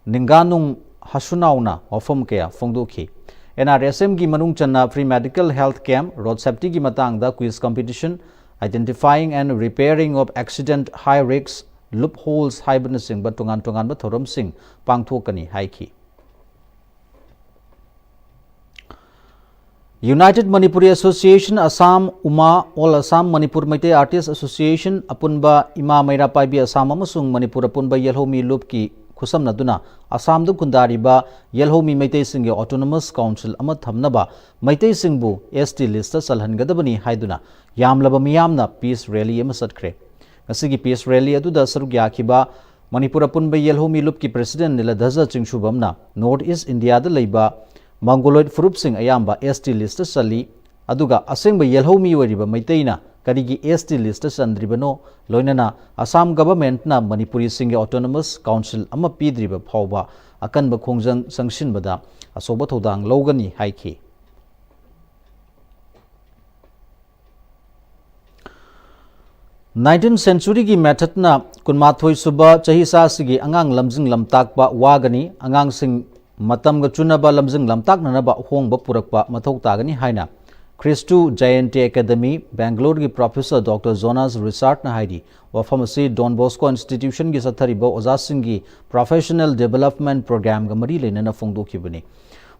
ꯅꯤꯡꯒꯥꯅꯨꯡ ꯍꯁꯨꯅꯥꯎꯅ ꯋꯥꯐꯝ ꯀꯌꯥ ꯐꯣꯡꯗꯣꯛꯈꯤ꯫ ꯑꯦꯟ ꯑꯥꯔ ꯑꯦꯁ ꯑꯦꯝꯒꯤ ꯃꯅꯨꯡ ꯆꯟꯅ free medical health camp, road safetyꯒꯤ ꯃꯇꯥꯡꯗ quiz competition, identifying and repairing of accident, high risk loopholes ꯍꯥꯏꯕꯅꯆꯤꯡꯕ ꯇꯣꯉꯥꯟ ꯇꯣꯉꯥꯟꯕ ꯊꯧꯔꯝꯁꯤꯡ ꯄꯥꯡꯊꯣꯛꯀꯅꯤ ꯍꯥꯏꯈꯤ꯫ United Manipuri Association Assam, UMA, All Assam Manipur Meitei Artists Association, ꯑꯄꯨꯟꯕ ꯏꯃꯥ ꯃꯩꯔꯥ ꯄꯥꯏꯕꯤ ꯑꯁꯥꯝ ꯑꯃꯁꯨꯡ ꯃꯅꯤꯄꯨꯔ ꯑꯄꯨꯟꯕ ꯌꯦꯜꯍꯧꯃꯤ ꯂꯨꯞꯀꯤ ꯈꯨꯠꯁꯝꯅꯗꯨꯅ ꯑꯁꯥꯝꯗ ꯈꯨꯟꯗꯥꯔꯤꯕ ꯌꯦꯜꯍꯧꯃꯤ ꯃꯩꯇꯩꯁꯤꯡꯒꯤ autonomous council ꯑꯃ ꯊꯝꯅꯕ ꯃꯩꯇꯩꯁꯤꯡꯕꯨ S T listꯇ ꯆꯜꯍꯟꯒꯗꯕꯅꯤ ꯍꯥꯏꯗꯨꯅ ꯌꯥꯝꯂꯕ ꯃꯤꯌꯥꯝꯅ peace rally ꯑꯃ ꯆꯠꯈ꯭ꯔꯦ꯫ ꯉꯁꯤꯒꯤ peace rally ꯑꯗꯨꯗ ꯁꯔꯨꯛ ꯌꯥꯈꯤꯕ ꯃꯅꯤꯄꯨꯔ ꯑꯄꯨꯟꯕ ꯌꯦꯜꯍꯧꯃꯤ ꯂꯨꯞꯀꯤ president ꯅꯤꯂꯙꯖ ꯆꯤꯡꯁꯨꯕꯝꯅ North East Indiaꯗ ꯂꯩꯕ Mongoloid ꯐꯨꯔꯨꯞꯁꯤꯡ ꯑꯌꯥꯝꯕ S T listꯇ ꯆꯜꯂꯤ, ꯑꯗꯨꯒ ꯑꯁꯦꯡꯕ ꯌꯦꯜꯍꯧꯃꯤ ꯑꯣꯏꯔꯤꯕ ꯃꯩꯇꯩꯅ ꯀꯔꯤꯒꯤ S T listꯇ ꯆꯟꯗ꯭ꯔꯤꯕꯅꯣ, ꯂꯣꯏꯅꯅ ꯑꯁꯥꯝ governmentꯅ ꯃꯅꯤꯄꯨꯔꯤꯁꯤꯡꯒꯤ autonomous council ꯑꯃ ꯄꯤꯗ꯭ꯔꯤꯕ ꯐꯥꯎꯕ ꯑꯀꯟꯕ ꯈꯣꯡꯖꯪ ꯆꯪꯁꯤꯟꯕꯗ ꯑꯆꯧꯕ ꯊꯧꯗꯥꯡ ꯂꯧꯒꯅꯤ ꯍꯥꯏꯈꯤ꯫ Nineteenth centuryꯒꯤ methodꯅ ꯀꯨꯟꯃꯥꯊꯣꯏ ꯁꯨꯕ ꯆꯍꯤꯆꯥꯁꯤꯒꯤ ꯑꯉꯥꯡ ꯂꯝꯖꯤꯡ ꯂꯝꯇꯥꯛꯄ ꯋꯥꯒꯅꯤ, ꯑꯉꯥꯡꯁꯤꯡ ꯃꯇꯝꯒ ꯆꯨꯅꯕ ꯂꯝꯖꯤꯡ ꯂꯝꯇꯥꯛꯅꯅꯕ ꯑꯍꯣꯡꯕ ꯄꯨꯔꯛꯄ ꯃꯊꯧ ꯇꯥꯒꯅꯤ ꯍꯥꯏꯅ Christu Jayanti Academy, ꯕꯦꯡꯒ꯭ꯂꯣꯔꯒꯤ professor Doctor Jonas Richardꯅ ꯍꯥꯏꯔꯤ꯫ ꯋꯥꯐꯝ ꯑꯁꯤ Don Bosco Institutionꯒꯤ ꯆꯠꯊꯔꯤꯕ ꯑꯣꯖꯥꯁꯤꯡꯒꯤ professional development programꯒ ꯃꯔꯤ ꯂꯩꯅꯅ ꯐꯣꯡꯗꯣꯛꯈꯤꯕꯅꯤ꯫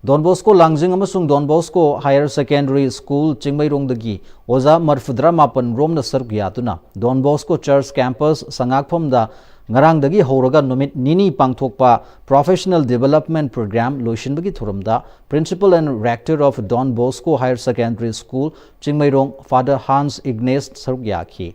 Don Bosco ꯂꯥꯡꯖꯤꯡ ꯑꯃꯁꯨꯡ Don Bosco Higher Secondary School ꯆꯤꯡꯃꯩꯔꯣꯡꯗꯒꯤ ꯑꯣꯖꯥ ꯃꯔꯐꯨꯇꯔꯥ ꯃꯥꯄꯟ ꯔꯣꯝꯅ ꯁꯔꯨꯛ ꯌꯥꯗꯨꯅ Don Bosco Church Campus ꯁꯉꯥꯛꯐꯝꯗ ꯉꯔꯥꯡꯗꯒꯤ ꯍꯧꯔꯒ ꯅꯨꯃꯤꯠ ꯅꯤꯅꯤ ꯄꯥꯡꯊꯣꯛꯄ professional development program ꯂꯣꯏꯁꯤꯟꯕꯒꯤ ꯊꯧꯔꯝꯗ Principal and Rector of Don Bosco Higher Secondary School Chingmeirong Father Hans Ignace ꯁꯔꯨꯛ ꯌꯥꯈꯤ꯫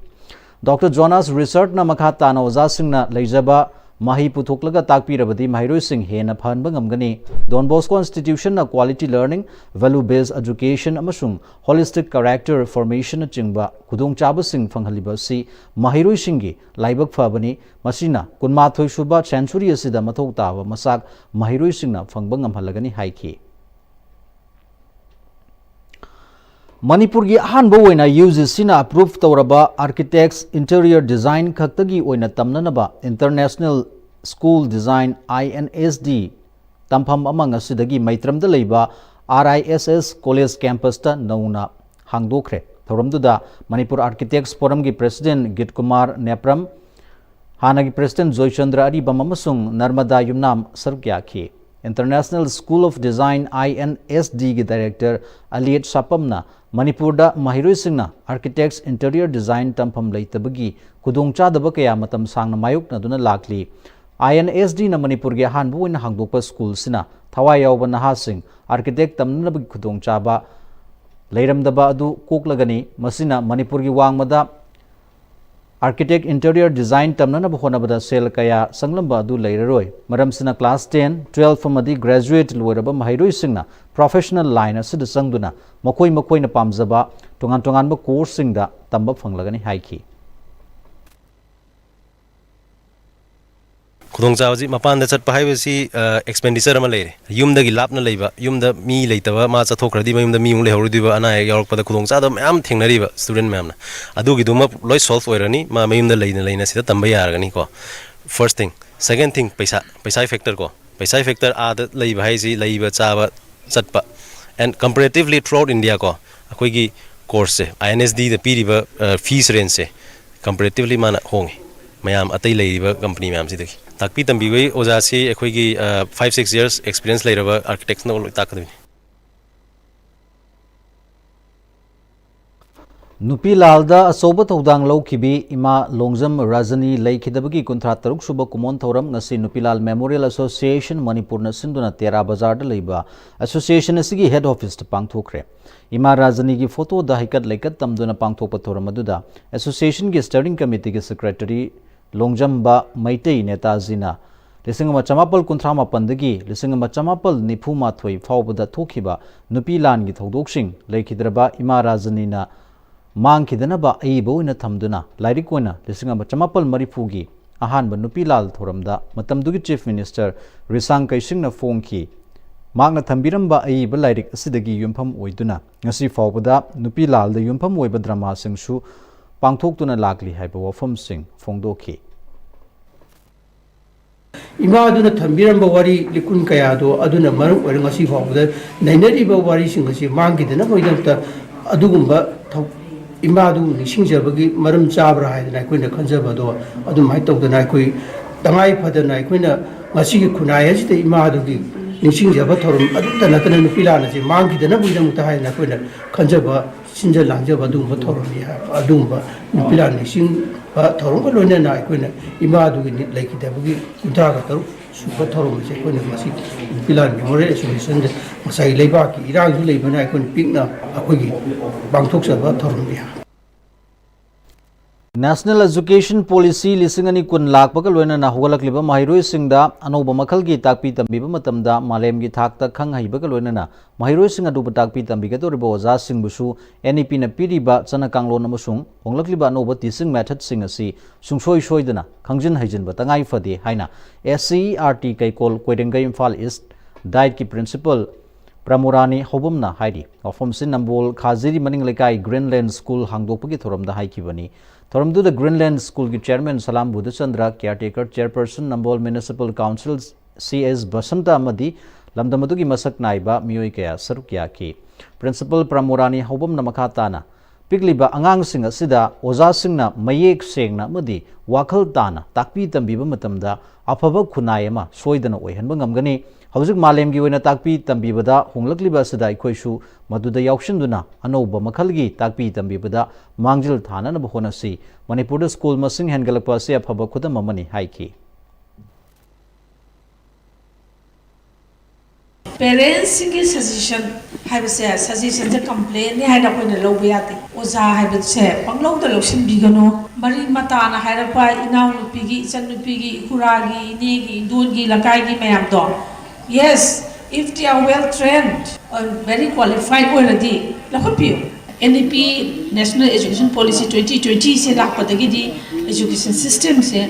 Doctor Jonas Richardꯅ ꯃꯈꯥ ꯇꯥꯅ ꯑꯣꯖꯥꯁꯤꯡꯅ ꯂꯩꯖꯕ ꯃꯍꯩ ꯄꯨꯊꯣꯛꯂꯒ ꯇꯥꯛꯄꯤꯔꯕꯗꯤ ꯃꯍꯩꯔꯣꯏꯁꯤꯡ ꯍꯦꯟꯅ ꯐꯍꯟꯕ ꯉꯝꯒꯅꯤ꯫ Don Bosco Institutionꯅ quality learning, value based education ꯑꯃꯁꯨꯡ holistic character formationꯅꯆꯤꯡꯕ ꯈꯨꯗꯣꯡꯆꯥꯕꯁꯤꯡ ꯐꯪꯍꯜꯂꯤꯕ ꯑꯁꯤ ꯃꯍꯩꯔꯣꯏꯁꯤꯡꯒꯤ ꯂꯥꯏꯕꯛ ꯐꯕꯅꯤ꯫ ꯃꯁꯤꯅ ꯀꯨꯟꯃꯥꯊꯣꯏ ꯁꯨꯕ century ꯑꯁꯤꯗ ꯃꯊꯧ ꯇꯥꯕ ꯃꯆꯥꯛ ꯃꯍꯩꯔꯣꯏꯁꯤꯡꯅ ꯐꯪꯕ ꯉꯝꯍꯜꯂꯒꯅꯤ ꯍꯥꯏꯈꯤ꯫ ꯃꯅꯤꯄꯨꯔꯒꯤ ꯑꯍꯥꯟꯕ ꯑꯣꯏꯅ UGCꯅ approve ꯇꯧꯔꯕ architects interior design ꯈꯛꯇꯒꯤ ꯑꯣꯏꯅ ꯇꯝꯅꯅꯕ International School Design, INSD, ꯇꯝꯐꯝ ꯑꯃ ꯉꯁꯤꯗꯒꯤ ꯃꯩꯇ꯭ꯔꯝꯗ ꯂꯩꯕ ꯑꯥꯔ ꯑꯥꯏ ꯑꯦꯁ ꯑꯦꯁ ꯀꯣꯂꯦꯖ ꯀꯦꯝꯄꯁꯇ ꯅꯧꯅ ꯍꯥꯡꯗꯣꯛꯈ꯭ꯔꯦ꯫ ꯊꯧꯔꯝꯗꯨꯗ ꯃꯅꯤꯄꯨꯔ ꯑꯥꯔꯀꯤꯇꯦꯛꯁ ꯐꯣꯔꯝꯒꯤ ꯄ꯭ꯔꯦꯁꯤꯗꯦꯟꯠ ꯒꯤꯠꯀꯨꯃꯥꯔ ꯅꯦꯄ꯭ꯔꯝ, ꯍꯥꯟꯅꯒꯤ ꯄ꯭ꯔꯦꯁꯤꯗꯦꯟꯠ ꯖꯣꯏꯆꯟꯗ꯭ꯔ ꯑꯔꯤꯕꯝ ꯑꯃꯁꯨꯡ ꯅꯔꯃꯗꯥ ꯌꯨꯝꯅꯥꯝ ꯁꯔꯨꯛ ꯌꯥꯈꯤ꯫ International School of Design, I N S D ꯒꯤ ꯗꯥꯏꯔꯦꯛꯇꯔ ꯑꯂꯤꯌꯠ ꯁꯥꯄꯝꯅ ꯃꯅꯤꯄꯨꯔꯗ ꯃꯍꯩꯔꯣꯏꯁꯤꯡꯅ ꯑꯥꯔꯀꯤꯇꯦꯛꯁ ꯏꯟꯇꯤꯔꯤꯌꯔ ꯗꯤꯖꯥꯏꯟ ꯇꯝꯐꯝ ꯂꯩꯇꯕꯒꯤ ꯈꯨꯗꯣꯡꯆꯥꯗꯕ ꯀꯌꯥ ꯃꯇꯝ ꯁꯥꯡꯅ ꯃꯥꯌꯣꯛꯅꯗꯨꯅ ꯂꯥꯛꯂꯤ꯫ ꯑꯥꯏ ꯑꯦꯟ ꯑꯦꯁ ꯗꯤꯅ ꯃꯅꯤꯄꯨꯔꯒꯤ ꯑꯍꯥꯟꯕ ꯑꯣꯏꯅ ꯍꯥꯡꯗꯣꯛꯄ ꯁ꯭ꯀꯨꯜꯁꯤꯅ ꯊꯋꯥꯏ ꯌꯥꯎꯕ ꯅꯍꯥꯁꯤꯡ ꯑꯥꯔꯀꯤꯇꯦꯛ ꯇꯝꯅꯅꯕꯒꯤ ꯈꯨꯗꯣꯡꯆꯥꯕ ꯂꯩꯔꯝꯗꯕ ꯑꯗꯨ ꯀꯣꯛꯂꯒꯅꯤ꯫ ꯃꯁꯤꯅ ꯃꯅꯤꯄꯨꯔꯒꯤ ꯋꯥꯡꯃꯗ ꯑꯥꯔꯀꯤꯇꯦꯛ ꯏꯟꯇꯤꯔꯤꯌꯔ ꯗꯤꯖꯥꯏꯟ ꯇꯝꯅꯅꯕ ꯍꯣꯠꯅꯕꯗ ꯁꯦꯜ ꯀꯌꯥ ꯆꯪꯂꯝꯕ ꯑꯗꯨ ꯂꯩꯔꯔꯣꯏ꯫ ꯃꯔꯝꯁꯤꯅ class ten, twelve ꯑꯃꯗꯤ graduate ꯂꯣꯏꯔꯕ ꯃꯍꯩꯔꯣꯏꯁꯤꯡꯅ professional line ꯑꯁꯤꯗ ꯆꯪꯗꯨꯅ ꯃꯈꯣꯏ ꯃꯈꯣꯏꯅ ꯄꯥꯝꯖꯕ ꯇꯣꯉꯥꯟ ꯇꯣꯉꯥꯟꯕ courseꯁꯤꯡꯗ ꯇꯝꯕ ꯐꯪꯂꯒꯅꯤ ꯍꯥꯏꯈꯤ꯫ ꯈꯨꯗꯣꯡꯆꯥꯕꯁꯤ ꯃꯄꯥꯟꯗ ꯆꯠꯄ ꯍꯥꯏꯕꯁꯤ ꯑꯦꯛꯁꯄꯦꯟꯗꯤꯆꯔ ꯑꯃ ꯂꯩꯔꯦ꯫ ꯌꯨꯝꯗꯒꯤ ꯂꯥꯞꯅ ꯂꯩꯕ, ꯌꯨꯝꯗ ꯃꯤ ꯂꯩꯇꯕ, ꯃꯥ ꯆꯠꯊꯣꯛꯈ꯭ꯔꯗꯤ ꯃꯌꯨꯝꯗ ꯃꯤ ꯑꯃꯨꯛ ꯂꯩꯍꯧꯔꯣꯏꯗꯣꯏꯕ, ꯑꯅꯥ ꯑꯌꯦꯛ ꯌꯥꯎꯔꯛꯄꯗ ꯈꯨꯗꯣꯡꯆꯥꯗꯕ ꯃꯌꯥꯝ ꯊꯦꯡꯅꯔꯤꯕ ꯁ꯭ꯇꯨꯗꯦꯟꯠ ꯃꯌꯥꯝꯅ, ꯑꯗꯨꯒꯤꯗꯨꯃ ꯂꯣꯏ ꯁꯣꯜꯕ ꯑꯣꯏꯔꯅꯤ꯫ ꯃꯥ ꯃꯌꯨꯝꯗ ꯂꯩꯅ ꯂꯩꯅ ꯁꯤꯗ ꯇꯝꯕ ꯌꯥꯔꯒꯅꯤꯀꯣ꯫ First thing. Second thing, ꯄꯩꯁꯥ, ꯄꯩꯁꯥꯒꯤ ꯐꯦꯛꯇꯔ ꯀꯣ꯫ ꯄꯩꯁꯥꯒꯤ ꯐꯦꯛꯇꯔ ꯑꯥꯗ ꯂꯩꯕ ꯍꯥꯏꯁꯤ ꯂꯩꯕ ꯆꯥꯕ ꯆꯠꯄ꯫ And comparatively throughout India ꯀꯣ, ꯑꯩꯈꯣꯏꯒꯤ ꯀꯣꯔꯁꯁꯦ, ꯑꯥꯏ ꯑꯦꯟ ꯑꯦꯁ ꯗꯤꯗ ꯄꯤꯔꯤꯕ ꯐꯤꯁ ꯔꯦꯟꯖꯁꯦ comparatively ꯃꯥꯅ ꯍꯣꯡꯉꯤ ꯃꯌꯥꯝ ꯑꯇꯩ ꯂꯩꯔꯤꯕ ꯀꯝꯄꯅꯤ ꯃꯌꯥꯝꯁꯤꯗꯒꯤ꯫ ꯇꯥꯛꯄꯤ ꯇꯝꯕꯤꯕꯒꯤ ꯑꯣꯖꯥꯁꯤ ꯑꯩꯈꯣꯏꯒꯤ five six years experience ꯂꯩꯔꯕ ꯑꯥꯔꯀꯤꯇꯦꯛꯁꯅ ꯂꯣꯏ ꯇꯥꯛꯀꯗꯣꯏꯅꯤ꯫ ꯅꯨꯄꯤ ꯂꯥꯜꯗ ꯑꯆꯧꯕ ꯊꯧꯗꯥꯡ ꯂꯧꯈꯤꯕꯤ ꯏꯃꯥ ꯂꯣꯡꯖꯝ ꯔꯥꯖꯅꯤ ꯂꯩꯈꯤꯗꯕꯒꯤ ꯀꯨꯟꯊ꯭ꯔꯥ ꯇꯔꯨꯛ ꯁꯨꯕ ꯀꯨꯝꯑꯣꯟ ꯊꯧꯔꯝ ꯉꯁꯤ ꯅꯨꯄꯤꯂꯥꯜ ꯃꯦꯃꯣꯔꯤꯌꯦꯜ ꯑꯦꯁꯣꯁꯤꯌꯦꯁꯟ ꯃꯅꯤꯄꯨꯔꯅ ꯁꯤꯟꯗꯨꯅ ꯇꯦꯔꯥ ꯕꯖꯥꯔꯗ ꯂꯩꯕ ꯑꯦꯁꯣꯁꯤꯌꯦꯁꯟ ꯑꯁꯤꯒꯤ ꯍꯦꯗ ꯑꯣꯐꯤꯁꯇ ꯄꯥꯡꯊꯣꯛꯈ꯭ꯔꯦ꯫ ꯏꯃꯥ ꯔꯥꯖꯅꯤꯒꯤ ꯐꯣꯇꯣꯗ ꯍꯩꯀꯠ ꯂꯩꯀꯠ ꯇꯝꯗꯨꯅ ꯄꯥꯡꯊꯣꯛꯄ ꯊꯧꯔꯝ ꯑꯗꯨꯗ ꯑꯦꯁꯣꯁꯤꯌꯦꯁꯟꯒꯤ ꯁ꯭ꯇꯤꯌꯔꯤꯡ ꯀꯃꯤꯇꯤꯒꯤ ꯁꯦꯀ꯭ꯔꯦꯇꯔꯤ ꯂꯣꯡꯖꯝꯕ ꯃꯩꯇꯩ ꯅꯦꯇꯥꯖꯤꯅ ꯂꯤꯁꯤꯡ ꯑꯃ ꯆꯃꯥꯄꯜ ꯀꯨꯟꯊ꯭ꯔꯥ ꯃꯥꯄꯟꯗꯒꯤ ꯂꯤꯁꯤꯡ ꯑꯃ ꯆꯃꯥꯄꯜ ꯅꯤꯐꯨ ꯃꯥꯊꯣꯏ ꯐꯥꯎꯕꯗ ꯊꯣꯛꯈꯤꯕ ꯅꯨꯄꯤ ꯂꯥꯟꯒꯤ ꯊꯧꯗꯣꯛꯁꯤꯡ ꯂꯩꯈꯤꯗ꯭ꯔꯕ ꯏꯃꯥ ꯔꯥꯖꯅꯤꯅ ꯃꯥꯡꯈꯤꯗꯅꯕ ꯑꯏꯕ ꯑꯣꯏꯅ ꯊꯝꯗꯨꯅ ꯂꯥꯏꯔꯤꯛ ꯑꯣꯏꯅ ꯂꯤꯁꯤꯡ ꯑꯃ ꯆꯃꯥꯄꯜ ꯃꯔꯤꯐꯨꯒꯤ ꯑꯍꯥꯟꯕ ꯅꯨꯄꯤ ꯂꯥꯜ ꯊꯧꯔꯝꯗ ꯃꯇꯝꯗꯨꯒꯤ ꯆꯤꯐ ꯃꯤꯅꯤꯁꯇꯔ ꯔꯤꯁꯥꯡ ꯀꯩꯁꯤꯡꯅ ꯐꯣꯡꯈꯤ꯫ ꯃꯍꯥꯛꯅ ꯊꯝꯕꯤꯔꯝꯕ ꯑꯏꯕ ꯂꯥꯏꯔꯤꯛ ꯑꯁꯤꯗꯒꯤ ꯌꯨꯝꯐꯝ ꯑꯣꯏꯗꯨꯅ ꯉꯁꯤ ꯐꯥꯎꯕꯗ ꯅꯨꯄꯤ ꯂꯥꯜꯗ ꯌꯨꯝꯐꯝ ꯑꯣꯏꯕ ꯗ꯭ꯔꯃꯥꯁꯤꯡꯁꯨ ꯄꯥꯡꯊꯣꯛꯇꯨꯅ ꯂꯥꯛꯂꯤ ꯍꯥꯏꯕ ꯋꯥꯐꯝꯁꯤꯡ ꯐꯣꯡꯗꯣꯛꯈꯤ꯫ ꯏꯃꯥꯗꯨꯅ ꯊꯝꯕꯤꯔꯝꯕ ꯋꯥꯔꯤ ꯂꯤꯀꯨꯟ ꯀꯌꯥꯗꯣ ꯑꯗꯨꯅ ꯃꯔꯝ ꯑꯣꯏꯔꯒ ꯉꯁꯤ ꯐꯥꯎꯕꯗ ꯅꯩꯅꯔꯤꯕ ꯋꯥꯔꯤꯁꯤꯡ ꯑꯁꯤ ꯃꯥꯡꯈꯤꯗꯅꯕꯒꯤꯗꯃꯛꯇ ꯑꯗꯨꯒꯨꯝꯕ ꯊꯧ-, ꯏꯃꯥꯗꯨ ꯅꯤꯡꯁꯤꯡꯖꯕꯒꯤ ꯃꯔꯝ ꯆꯥꯕ꯭ꯔꯥ ꯍꯥꯏꯗꯅ ꯑꯩꯈꯣꯏꯅ ꯈꯟꯖꯕꯗꯣ ꯑꯗꯨꯃꯥꯏꯅ ꯇꯧꯗꯅ ꯑꯩꯈꯣꯏ ꯇꯉꯥꯏ ꯐꯗꯅ ꯑꯩꯈꯣꯏꯅ ꯉꯁꯤꯒꯤ ꯈꯨꯟꯅꯥꯏ ꯑꯁꯤꯗ ꯏꯃꯥꯗꯨꯒꯤ ꯅꯤꯡꯁꯤꯡꯖꯕ ꯊꯧꯔꯝ ꯑꯗꯨꯇ ꯅꯠꯇꯅ ꯅꯨꯄꯤ ꯂꯥꯟ ꯑꯁꯤ ꯃꯥꯡꯈꯤꯗꯅꯕꯒꯤꯗꯃꯛꯇ ꯍꯥꯏꯗꯅ ꯑꯩꯈꯣꯏꯅ ꯈꯟꯖꯕ ꯁꯤꯟꯖ ꯂꯥꯡꯖꯕ ꯑꯗꯨꯒꯨꯝꯕ ꯊꯧꯔꯝꯅꯤ ꯍꯥꯏꯕ ꯑꯗꯨꯒꯨꯝꯕ ꯅꯨꯄꯤ ꯂꯥꯟ ꯅꯤꯡꯁꯤꯡꯕ ꯊꯧꯔꯝꯒ ꯂꯣꯏꯅꯅ ꯑꯩꯈꯣꯏꯅ ꯏꯃꯥꯗꯨꯒꯤ ꯅꯤ-, ꯂꯩꯈꯤꯗꯕꯒꯤ ꯀꯨꯟꯊ꯭ꯔꯥꯒ ꯇꯔꯨꯛ ꯁꯨꯕ ꯊꯧꯔꯝ ꯑꯁꯤ ꯑꯩꯈꯣꯏꯅ ꯉꯁꯤ ꯅꯨꯄꯤ ꯂꯥꯟ ꯃꯦꯃꯣꯔꯤꯌꯦꯜ ꯑꯦꯁꯣꯁꯤꯌꯦꯁꯟꯗ ꯉꯁꯥꯏ ꯂꯩꯕꯥꯛꯀꯤ ꯏꯔꯥꯡꯁꯨ ꯂꯩꯕꯅ ꯑꯩꯈꯣꯏꯅ ꯄꯤꯛꯅ ꯑꯩꯈꯣꯏꯒꯤ ꯄꯥꯡꯊꯣꯛꯆꯕ ꯊꯧꯔꯝꯅꯤ ꯍꯥꯏꯕ꯫ National Education Policy ꯂꯤꯁꯤꯡ ꯑꯅꯤ ꯀꯨꯟ ꯂꯥꯛꯄꯒ ꯂꯣꯏꯅꯅ ꯍꯧꯒꯠꯂꯛꯂꯤꯕ ꯃꯍꯩꯔꯣꯏꯁꯤꯡꯗ ꯑꯅꯧꯕ ꯃꯈꯜꯒꯤ ꯇꯥꯛꯄꯤ ꯇꯝꯕꯤꯕ ꯃꯇꯝꯗ ꯃꯥꯂꯦꯝꯒꯤ ꯊꯥꯛꯇ ꯈꯪ ꯍꯩꯕꯒ ꯂꯣꯏꯅꯅ ꯃꯍꯩꯔꯣꯏꯁꯤꯡ ꯑꯗꯨꯕꯨ ꯇꯥꯛꯄꯤ ꯇꯝꯕꯤꯒꯗꯧꯔꯤꯕ ꯑꯣꯖꯥꯁꯤꯡꯕꯨꯁꯨ N E Pꯅ ꯄꯤꯔꯤꯕ ꯆꯠꯅ ꯀꯥꯡꯂꯣꯟ ꯑꯃꯁꯨꯡ ꯍꯣꯡꯂꯛꯂꯤꯕ ꯑꯅꯧꯕ teaching methodꯁꯤꯡ ꯑꯁꯤ ꯁꯨꯡꯁꯣꯏ ꯁꯣꯏꯗꯅ ꯈꯪꯖꯤꯟ ꯍꯩꯖꯤꯟꯕ ꯇꯉꯥꯏ ꯐꯗꯦ ꯍꯥꯏꯅ S C E R T ꯀꯩꯀꯣꯜ ꯀꯣꯏꯔꯦꯡꯒꯩ Imphal East Dietꯀꯤ Principal ꯄ꯭ꯔꯃꯣꯔꯥꯅꯤ ꯍꯧꯕꯝꯅ ꯍꯥꯏꯔꯤ꯫ ꯋꯥꯐꯝꯁꯤ ꯅꯝꯕꯣꯜ ꯈꯥꯖꯤꯔꯤ ꯃꯅꯤꯡ ꯂꯩꯀꯥꯏ Greenland School ꯍꯥꯡꯗꯣꯛꯄꯒꯤ ꯊꯧꯔꯝꯗ ꯍꯥꯏꯈꯤꯕꯅꯤ꯫ ꯊꯧꯔꯝꯗꯨꯗ Greenland Schoolꯒꯤ Chairman ꯁꯂꯥꯝ ꯕꯨꯙꯆꯟꯗ꯭ꯔ, Caretaker Chairperson ꯅꯝꯕꯣꯜ Municipal Council C S Basanta ꯑꯃꯗꯤ ꯂꯝꯗꯝ ꯑꯗꯨꯒꯤ ꯃꯁꯛ ꯅꯥꯏꯕ ꯃꯤꯑꯣꯏ ꯀꯌꯥ ꯁꯔꯨꯛ ꯌꯥꯈꯤ꯫ Principal ꯄ꯭ꯔꯃꯣꯔꯥꯅꯤ ꯍꯧꯕꯝꯅ ꯃꯈꯥ ꯇꯥꯅ ꯄꯤꯛꯂꯤꯕ ꯑꯉꯥꯡꯁꯤꯡ ꯑꯁꯤꯗ ꯑꯣꯖꯥꯁꯤꯡꯅ ꯃꯌꯦꯛ ꯁꯦꯡꯅ ꯑꯃꯗꯤ ꯋꯥꯈꯜ ꯇꯥꯅ ꯇꯥꯛꯄꯤ ꯇꯝꯕꯤꯕ ꯃꯇꯝꯗ ꯑꯐꯕ ꯈꯨꯟꯅꯥꯏ ꯑꯃ ꯁꯣꯏꯗꯅ ꯑꯣꯏꯍꯟꯕ ꯉꯝꯒꯅꯤ꯫ ꯍꯧꯖꯤꯛ ꯃꯥꯂꯦꯝꯒꯤ ꯑꯣꯏꯅ ꯇꯥꯛꯄꯤ ꯇꯝꯕꯤꯕꯗ ꯍꯣꯡꯂꯛꯂꯤꯕ ꯑꯁꯤꯗ ꯑꯩꯈꯣꯏꯁꯨ ꯃꯗꯨꯗ ꯌꯥꯎꯁꯤꯟꯗꯨꯅ ꯑꯅꯧꯕ ꯃꯈꯜꯒꯤ ꯇꯥꯛꯄꯤ ꯇꯝꯕꯤꯕꯗ ꯃꯥꯡꯖꯤꯜ ꯊꯥꯅꯅꯕ ꯍꯣꯠꯅꯁꯤ꯫ ꯃꯅꯤꯄꯨꯔꯗ school ꯃꯁꯤꯡ ꯍꯦꯟꯒꯠꯂꯛꯄ ꯑꯁꯤ ꯑꯐꯕ ꯈꯨꯗꯝ ꯑꯃꯅꯤ ꯍꯥꯏꯈꯤ꯫ Parentsꯁꯤꯡꯒꯤ suggestion ꯍꯥꯏꯕꯁꯦ, suggestionꯁꯦ complainꯅꯤ ꯍꯥꯏꯅ ꯑꯩꯈꯣꯏꯅ ꯂꯧꯕ ꯌꯥꯗꯦ꯫ ꯑꯣꯖꯥ ꯍꯥꯏꯕꯁꯦ ꯄꯪꯂꯧꯗ ꯂꯧꯁꯤꯟꯕꯤꯒꯅꯨ꯫ ꯃꯔꯤ ꯃꯇꯥꯅ ꯍꯥꯏꯔꯛꯄ, ꯏꯅꯥꯎꯅꯨꯄꯤꯒꯤ, ꯏꯆꯟꯅꯨꯄꯤꯒꯤ, ꯏꯈꯨꯔꯥꯒꯤ, ꯏꯅꯦꯒꯤ, ꯏꯟꯗꯣꯟꯒꯤ, ꯂꯩꯀꯥꯏꯒꯤ ꯃꯌꯥꯝꯗꯣ, yes, if they are well trained, very qualified ꯑꯣꯏꯔꯗꯤ ꯂꯧꯈꯠꯄꯤꯌꯨ꯫ N E P, National Education Policy twenty twentyꯁꯦ ꯂꯥꯛꯄꯗꯒꯤꯗꯤ education systemꯁꯦ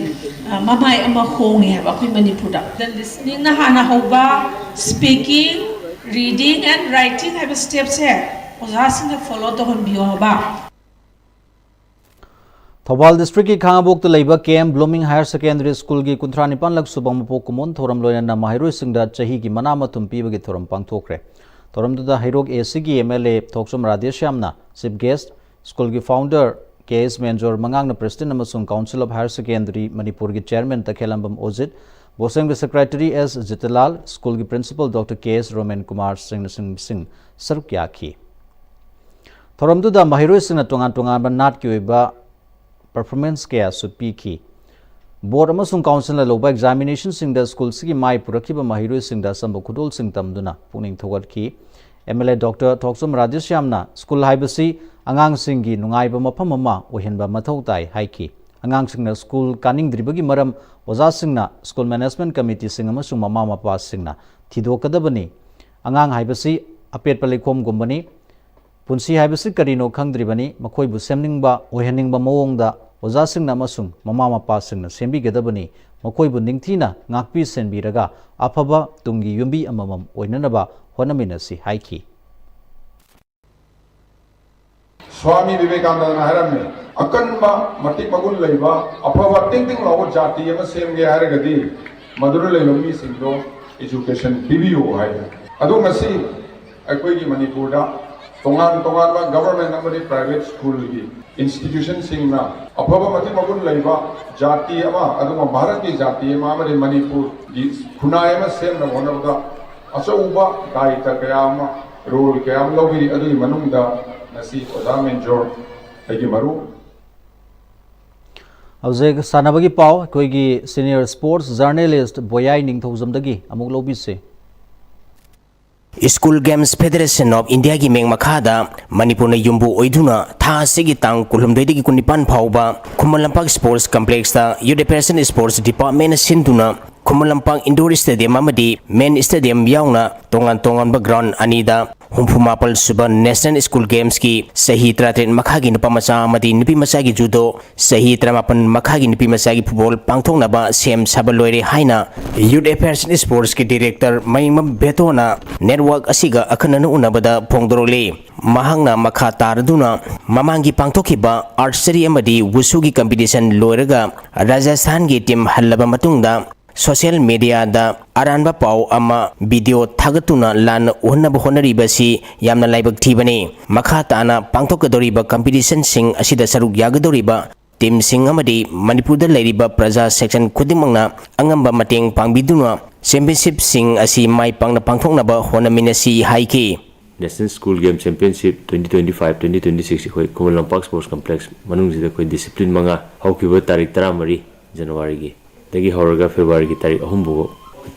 ꯃꯃꯥꯏ ꯑꯃ ꯍꯣꯡꯉꯦ ꯍꯥꯏꯕ ꯑꯩꯈꯣꯏ ꯃꯅꯤꯄꯨꯔꯗ꯫ The listeningꯅ ꯍꯥꯟꯅ ꯍꯧꯕ, speaking, reading and writing ꯍꯥꯏꯕ stepꯁꯦ ꯑꯣꯖꯥꯁꯤꯡꯅ follow ꯇꯧꯍꯟꯕꯤꯌꯣ ꯍꯥꯏꯕ꯫ ꯊꯧꯕꯥꯜ ꯗꯤꯁꯇ꯭ꯔꯤꯛꯀꯤ ꯈꯥꯉꯕꯣꯛꯇ ꯂꯩꯕ ꯀꯦ ꯑꯦꯝ ꯕ꯭ꯂꯨꯃꯤꯡ ꯍꯥꯌꯔ ꯁꯦꯀꯦꯟꯗꯔꯤ ꯁ꯭ꯀꯨꯜꯒꯤ ꯀꯨꯟꯊ꯭ꯔꯥ ꯅꯤꯄꯥꯟꯂꯛ ꯁꯨꯕ ꯃꯄꯣꯛ ꯀꯨꯝꯑꯣꯟ ꯊꯧꯔꯝ ꯂꯣꯏꯅꯅ ꯃꯍꯩꯔꯣꯏꯁꯤꯡꯗ ꯆꯍꯤꯒꯤ ꯃꯅꯥ ꯃꯊꯨꯝ ꯄꯤꯕꯒꯤ ꯊꯧꯔꯝ ꯄꯥꯡꯊꯣꯛꯈ꯭ꯔꯦ꯫ ꯊꯧꯔꯝꯗꯨꯗ ꯍꯩꯔꯣꯛ ꯑꯦ ꯁꯤꯒꯤ ꯑꯦꯝ ꯑꯦꯜ ꯑꯦ ꯊꯣꯛꯆꯣꯝ ꯔꯥꯙꯦꯁ꯭ꯌꯥꯝꯅ ꯆꯤꯐ ꯒꯦꯁ꯭ꯠ, ꯁ꯭ꯀꯨꯜꯒꯤ ꯐꯥꯎꯟꯗꯔ ꯀꯦ ꯑꯦꯁ ꯃꯦꯟꯖꯣꯔ ꯃꯉꯥꯡꯅ ꯄ꯭ꯔꯦꯁꯤꯗꯦꯟꯠ ꯑꯃꯁꯨꯡ ꯀꯥꯎꯟꯁꯤꯜ ꯑꯣꯐ ꯍꯥꯌꯔ ꯁꯦꯀꯦꯟꯗꯔꯤ ꯃꯅꯤꯄꯨꯔꯒꯤ ꯆꯦꯌꯔꯃꯦꯟ ꯇꯈꯦꯜꯂꯝꯕꯝ ꯑꯣꯖꯤꯠ, ꯕꯣꯁꯦꯝꯒꯤ ꯁꯦꯀ꯭ꯔꯦꯇꯔꯤ ꯑꯦꯁ ꯖꯤꯇꯂꯥꯜ, ꯁ꯭ꯀꯨꯜꯒꯤ principal doctor K S Romen Kumar ꯁꯤꯡꯅꯆꯤꯡꯕꯁꯤꯡ ꯁꯔꯨꯛ ꯌꯥꯈꯤ꯫ ꯊꯧꯔꯝꯗꯨꯗ ꯃꯍꯩꯔꯣꯏꯁꯤꯡꯅ ꯇꯣꯉꯥꯟ ꯇꯣꯉꯥꯟꯕ ꯅꯥꯠꯀꯤ ꯑꯣꯏꯕ ꯄꯔꯐꯣꯔꯃꯦꯟꯁ ꯀꯌꯥꯁꯨ ꯄꯤꯈꯤ꯫ ꯕꯣꯔꯗ ꯑꯃꯁꯨꯡ ꯀꯥꯎꯟꯁꯤꯜꯅ ꯂꯧꯕ ꯑꯦꯛꯖꯥꯃꯤꯅꯦꯁꯟꯁꯤꯡꯗ ꯁ꯭ꯀꯨꯜꯁꯤꯒꯤ ꯃꯥꯏ ꯄꯨꯔꯛꯈꯤꯕ ꯃꯍꯩꯔꯣꯏꯁꯤꯡꯗ ꯑꯆꯝꯕ ꯈꯨꯗꯣꯜꯁꯤꯡ ꯇꯝꯗꯨꯅ ꯄꯨꯛꯅꯤꯡ ꯊꯧꯒꯠꯈꯤ꯫ M L A doctor Thokchom ꯔꯥꯙꯦꯁ꯭ꯌꯥꯝꯅ ꯁ꯭ꯀꯨꯜ ꯍꯥꯏꯕꯁꯤ ꯑꯉꯥꯡꯁꯤꯡꯒꯤ ꯅꯨꯡꯉꯥꯏꯕ ꯃꯐꯝ ꯑꯃ ꯑꯣꯏꯍꯟꯕ ꯃꯊꯧ ꯇꯥꯏ ꯍꯥꯏꯈꯤ꯫ ꯑꯉꯥꯡꯁꯤꯡꯅ ꯁ꯭ꯀꯨꯜ ꯀꯥꯅꯤꯡꯗ꯭ꯔꯤꯕꯒꯤ ꯃꯔꯝ ꯑꯣꯖꯥꯁꯤꯡꯅ ꯁ꯭ꯀꯨꯜ ꯃꯦꯅꯦꯖꯃꯦꯟꯠ ꯀꯃꯤꯇꯤꯁꯤꯡ ꯑꯃꯁꯨꯡ ꯃꯃꯥ ꯃꯄꯥꯁꯤꯡꯅ ꯊꯤꯗꯣꯛꯀꯗꯕꯅꯤ꯫ ꯑꯉꯥꯡ ꯍꯥꯏꯕꯁꯤ ꯑꯄꯦꯠꯄ ꯂꯩꯈꯣꯝꯒꯨꯝꯕꯅꯤ꯫ ꯄꯨꯟꯁꯤ ꯍꯥꯏꯕꯁꯤ ꯀꯔꯤꯅꯣ ꯈꯪꯗ꯭ꯔꯤꯕꯅꯤ꯫ ꯃꯈꯣꯏꯕꯨ ꯁꯦꯝꯅꯤꯡꯕ, ꯑꯣꯏꯍꯟꯅꯤꯡꯕ ꯃꯑꯣꯡꯗ ꯑꯣꯖꯥꯁꯤꯡꯅ ꯑꯃꯁꯨꯡ ꯃꯃꯥ ꯃꯄꯥꯁꯤꯡꯅ ꯁꯦꯝꯕꯤꯒꯗꯕꯅꯤ꯫ ꯃꯈꯣꯏꯕꯨ ꯅꯤꯡꯊꯤꯅ ꯉꯥꯛꯄꯤ ꯁꯦꯟꯕꯤꯔꯒ ꯑꯐꯕ ꯇꯨꯡꯒꯤ ꯌꯨꯝꯕꯤ ꯑꯃꯃꯝ ꯑꯣꯏꯅꯅꯕ ꯍꯣꯠꯅꯃꯤꯟꯅꯁꯤ ꯍꯥꯏꯈꯤ꯫ ꯁ꯭ꯋꯥꯃꯤ ꯕꯤꯕꯦꯀꯥꯅꯟꯗꯅ ꯍꯥꯏꯔꯝꯃꯤ, "ꯑꯀꯟꯕ, ꯃꯇꯤꯛ ꯃꯒꯨꯟ ꯂꯩꯕ, ꯑꯐꯕ ꯇꯤꯡ ꯇꯤꯡ ꯂꯥꯎꯕ ꯖꯥꯇꯤ ꯑꯃ ꯁꯦꯝꯒꯦ ꯍꯥꯏꯔꯒꯗꯤ ꯃꯗꯨꯗ ꯂꯩꯕ ꯃꯤꯁꯤꯡꯗꯣ ꯏꯖꯨꯀꯦꯁꯟ ꯄꯤꯕꯤꯌꯨ" ꯍꯥꯏ꯫ ꯑꯗꯣ ꯉꯁꯤ ꯑꯩꯈꯣꯏꯒꯤ ꯃꯅꯤꯄꯨꯔꯗ ꯇꯣꯉꯥꯟ ꯇꯣꯉꯥꯟꯕ ꯒꯚꯔꯟꯃꯦꯟꯠ ꯑꯃꯗꯤ ꯄ꯭ꯔꯥꯏꯚꯦꯠ ꯁ꯭ꯀꯨꯜꯒꯤ ꯏꯟꯁꯇꯤꯇ꯭ꯌꯨꯁꯟꯁꯤꯡꯅ ꯑꯐꯕ ꯃꯇꯤꯛ ꯃꯒꯨꯟ ꯂꯩꯕ ꯖꯥꯇꯤ ꯑꯃ, ꯑꯗꯨꯒꯨꯝꯕ ꯚꯥꯔꯠꯀꯤ ꯖꯥꯇꯤ ꯑꯃ ꯑꯃꯗꯤ ꯃꯅꯤꯄꯨꯔꯒꯤ ꯈꯨꯟꯅꯥꯏ ꯑꯃ ꯁꯦꯝꯅꯕ ꯍꯣꯠꯅꯕꯗ ꯑꯆꯧꯕ ꯗꯥꯌꯤꯇ꯭ꯋ ꯀꯌꯥ ꯑꯃ, ꯔꯣꯜ ꯀꯌꯥ ꯑꯃ ꯂꯧꯕꯤꯔꯤ꯫ ꯑꯗꯨꯒꯤ ꯃꯅꯨꯡꯗ ꯉꯁꯤ ꯑꯣꯖꯥ ꯃꯦꯟꯖꯣꯔ ꯑꯩꯒꯤ ꯃꯔꯨꯞ꯫ ꯍꯧꯖꯤꯛ ꯁꯥꯟꯅꯕꯒꯤ ꯄꯥꯎ, ꯑꯩꯈꯣꯏꯒꯤ ꯁꯤꯅꯤꯌꯔ ꯁ꯭ꯄꯣꯔꯠꯁ ꯖꯔꯅꯦꯂꯤꯁ꯭ꯠ ꯕꯣꯌꯥꯏ ꯅꯤꯡꯊꯧꯖꯝꯗꯒꯤ ꯑꯃꯨꯛ ꯂꯧꯕꯤꯁꯤ꯫ ꯁ꯭ꯀꯨꯜ ꯒꯦꯝꯁ ꯐꯦꯗꯔꯦꯁꯟ ꯑꯣꯐ ꯏꯟꯗꯤꯌꯥꯒꯤ ꯃꯤꯡ ꯃꯈꯥꯗ ꯃꯅꯤꯄꯨꯔꯅ ꯌꯨꯝꯕꯨ ꯑꯣꯏꯗꯨꯅ ꯊꯥ ꯑꯁꯤꯒꯤ ꯇꯥꯡ ꯀꯨꯟꯍꯨꯝꯗꯣꯏꯗꯒꯤ ꯀꯨꯟꯅꯤꯄꯥꯟ ꯐꯥꯎꯕ ꯈꯨꯃꯟ ꯂꯝꯄꯥꯛ ꯁ꯭ꯄꯣꯔꯠꯁ ꯀꯝꯄ꯭ꯂꯦꯛꯁꯇ ꯌꯨꯠ ꯑꯦꯐꯤꯌꯔꯁ ꯑꯦꯟ ꯁ꯭ꯄꯣꯔꯠꯁ ꯗꯤꯄꯥꯔꯠꯃꯦꯟꯅ ꯁꯤꯟꯗꯨꯅ ꯈꯨꯃꯟ ꯂꯝꯄꯥꯛ ꯏꯟꯗꯣꯔ ꯁ꯭ꯇꯦꯗꯤꯌꯝ ꯑꯃꯗꯤ ꯃꯦꯟ ꯁ꯭ꯇꯦꯗꯤꯌꯝ ꯌꯥꯎꯅ ꯇꯣꯉꯥꯟ ꯇꯣꯉꯥꯟꯕ ꯒ꯭ꯔꯥꯎꯟ ꯑꯅꯤꯗ ꯍꯨꯝꯐꯨ ꯃꯥꯄꯜ ꯁꯨꯕ National School Gamesꯀꯤ ꯆꯍꯤ ꯇꯔꯥꯇꯔꯦꯠ ꯃꯈꯥꯒꯤ ꯅꯨꯄꯥ ꯃꯆꯥ ꯑꯃꯗꯤ ꯅꯨꯄꯤ ꯃꯆꯥꯒꯤ judo, ꯆꯍꯤ ꯇꯔꯥꯃꯥꯄꯜ ꯃꯈꯥꯒꯤ ꯅꯨꯄꯤ ꯃꯆꯥꯒꯤ football ꯄꯥꯡꯊꯣꯛꯅꯕ ꯁꯦꯝ ꯁꯥꯕ ꯂꯣꯏꯔꯦ ꯍꯥꯏꯅ Youth Affairs and Sportsꯀꯤ director Mayengbam ꯕꯦꯇꯣꯅ network ꯑꯁꯤꯒ ꯑꯈꯟꯅꯅ ꯎꯅꯕꯗ ꯐꯣꯡꯗꯣꯔꯛꯂꯤ꯫ ꯃꯍꯥꯛꯅ ꯃꯈꯥ ꯇꯥꯔꯗꯨꯅ ꯃꯃꯥꯡꯒꯤ ꯄꯥꯡꯊꯣꯛꯈꯤꯕ archery ꯑꯃꯗꯤ wushugꯤ competition ꯂꯣꯏꯔꯒ ꯔꯥꯖꯁꯊꯥꯟꯒꯤ team ꯍꯜꯂꯕ ꯃꯇꯨꯡꯗ social mediaꯗ ꯑꯔꯥꯟꯕ ꯄꯥꯎ ꯑꯃ video ꯊꯥꯒꯠꯇꯨꯅ ꯂꯥꯟꯅ ꯎꯍꯟꯅꯕ ꯍꯣꯠꯅꯔꯤꯕꯁꯤ ꯌꯥꯝꯅ ꯂꯥꯏꯕꯛ ꯊꯤꯕꯅꯤ꯫ ꯃꯈꯥ ꯇꯥꯅ ꯄꯥꯡꯊꯣꯛꯀꯗꯧꯔꯤꯕ competitionꯁꯤꯡ ꯑꯁꯤꯗ ꯁꯔꯨꯛ ꯌꯥꯒꯗꯧꯔꯤꯕ teamꯁꯤꯡ ꯑꯃꯗꯤ ꯃꯅꯤꯄꯨꯔꯗ ꯂꯩꯔꯤꯕ ꯄ꯭ꯔꯖꯥ section ꯈꯨꯗꯤꯡꯃꯛꯅ ꯑꯉꯝꯕ ꯃꯇꯦꯡ ꯄꯥꯡꯕꯤꯗꯨꯅ championshipꯁꯤꯡ ꯑꯁꯤ ꯃꯥꯏ ꯄꯥꯛꯅ ꯄꯥꯡꯊꯣꯛꯅꯕ ꯍꯣꯠꯅꯃꯤꯟꯅꯁꯤ ꯍꯥꯏꯈꯤ꯫ National School Game Championship twenty twenty-five twenty twenty-six ꯑꯩꯈꯣꯏ ꯈꯨꯃꯟ ꯂꯝꯄꯥꯛ Sports Complex ꯃꯅꯨꯡꯁꯤꯗ ꯑꯩꯈꯣꯏ discipline ꯃꯉꯥ ꯍꯧꯈꯤꯕ ꯇꯥꯔꯤꯛ ꯇꯔꯥꯃꯔꯤ Januaryꯒꯤ ꯗꯒꯤ ꯍꯧꯔꯒ Februaryꯒꯤ ꯇꯥꯔꯤꯛ ꯑꯍꯨꯝ ꯐꯥꯎꯕ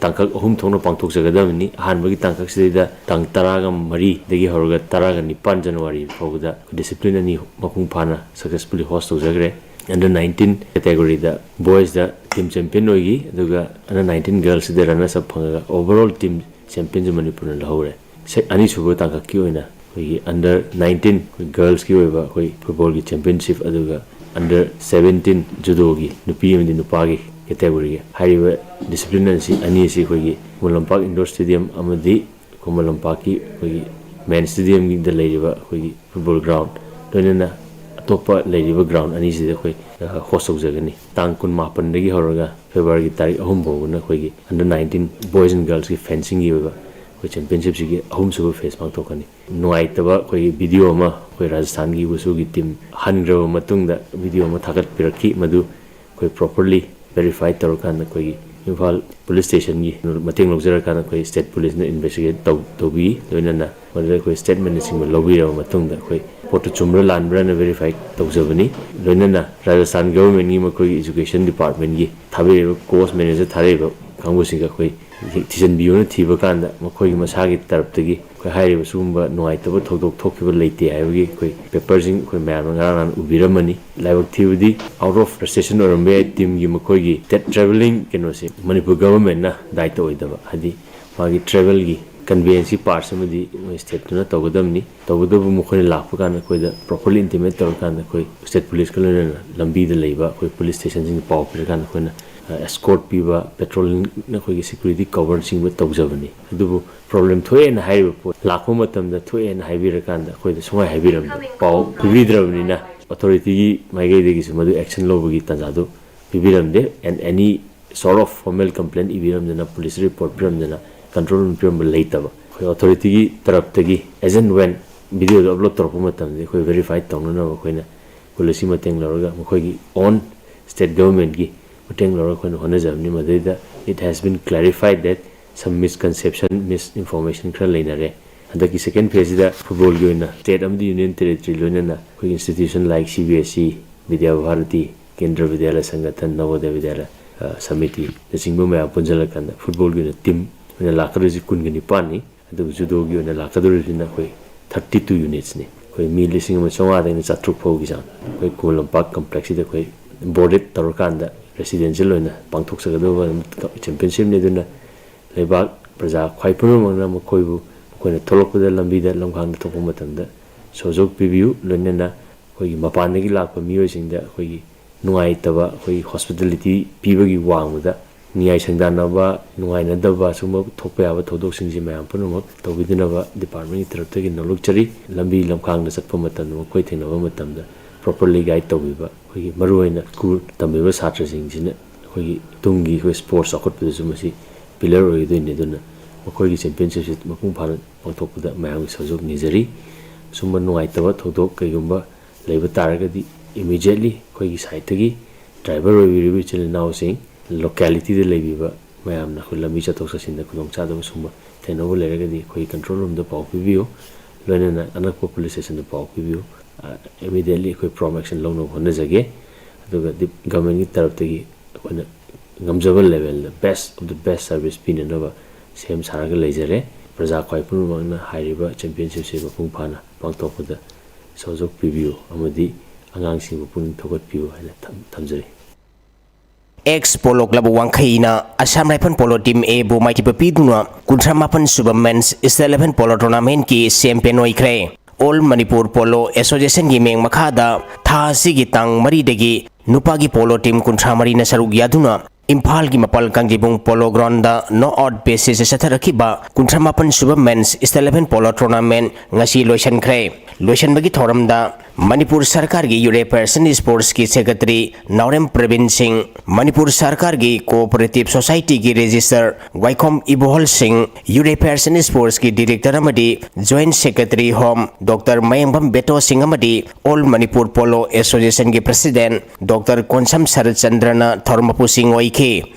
ꯇꯥꯡꯀꯛ ꯑꯍꯨꯝ ꯊꯣꯛꯅ ꯄꯥꯡꯊꯣꯛꯆꯒꯗꯕꯅꯤ꯫ ꯑꯍꯥꯟꯕꯒꯤ ꯇꯥꯡꯀꯛꯁꯤꯗꯩꯗ ꯇꯥꯡ ꯇꯔꯥꯒ ꯃꯔꯤꯗꯒꯤ ꯍꯧꯔꯒ ꯇꯔꯥꯒ ꯅꯤꯄꯥꯟ January ꯐꯥꯎꯕꯗ discipline ꯑꯅꯤ ꯃꯄꯨꯡ ꯐꯥꯅ successfully host ꯇꯧꯖꯈ꯭ꯔꯦ꯫ Under nineteen categoryꯗ boysꯇ team champion ꯑꯣꯏꯈꯤ, ꯑꯗꯨꯒ under nineteen girlsꯁꯤꯗ runners up ꯐꯪꯉꯒ overall team championꯁꯨ ꯃꯅꯤꯄꯨꯔꯅ ꯂꯧꯍꯧꯔꯦ꯫ ꯁꯦ-, ꯑꯅꯤꯁꯨꯕ ꯇꯥꯡꯀꯛꯀꯤ ꯑꯣꯏꯅ ꯑꯩꯈꯣꯏꯒꯤ under nineteen ꯑꯩꯈꯣꯏ girlsꯀꯤ ꯑꯣꯏꯕ ꯑꯩꯈꯣꯏ footballꯒꯤ championship, ꯑꯗꯨꯒ under seventeen judoꯒꯤ ꯅꯨꯄꯤ ꯑꯃꯗꯤ ꯅꯨꯄꯥꯒꯤ categoryꯒꯤ ꯍꯥꯏꯔꯤꯕ discipline ꯑꯁꯤ, ꯑꯅꯤ ꯑꯁꯤ ꯑꯩꯈꯣꯏꯒꯤ ꯈꯨꯃꯟ ꯂꯝꯄꯥꯛ indoor stadium ꯑꯃꯗꯤ ꯈꯨꯃꯟ ꯂꯝꯄꯥꯛꯀꯤ ꯑꯩꯈꯣꯏꯒꯤ main stadiumꯒꯤꯗ ꯂꯩꯔꯤꯕ ꯑꯩꯈꯣꯏꯒꯤ football ground, ꯂꯣꯏꯅꯅ ꯑꯇꯣꯞꯄ ꯂꯩꯔꯤꯕ ground ꯑꯅꯤꯁꯤꯗ ꯑꯩꯈꯣꯏ, ꯑ, host ꯇꯧꯖꯒꯅꯤ꯫ ꯇꯥꯡ ꯀꯨꯟꯃꯥꯄꯟꯗꯒꯤ ꯍꯧꯔꯒ Februaryꯒꯤ ꯇꯥꯔꯤꯛ ꯑꯍꯨꯝ ꯐꯥꯎꯕꯅ ꯑꯩꯈꯣꯏꯒꯤ under nineteen boys and girlsꯀꯤ fencingꯒꯤ ꯑꯣꯏꯕ ꯑꯩꯈꯣꯏ championshipꯁꯤꯒꯤ ꯑꯍꯨꯝꯁꯨꯕ phase ꯄꯥꯡꯊꯣꯛꯀꯅꯤ꯫ ꯅꯨꯡꯉꯥꯏꯇꯕ ꯑꯩꯈꯣꯏꯒꯤ video ꯑꯃ ꯑꯩꯈꯣꯏ ꯔꯥꯖꯁꯊꯥꯟꯒꯤ wushugꯤ team ꯍꯟꯈ꯭ꯔꯕ ꯃꯇꯨꯡꯗ video ꯑꯃ ꯊꯥꯒꯠꯄꯤꯔꯛꯈꯤ, ꯃꯗꯨ ꯑꯩꯈꯣꯏ properly verify ꯇꯧꯔꯀꯥꯟꯗ ꯑꯩꯈꯣꯏꯒꯤ ꯏꯝꯐꯥꯜ police stationꯒꯤ ꯃꯇꯦꯡ ꯂꯧꯖꯔꯀꯥꯟꯗ ꯑꯩꯈꯣꯏ state policeꯅ investigate ꯇꯧ-, ꯇꯧꯕꯤ꯫ ꯂꯣꯏꯅꯅ ꯃꯗꯨꯗ ꯑꯩꯈꯣꯏ statementꯅꯆꯤꯡꯕ ꯂꯧꯕꯤꯔꯕ ꯃꯇꯨꯡꯗ ꯑꯩꯈꯣꯏ ꯄꯣꯠꯇꯨ ꯆꯨꯝꯕ꯭ꯔꯥ ꯂꯥꯟꯕ꯭ꯔꯥꯅ verify ꯇꯧꯖꯕꯅꯤ꯫ ꯂꯣꯏꯅꯅ ꯔꯥꯖꯁꯊꯥꯟ governmentꯒꯤ ꯃꯈꯣꯏꯒꯤ education departmentꯒꯤ ꯊꯥꯕꯤꯔꯤꯕ coach manager ꯊꯥꯔꯛꯏꯕ ꯀꯥꯡꯕꯨꯁꯤꯡꯒ ꯑꯩꯈꯣꯏ ꯊꯤꯖꯤꯟꯕꯤꯌꯨꯅ ꯊꯤꯕ ꯀꯥꯟꯗ ꯃꯈꯣꯏꯒꯤ ꯃꯁꯥꯒꯤ ꯇꯔꯞꯇꯒꯤ ꯑꯩꯈꯣꯏ ꯍꯥꯏꯔꯤꯕ ꯁꯤꯒꯨꯝꯕ ꯅꯨꯡꯉꯥꯏꯇꯕ ꯊꯧꯗꯣꯛ ꯊꯣꯛꯈꯤꯕ ꯂꯩꯇꯦ ꯍꯥꯏꯕꯒꯤ ꯑꯩꯈꯣꯏ paperꯁꯤꯡ ꯑꯩꯈꯣꯏ ꯃꯌꯥꯝꯅ ꯉꯔꯥꯡ ꯅꯍꯥꯟ ꯎꯕꯤꯔꯝꯃꯅꯤ꯫ ꯂꯥꯏꯕꯛ ꯊꯤꯕꯗꯤ out of frustration ꯑꯣꯏꯔꯝꯕ ꯌꯥꯏ teamꯒꯤ ꯃꯈꯣꯏꯒꯤ that travelling ꯀꯩꯅꯣꯁꯦ ꯃꯅꯤꯄꯨꯔ governmentꯅ ꯗꯥꯏꯇ ꯑꯣꯏꯗꯕ, ꯍꯥꯏꯗꯤ ꯃꯥꯒꯤ travelꯒꯤ ꯀꯟꯚꯤꯅꯦꯟꯁꯀꯤ ꯄꯥꯔꯠꯁ ꯑꯃꯗꯤ ꯃꯣꯏ ꯁ꯭ꯇꯦꯠꯇꯨꯅ ꯇꯧꯒꯗꯕꯅꯤ꯫ ꯇꯧꯕꯇꯕꯨ ꯃꯈꯣꯏꯅ ꯂꯥꯛꯄ ꯀꯥꯟꯗ ꯑꯩꯈꯣꯏꯗ ꯄ꯭ꯔꯣꯄꯔꯂꯤ ꯏꯟꯇꯤꯃꯦꯠ ꯇꯧꯔꯀꯥꯟꯗ ꯑꯩꯈꯣꯏ ꯁ꯭ꯇꯦꯠ ꯄꯨꯂꯤꯁꯀ ꯂꯣꯏꯅꯅ ꯂꯝꯕꯤꯗ ꯂꯩꯕ ꯑꯩꯈꯣꯏ ꯄꯨꯂꯤꯁ ꯁ꯭ꯇꯦꯁꯟꯁꯤꯡꯗ ꯄꯥꯎ ꯄꯤꯔꯀꯥꯟꯗ ꯑꯩꯈꯣꯏꯅ ꯑꯦꯁꯀꯣꯔꯠ ꯄꯤꯕ, ꯄꯦꯇ꯭ꯔꯣꯂꯤꯡ, ꯑꯩꯈꯣꯏꯒꯤ ꯁꯦꯀ꯭ꯌꯨꯔꯤꯇꯤ ꯀꯣꯚꯔꯅꯆꯤꯡꯕ ꯇꯧꯖꯕꯅꯤ꯫ ꯑꯗꯨꯕꯨ ꯄ꯭ꯔꯣꯕ꯭ꯂꯦꯝ ꯊꯣꯛꯑꯦꯅ ꯍꯥꯏꯔꯤꯕ ꯄꯣꯠ ꯂꯥꯛꯄ ꯃꯇꯝꯗ ꯊꯣꯛꯑꯦꯅ ꯍꯥꯏꯕꯤꯔꯀꯥꯟꯗ ꯑꯩꯈꯣꯏꯗ ꯁꯨꯡꯍꯥꯏ ꯍꯥꯏꯕꯤꯔꯝꯗꯦ, ꯄꯥꯎ ꯄꯤꯕꯤꯗ꯭ꯔꯕꯅꯤꯅ ꯑꯣꯊꯣꯔꯤꯇꯤꯒꯤ ꯃꯥꯏꯀꯩꯗꯒꯤꯁꯨ ꯃꯗꯨ ꯑꯦꯛꯁꯟ ꯂꯧꯕꯒꯤ ꯇꯥꯟꯖꯥꯗꯨ ꯄꯤꯕꯤꯔꯝꯗꯦ꯫ And any sort of formal complaint ꯏꯕꯤꯔꯝꯗꯅ, ꯄꯨꯂꯤꯁ ꯔꯤꯄꯣꯔꯠ ꯄꯤꯔꯝꯗꯅ, ꯀꯟꯇ꯭ꯔꯣꯜ ꯔꯨꯝ ꯄꯤꯔꯝꯕ ꯂꯩꯇꯕ꯫ ꯑꯩꯈꯣꯏ ꯑꯣꯊꯣꯔꯤꯇꯤꯒꯤ ꯇꯔꯞꯇꯒꯤ as and when ꯚꯤꯗꯤꯑꯣꯗꯣ ꯑꯞꯂꯣꯗ ꯇꯧꯔꯛꯄ ꯃꯇꯝꯗ ꯑꯩꯈꯣꯏ ꯚꯦꯔꯤꯐꯥꯏ ꯇꯧꯅꯅꯕ ꯑꯩꯈꯣꯏꯅ ꯄꯨꯂꯤꯁꯀꯤ ꯃꯇꯦꯡ ꯂꯧꯔꯒ, ꯃꯈꯣꯏꯒꯤ ꯑꯣꯟ ꯁ꯭ꯇꯦꯠ ꯒꯚꯔꯟꯃꯦꯟꯠꯀꯤ ꯃꯇꯦꯡ ꯂꯧꯔꯒ ꯑꯩꯈꯣꯏꯅ ꯍꯣꯠꯅꯖꯕꯅꯤ꯫ ꯃꯗꯩꯗ it has been clarified that some misconception, misinformation ꯈꯔ ꯂꯩꯅꯔꯦ꯫ ꯍꯟꯗꯛꯀꯤ ꯁꯦꯀꯦꯟ ꯐꯦꯁꯁꯤꯗ ꯐꯨꯠꯕꯣꯜꯒꯤ ꯑꯣꯏꯅ ꯁ꯭ꯇꯦꯠ ꯑꯃꯗꯤ ꯌꯨꯅꯤꯌꯟ ꯇꯦꯔꯤꯇꯣꯔꯤ ꯂꯣꯏꯅꯅ ꯑꯩꯈꯣꯏꯒꯤ institution like C B S E, Vidya Bharti, Kendra Vidyalaya ꯁꯪꯒꯊꯟ, ꯅꯕꯣꯗꯌ ꯕꯤꯗ꯭ꯌꯥꯂꯌ, ꯑ, ꯁꯃꯤꯇꯤꯅꯆꯤꯡꯕ ꯃꯌꯥꯝ ꯄꯨꯟꯁꯤꯜꯂꯀꯥꯟꯗ ꯐꯨꯠꯕꯣꯜꯒꯤ ꯑꯣꯏꯅ ꯇꯤꯝ ꯑꯣꯏꯅ ꯂꯥꯛꯀꯗꯣꯏꯁꯤ ꯀꯨꯟꯒ ꯅꯤꯄꯥꯟꯅꯤ꯫ ꯑꯗꯨꯒ ꯖꯨꯗꯣꯒꯤ ꯑꯣꯏꯅ ꯂꯥꯛꯀꯗꯧꯔꯤꯁꯤꯅ ꯑꯩꯈꯣꯏ ꯊꯥꯔꯇꯤ ꯇꯨ ꯌꯨꯅꯤꯠꯁꯅꯤ꯫ ꯑꯩꯈꯣꯏ ꯃꯤ ꯂꯤꯁꯤꯡ ꯑꯃ ꯆꯥꯝꯃꯉꯥꯗꯒꯤꯅ ꯆꯥꯇ꯭ꯔꯨꯛ ꯐꯥꯎꯒꯤ ꯆꯥꯡ ꯑꯩꯈꯣꯏ ꯈꯨꯃꯟ ꯂꯝꯄꯥꯛ ꯀꯝꯄ꯭ꯂꯦꯛꯁꯁꯤꯗ ꯑꯩꯈꯣꯏ ꯕꯣꯔꯗꯦꯠ ꯇꯧꯔꯀꯥꯟꯗ ꯔꯦꯁꯤꯗꯦꯟꯁꯤꯌꯦꯜ ꯑꯣꯏꯅ ꯄꯥꯡꯊꯣꯛꯆꯒꯗꯧꯕ ꯆꯦꯝꯄꯤꯌꯟꯁꯤꯞꯅꯤ꯫ ꯑꯗꯨꯅ ꯂꯩꯕꯥꯛ ꯄ꯭ꯔꯖꯥ ꯈ꯭ꯋꯥꯏ ꯄꯨꯝꯅꯃꯛꯅ ꯃꯈꯣꯏꯕꯨ, ꯃꯈꯣꯏꯅ ꯊꯣꯛꯂꯛꯄꯗ ꯂꯝꯕꯤꯗ ꯂꯝꯈꯥꯡꯗ ꯊꯣꯛꯄ ꯃꯇꯝꯗ ꯁꯍꯖꯣꯛ ꯄꯤꯕꯤꯌꯨ꯫ ꯂꯣꯏꯅꯅ ꯑꯩꯈꯣꯏꯒꯤ ꯃꯄꯥꯟꯗꯒꯤ ꯂꯥꯛꯄ ꯃꯤꯑꯣꯏꯁꯤꯡꯗ ꯑꯩꯈꯣꯏꯒꯤ ꯅꯨꯡꯉꯥꯏꯇꯕ, ꯑꯩꯈꯣꯏꯒꯤ ꯍꯣꯁꯄꯤꯇꯥꯂꯤꯇꯤ ꯄꯤꯕꯒꯤ ꯋꯥꯡꯃꯗ ꯅꯤꯡꯉꯥꯏ ꯁꯪꯗꯥꯟꯅꯕ, ꯅꯨꯡꯉꯥꯏꯅꯗꯕ, ꯁꯨꯝꯕ ꯊꯣꯛꯄ ꯌꯥꯕ ꯊꯧꯗꯣꯛꯁꯤꯡꯁꯤ ꯃꯌꯥꯝ ꯄꯨꯝꯅꯃꯛ ꯇꯧꯕꯤꯗꯅꯕ ꯗꯤꯄꯥꯔꯠꯃꯦꯟꯒꯤ ꯇꯔꯞꯇꯒꯤ ꯅꯣꯂꯨꯛꯆꯔꯤ꯫ ꯂꯝꯕꯤ ꯂꯝꯈꯥꯡꯗ ꯆꯠꯄ ꯃꯇꯝꯗ ꯃꯈꯣꯏ ꯊꯦꯡꯅꯕ ꯃꯇꯝꯗ ꯄ꯭ꯔꯣꯄꯔꯂꯤ ꯒꯥꯏꯗ ꯇꯧꯕꯤꯕ, ꯑꯩꯈꯣꯏꯒꯤ ꯃꯔꯨꯑꯣꯏꯅ ꯁ꯭ꯀꯨꯜ ꯇꯝꯕꯤꯕ ꯁꯥꯇ꯭ꯔꯁꯤꯡꯁꯤꯅ ꯑꯩꯈꯣꯏꯒꯤ ꯇꯨꯡꯒꯤ ꯑꯩꯈꯣꯏ ꯁ꯭ꯄꯣꯔꯠꯁ ꯆꯥꯎꯈꯠꯄꯗꯁꯨ ꯃꯁꯤ ꯄꯤꯂꯔ ꯑꯣꯏꯒꯗꯣꯏꯅꯤ꯫ ꯑꯗꯨꯅ ꯃꯈꯣꯏꯒꯤ ꯆꯦꯝꯄꯤꯌꯟꯁꯤꯞꯁꯤ ꯃꯄꯨꯡ ꯐꯥꯅ ꯄꯥꯡꯊꯣꯛꯄꯗ ꯃꯌꯥꯝꯒꯤ ꯁꯍꯖꯣꯛ ꯅꯤꯖꯔꯤ꯫ ꯑꯁꯨꯝꯕ ꯅꯨꯡꯉꯥꯏꯇꯕ ꯊꯧꯗꯣꯛ ꯀꯩꯒꯨꯝꯕ ꯂꯩꯕ ꯇꯥꯔꯒꯗꯤ, ꯏꯃꯤꯗꯤꯌꯦꯠꯂꯤ ꯑꯩꯈꯣꯏꯒꯤ ꯁꯥꯏꯠꯇꯒꯤ ꯗ꯭ꯔꯥꯏꯚꯔ ꯑꯣꯏꯕꯤꯔꯤꯕ ꯏꯆꯤꯜ ꯏꯅꯥꯎꯁꯤꯡ, ꯂꯣꯀꯦꯂꯤꯇꯤꯗ ꯂꯩꯕꯤꯕ ꯃꯌꯥꯝꯅ ꯑꯩꯈꯣꯏ ꯂꯝꯕꯤ ꯆꯠꯊꯣꯛ ꯆꯠꯁꯤꯟꯗ ꯈꯨꯗꯣꯡꯆꯥꯗꯕ ꯁꯨꯝꯕ ꯊꯦꯡꯅꯕ ꯂꯩꯔꯒꯗꯤ ꯑꯩꯈꯣꯏ ꯀꯟꯇ꯭ꯔꯣꯜ ꯔꯨꯝꯗ ꯄꯥꯎ ꯄꯤꯕꯤꯌꯨ, ꯂꯣꯏꯅꯅ ꯑꯅꯛꯄ ꯄꯨꯂꯤꯁ ꯁ꯭ꯇꯦꯁꯟꯗ ꯄꯥꯎ ꯄꯤꯕꯤꯌꯨ꯫ ꯏꯃꯤꯗꯤꯌꯦꯠꯂꯤ ꯑꯩꯈꯣꯏ ꯄ꯭ꯔꯣꯝ ꯑꯦꯛꯁꯟ ꯂꯧꯅꯕ ꯍꯣꯠꯅꯖꯒꯦ꯫ ꯑꯗꯨꯒ ꯗꯤ-, ꯒꯚꯔꯟꯃꯦꯟꯠꯀꯤ ꯇꯔꯞꯇꯒꯤ ꯑꯩꯈꯣꯏꯅ ꯉꯝꯖꯕ ꯂꯦꯚꯦꯜꯗ best of the best service ꯄꯤꯅꯅꯕ ꯁꯦꯝ ꯁꯥꯔꯒ ꯂꯩꯖꯔꯦ꯫ ꯄ꯭ꯔꯖꯥ ꯈ꯭ꯋꯥꯏ ꯄꯨꯝꯅꯃꯛꯅ ꯍꯥꯏꯔꯤꯕ ꯆꯦꯝꯄꯤꯌꯟꯁꯤꯞꯁꯤ ꯃꯄꯨꯡ ꯐꯥꯅ ꯄꯥꯡꯊꯣꯛꯄꯗ ꯁꯍꯖꯣꯛ ꯄꯤꯕꯤꯌꯨ ꯑꯃꯗꯤ ꯑꯉꯥꯡꯁꯤꯡꯕꯨ ꯄꯨꯛꯅꯤꯡ ꯊꯧꯒꯠꯄꯤꯌꯨ ꯍꯥꯏꯅ ꯊꯝ-, ꯊꯝꯖꯔꯤ꯫ ꯑꯦꯛꯁ ꯄꯣꯂꯣ ꯀ꯭ꯂꯕ ꯋꯥꯡꯈꯩꯅ ꯑꯁꯥꯝ ꯔꯥꯏꯐꯜ ꯄꯣꯂꯣ ꯇꯤꯝ ꯑꯦꯕꯨ ꯃꯥꯏꯊꯤꯕ ꯄꯤꯗꯨꯅ ꯀꯨꯟꯊ꯭ꯔꯥ ꯃꯥꯄꯟ ꯁꯨꯕ ꯃꯦꯟꯁ ꯏꯁꯇꯦꯠ ꯏꯂꯦꯚꯦꯟ ꯄꯣꯂꯣ ꯇꯣꯔꯅꯥꯃꯦꯟꯠꯀꯤ ꯆꯦꯝꯄꯤꯌꯟ ꯑꯣꯏꯈ꯭ꯔꯦ꯫ ꯑꯣꯜ ꯃꯅꯤꯄꯨꯔ ꯄꯣꯂꯣ ꯑꯦꯁꯣꯁꯤꯌꯦꯁꯟꯒꯤ ꯃꯤꯡ ꯃꯈꯥꯗ ꯊꯥ ꯑꯁꯤꯒꯤ ꯇꯥꯡ ꯃꯔꯤꯗꯒꯤ ꯅꯨꯄꯥꯒꯤ ꯄꯣꯂꯣ ꯇꯤꯝ ꯀꯨꯟꯊ꯭ꯔꯥ ꯃꯔꯤꯅ ꯁꯔꯨꯛ ꯌꯥꯗꯨꯅ ꯏꯝꯐꯥꯜꯒꯤ ꯃꯄꯥꯜ Kangjeibung polo ground knock out ꯕꯦꯁꯤꯁꯇ ꯆꯠꯊꯔꯛꯈꯤꯕ ꯀꯨꯟꯊ꯭ꯔꯥ ꯃꯥꯄꯟ ꯁꯨꯕ men's state eleven polo tournament ꯉꯁꯤ ꯂꯣꯏꯁꯤꯟꯈ꯭ꯔꯦ꯫ ꯂꯣꯏꯁꯤꯟꯕꯒꯤ ꯊꯧꯔꯝꯗ ꯃꯅꯤꯄꯨꯔ ꯁꯔꯀꯥꯔꯒꯤ ꯌꯨꯠ ꯑꯦꯐꯤꯌꯔꯁ ꯑꯦꯟ ꯁ꯭ꯄꯣꯔꯠꯁꯀꯤ ꯁꯦꯀ꯭ꯔꯦꯇꯔꯤ ꯅꯥꯎꯔꯦꯝ ꯄ꯭ꯔꯕꯤꯟ ꯁꯤꯡ, ꯃꯅꯤꯄꯨꯔ ꯁꯔꯀꯥꯔꯒꯤ ꯀꯣꯑꯣꯄꯔꯦꯇꯤꯚ ꯁꯣꯁꯥꯏꯇꯤꯒꯤ registrar Waikhom Ibohal Singh, youth affairs and ꯁ꯭ꯄꯣꯔꯠꯁꯀꯤ ꯗꯤꯔꯦꯛꯇꯔ ꯑꯃꯗꯤ joint secretary home doctor Mayengbam Beto Singh ꯑꯃꯗꯤ ꯑꯣꯜ ꯃꯅꯤꯄꯨꯔ ꯄꯣꯂꯣ ꯑꯦꯁꯣꯁꯤꯌꯦꯁꯟꯒꯤ ꯄ꯭ꯔꯁꯤꯗꯦꯟꯠ ꯗꯣꯛꯇꯔ ꯀꯣꯟꯁꯝ ꯁꯔꯠ ꯆꯟꯗ꯭ꯔꯅ ꯊꯧꯔꯝ ꯃꯄꯨꯁꯤꯡ ꯑꯣꯏꯈꯤ꯫